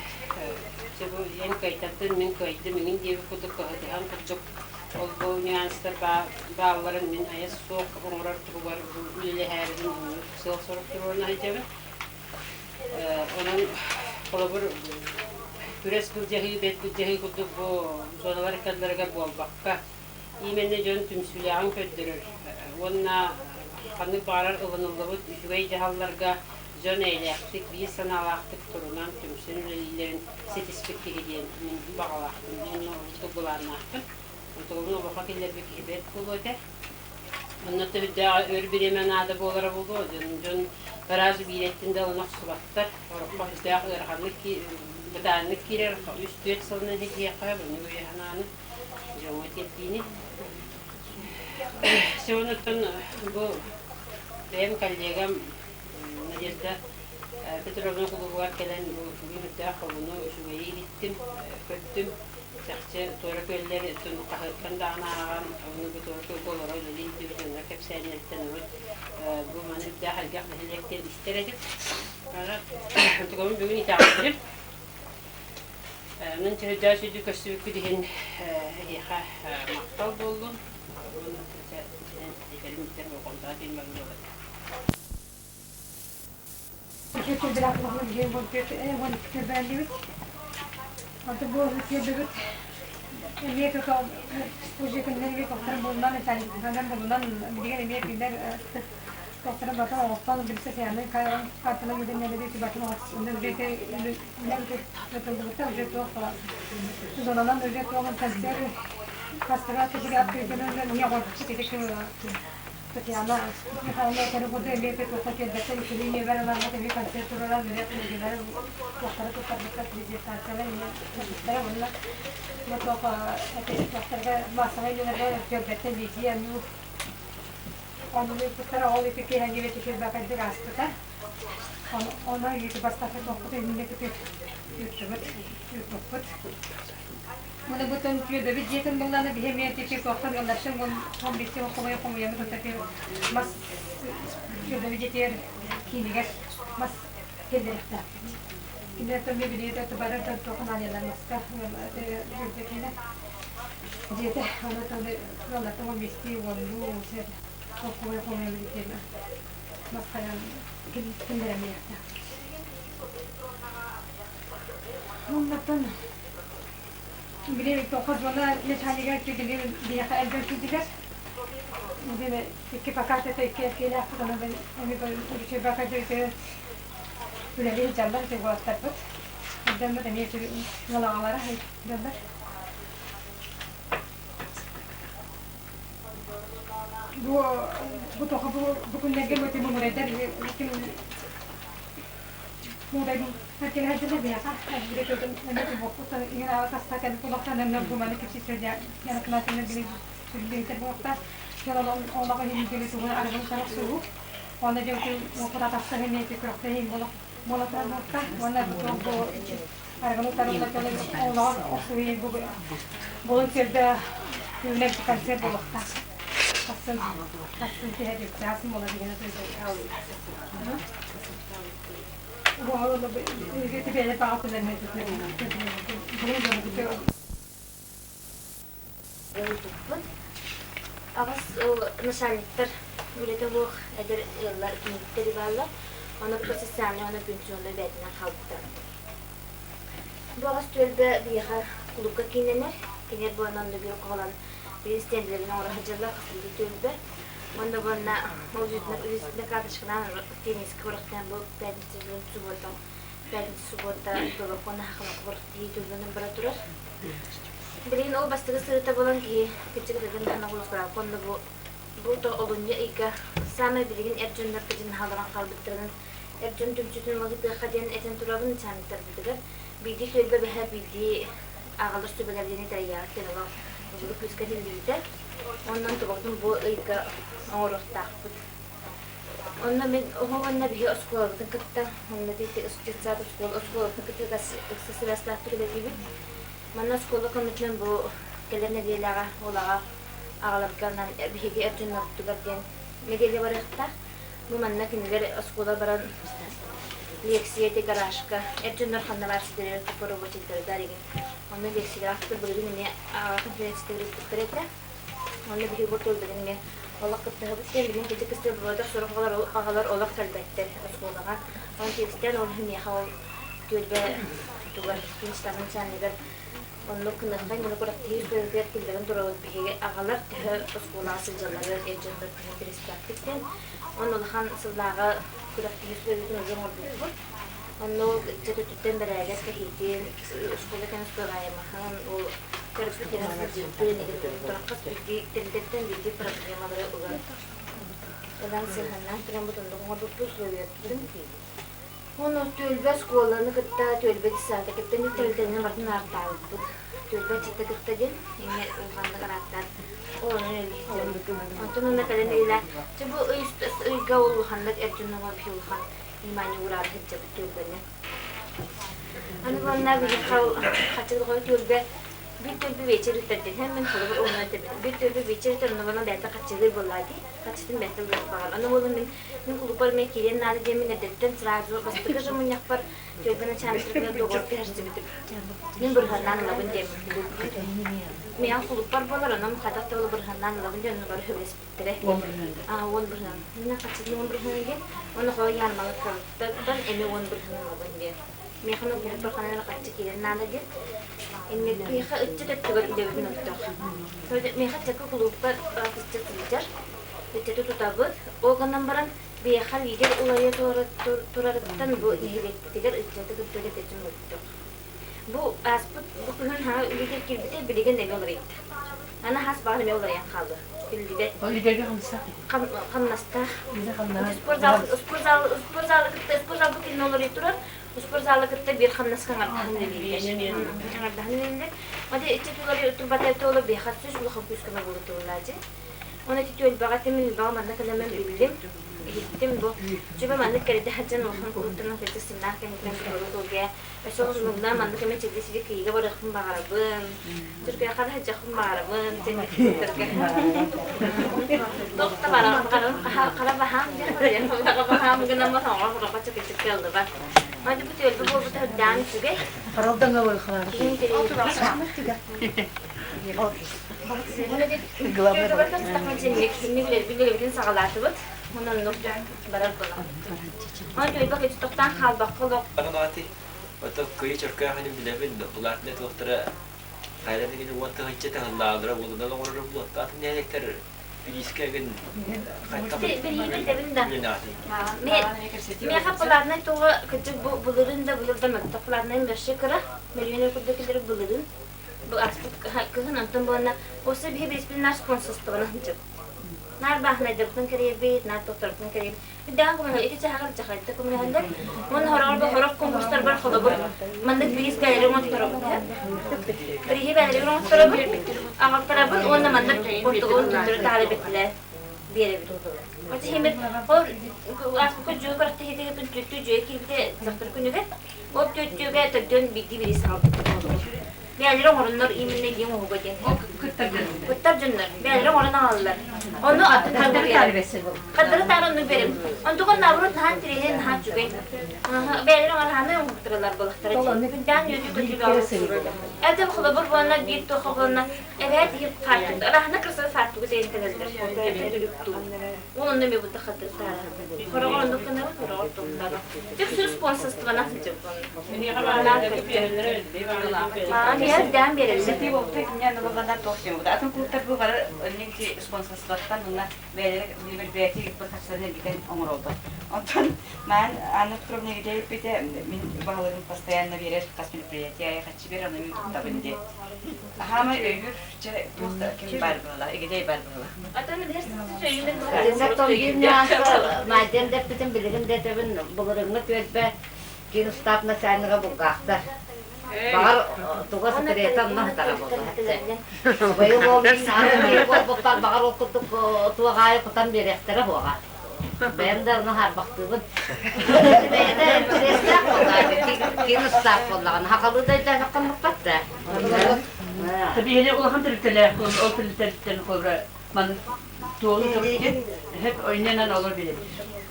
бу эн кыайтардын, мин кыайдым иҥин диэбит курдук кыһытыһан курдук ол бу нюанстар баалларын мин айас суох оҥорор туһугар үлэлэһээрибин сыал-сорук туруорун сылдьабын. Онон холобур күрэс былдьаһыы, бэт былдьаһыы курдук бу зоналар икки ардыларыгар буолбакка Именно дьон түмсүүлээҕин көрдөрөр уонна ханнык баҕарар ылыныллыбыт үчүгэй дьаһалларга дьон эйэлээхтик, биир санаалаахтык турунан түмсэн үлэлииллэрин ситиспит киһи диэн мин баҕалаахпын уонна ордук былааннаахпын. Онтугун олоххо киллэрбит киһи бэрт буолуо этэ. Онно төһүрдээх өр бириэмэ наада буолара буолуо. Дьон, дьон ыраас биирэттин да ылына охсубаттар. Ороххо сүрдээх ыараханнык, бытааннык киирэр. Үс-түөрт сылынан ситиһиэххэ, bunun өйө санааны. Дьоҥҥо тиэрдиини. Сегодняттан бу бэйэм коллегам Надежда Петровна кулубугар кэлэн бу үмүрдээх холуну үчүгэйи иһиттим, көрдүм. Чахчы туора күөллэр хаһыаттан даҕаны ааҕан, ону бу туора күөлгэ олоро үлэлии илдьибит дьоннор кэпсээннэриттэн урут бу маны үрдээх элбэх нэһилиэктэн истэр этим. Тугун бүгүн итэҕэйдим. Онон төһөдөөх сүдү көрсүбүккүт иһин эһиэхэ махтал буоллун. Уонна этэрим бүтэр болҕомтоҕо диэн баран Татьяна Михайловна этэрин курдук эмиэ туохха кэлбэттэр үчүгэй нүөмэр ыларбыт эмиэ концерт туруоран үлэ кинигэлэр туохтары туттарбыттар презентациялар эмиэ көрбүттэрэ уонна бу туох туохтарга маассабай үлэлэргэ түөлбэттэн биирдии анньуу оннуну ыыппыттара ол ити киэһэҥҥи бэти ааспыта ону ити бастакы туохпут иннинэ ыыттыбыт ыыппыппыт Маны бутун түөлбэбит дьиэтин буллана биһи эмиэ тики туохтан ыаллартан уон биэстии хомуйа хомуйаммыт отаки мас түөлбэбит дьиэтигэр киинигэр мас киллэриэхтээхпит. Кинилэр эмиэ билиэтэ барар да туох наадыйалар маска түөлбэ киинэ дьиэтэ ону ыаллартан 15-тии уоннуу сир хомуйа хомуйаммыт итиэннэ мас хайан киллэрэмиэхтээхпит. Оннуттан били тоқо зона начальнига били биһиэхэ элбэх сылдьыгар били икки покатата икки эркиэлээхпит онон эми үчүгэйбэкэ үлэлии сылдьаллар ити уолаттарбыт дьоннор эмиэ ыал дьоннор бу бу тоҕо бу бу күннэргэ муҥурайдар Туппут. Аҕыс ол начальниктар үлэтэ суох эдэр ыаллар киниттэр бааллар. Ону социальнай уонна пенсионнай бэйэтинэн хаалбыттар. Бу аҕыс түөлбэ биһиэхэ кулуупка кииннэнэр. Кинилэр буолан онно биир хоһолон биир стендлэрин оҥоро сылдьаллар хас түөлбэ. Онно буонна ол визитная карточканан теннискэ күрэхтээн бу пятница суббота пятница суббота долокон хахама күрэхтэһии түөлбэнэн бара турар. Билигин ол бастакы сырыта буолан киһи кырдьык ытыгын анаҕылыахтаах онно бу бу то олунньу ыйга саамай билигин эр дьоннор кыдьын хааларан хаалбыттарын эр дьон түмсүүтүн ылытыахха диэн этэн турабын начальниктарбытыгар биирдии түөлбэ бэһэ биирдии аҕалар сүбэлэр диэни тэрийэҕит диэн олох удьуру күүскэ этиллибитэ. Онон тугутун бу ыйга оҥоруохтаахпыт. Онно мин уонна биһи оскуолабытын кытта, онно детсад оскуола оскуолабытын кытта ыкса сибээстээхтик үлэлиибит. Манна оскуола көмөтүнэн бу кэлэр нэдиэлэҕэ улаҕа аҕаларга биһиги эр дьоннорбутугар диэн нэдиэлэ барыахтаах. Бу манна кинилэр оскуола баран лекция ити гаражка эр дьоннор ханна баар ситэрэр рабочайдарыгар игин. Онно лекциялаахтар былырыын эмиэ аҕа конференциятыгар ыыппыттар этэ. Онно биһиги бу тылбытын эмиэ олох кыттыһабыт диэн билигин кырдьык кыстыыр буолбатах сорох аҕалар олох кэлбэттэр оскуолаҕа. Онон тиэкистээн ол иһин миэхэ ол түөлбэ тугар инстаграм санныгар оннук гыныахха иннинэ күрэхтэһии үстүөтүгэр киллэрэн турабыт биһиги аҕалар төһө оскуолаҕа сылдьалларын эр дьоннор төһө интэриэстээхпит диэн. Онно улахан сыллааҕы күрэхтэһии үстүөтүн уже оҥорбуппут. Онно ол ыччат өттүттэн бэрээдэк кэһиитин, оскуола кэм успеваемаһын, ол төрөппүт кэлэн сылдьыытын, хас биирдии тэрилтэттэн биирдии проблемалары ылан ылан сыһыаннаан туран бутуннук оҥорбуппут условиябытын. Уонна түөлбэ оскуоланы кытта, түөлбэ детсада кытта тэрилтэнэн барытын ааттаабыппыт. Түөлбэ ыччата кытта диэн эмиэ улаханнык арааттаан ол онон үлэлиһиттэр. Онтон уонна кэлэн ыйла, чэ бу ый ыйга ол улаханнык эр дьонноҕо биһи улахан внимание уураары сылдьабыт түөлбэни. Аны уонна биһиэхэ хаччылҕа түөлбэ биир түөлбэ вечер ыытар диэн мин холобур уонна этэбин. Биир түөлбэ вечер ыытар онно баран бэйэтэ хаччылыыр буоллаа дии. Хаччытын бэйэтэ ылыах баҕар. Аны буолан мин мин кулууппар эмиэ киириэн наада диэммин эрдэттэн сразу бастакы же мунньахпар түөлбэ начальникпар договор түһэрсибитим. Мин бырыһыаннаан ылабын диэммин. Миэхэ кулууппар буолар, онон хайдах да бырыһыаннаан ылабын диэн онно бары сөбүлэспиттэрэ. 10 бырыһыан. Мин хаччытын 10 бырыһыан диэн, уонна хоро ярмалыктан эмиэ 10 бырыһыан ылабын диэн. Миэхэ кулууппар ханан эрэ харчы киирэн наада диэн. Инник миэхэ ыччат өттүгэр үлэбитин оттох. Миэхэ ыччакка кулууппар ыччат сылдьар. Ыччаты тутабыт. Ол гынан баран биһиэхэ лидер уларыйа турарыттан бу нэһилиэкпитигэр ыччаты кытта үлэтэтин оттох. Бу ааспыт бу күһүн хаҥа лидер киирбитэ билигин эмиэ уларыйда. Аны хас баҕар эмиэ уларыйан хаалла. Биллибэт. Хамнастаах. Спортзал, спортзал, спортзалы кытта, спортзал бу кино олорой турар. Спортзалы кытта биир хамнаска аҥардаһан үлэлииллэр. Аҥардаһан үлэлииллэр. Мати иччи тулары турбата туола биэхат сүс улахан күүскэ болу туолаажы. Оны ити түөлбэҕэ тимин баҕа манна кэлэмэн биллим. Иһиттим бу. Чүбэ маннык кэридэ хаджан улахан кулуттан кырдьык сымнаах кэнниттэн туору туолгая. Өссө муҥна маннык эмэ чилди сири кыйыга барыахпын баҕарабын. Түркүйэ хара сылдьыахпын баҕарабын. Туох да хара баһаам диэн хара баһаам гынан тоҥоро хороҕо чыкы-чыкы ыллыбат. Мады бу түөлбэ буолбута үрдээн үчүгэй. Билэрбитин саҕалаатыбыт. Онон барар буолан. Оны түөлбэ кычтохтан хаалбакка олох. Ото кыйы чөркөөхүнү билэбин, булаатына туохтара хайдан игини уон тыһынча тыһыллаалара уолунан оҥорор буолуохтаатын нэһилиэктэр бириискэ эгин Билибин да. Миэхэ платнай туга кырдьык бу былырын да быйыл да мөлтөх платнай бэрше кыра миллион курдук кэлэр былырын бу аспыт кыһын онтон буолна осы биһи бириспин наш спонсорствоны сылдьып наар бааһынайдарбытын кэриэбит наар тохторбутун кэриэбит Үрдээн көмөлөһө ити чаһаҕар дьахайда көмөлөһөллөр. Уонна хороҕор бу хорох конкурстарбар холобур маннык бириис бээлэри оҥотторобут. Бирииһи бээлэри оҥотторобут, аҕалтарабын уонна маннык ортолугун төттөрү таһара бэттилэр биэрэбит. Оччо химир ол ааспыкка дьүө күрэхтэһиитигэр түөттүү дьүө киирбитэ дьахтар күнүгэр. Ол түөттүүгэ төрдүөн биирдии бириис аҕалбыт. Бэйэлэрэ оҥороннор именно диэн оһуга диэн. Кыттар дьоннор. Бэйэлэрэ оҥорон аҕалаллар. Ону хардары таары оннук берем. Онтугун наоборот наһаа интэриэһинэй наһаа үчүгэй. Бэйэлэрэ оҥорхааны оҥоһуктаралар буолахтара. Күндээн үөтү көтү Это холобур буолна биир туоха буолна эбээт иһип фартук араһына кырсары фартугу деген кэлэллэр. Ол онно мен бутта хаттыртаара. Хороҕор оннук гынабын, хороҕор туохтаба. Тек сүр спонсорствона сылдьыбын. Биэрдээн биэрэллэр. Атын клубтар бу бары спонсорствоттан уонна бэйэлэрэ билбэти хаччыларын эргитэн оҥороллор. Онтон маан Анна Петровна эппитэ мин баһылыгым постоянно биэрэр хас мероприятие хаччы биэр ону мин туттабын диэн. Хаамай өйүүр чэ туох да ким бар буола, игидей бар буола. Майден дэппитин билигин дэтэбин былырыҥҥы түөлбэ киин устаап начальнига булгаахтар. Баҕар туга секрета онно сытара буолуо. Быйыл ол мин буолбуппар баҕар ол курдук туох аайы кутан биэриэхтэрэ буоҕа. Бэйэм да ону хаарбахтыыбын. Бэйэтэ интэриэстээх буоллаҕа, киин устаап буоллаҕына, хахалыы да өйдөөнөххө да. Биһиги улахан тэрилтэлээх ол тэрилтэттэн холобура маны туолу хеп ойненан олор билэбит.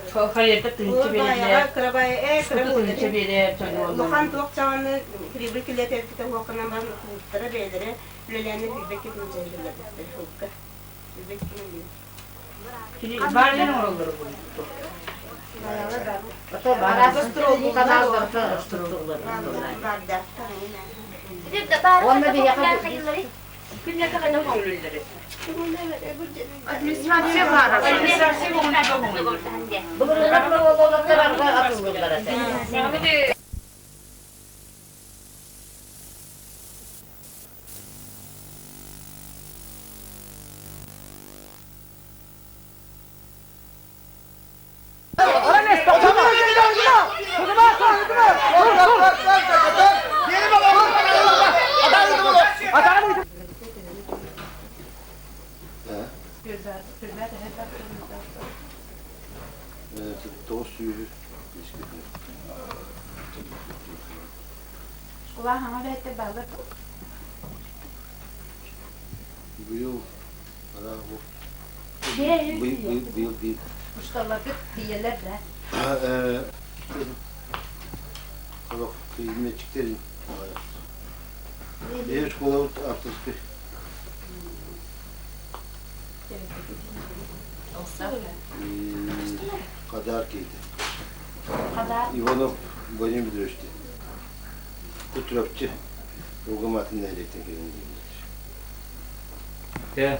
Харьерда тыһынча биэрэллэр. Тыһынча биэрэр Улахан туох чаҕаны прибыль килэтэрбитэ уоханан баран клубтара бэйэлэрэ үлэлээнэ билбэт кэтин дьайыллар билбэт кимин Бааллар оҥороллор Уонна биһиэхэ Күннэргэ хайдах көҥүлүллэри? Администрация баар. Администрация көҥүлүллэр. Былырыыннар ололоттор арга атыллыллар этэ. Быйыл быйыл биир. Усталаргыт тиийэллэр да? Олох кыймечиктерин. Биир школабыт авторский. Хадар кейти. Иванов Владимир Петрович. Кутуропчы. Угуматын нэһилиэктэн кэлин дииллэр.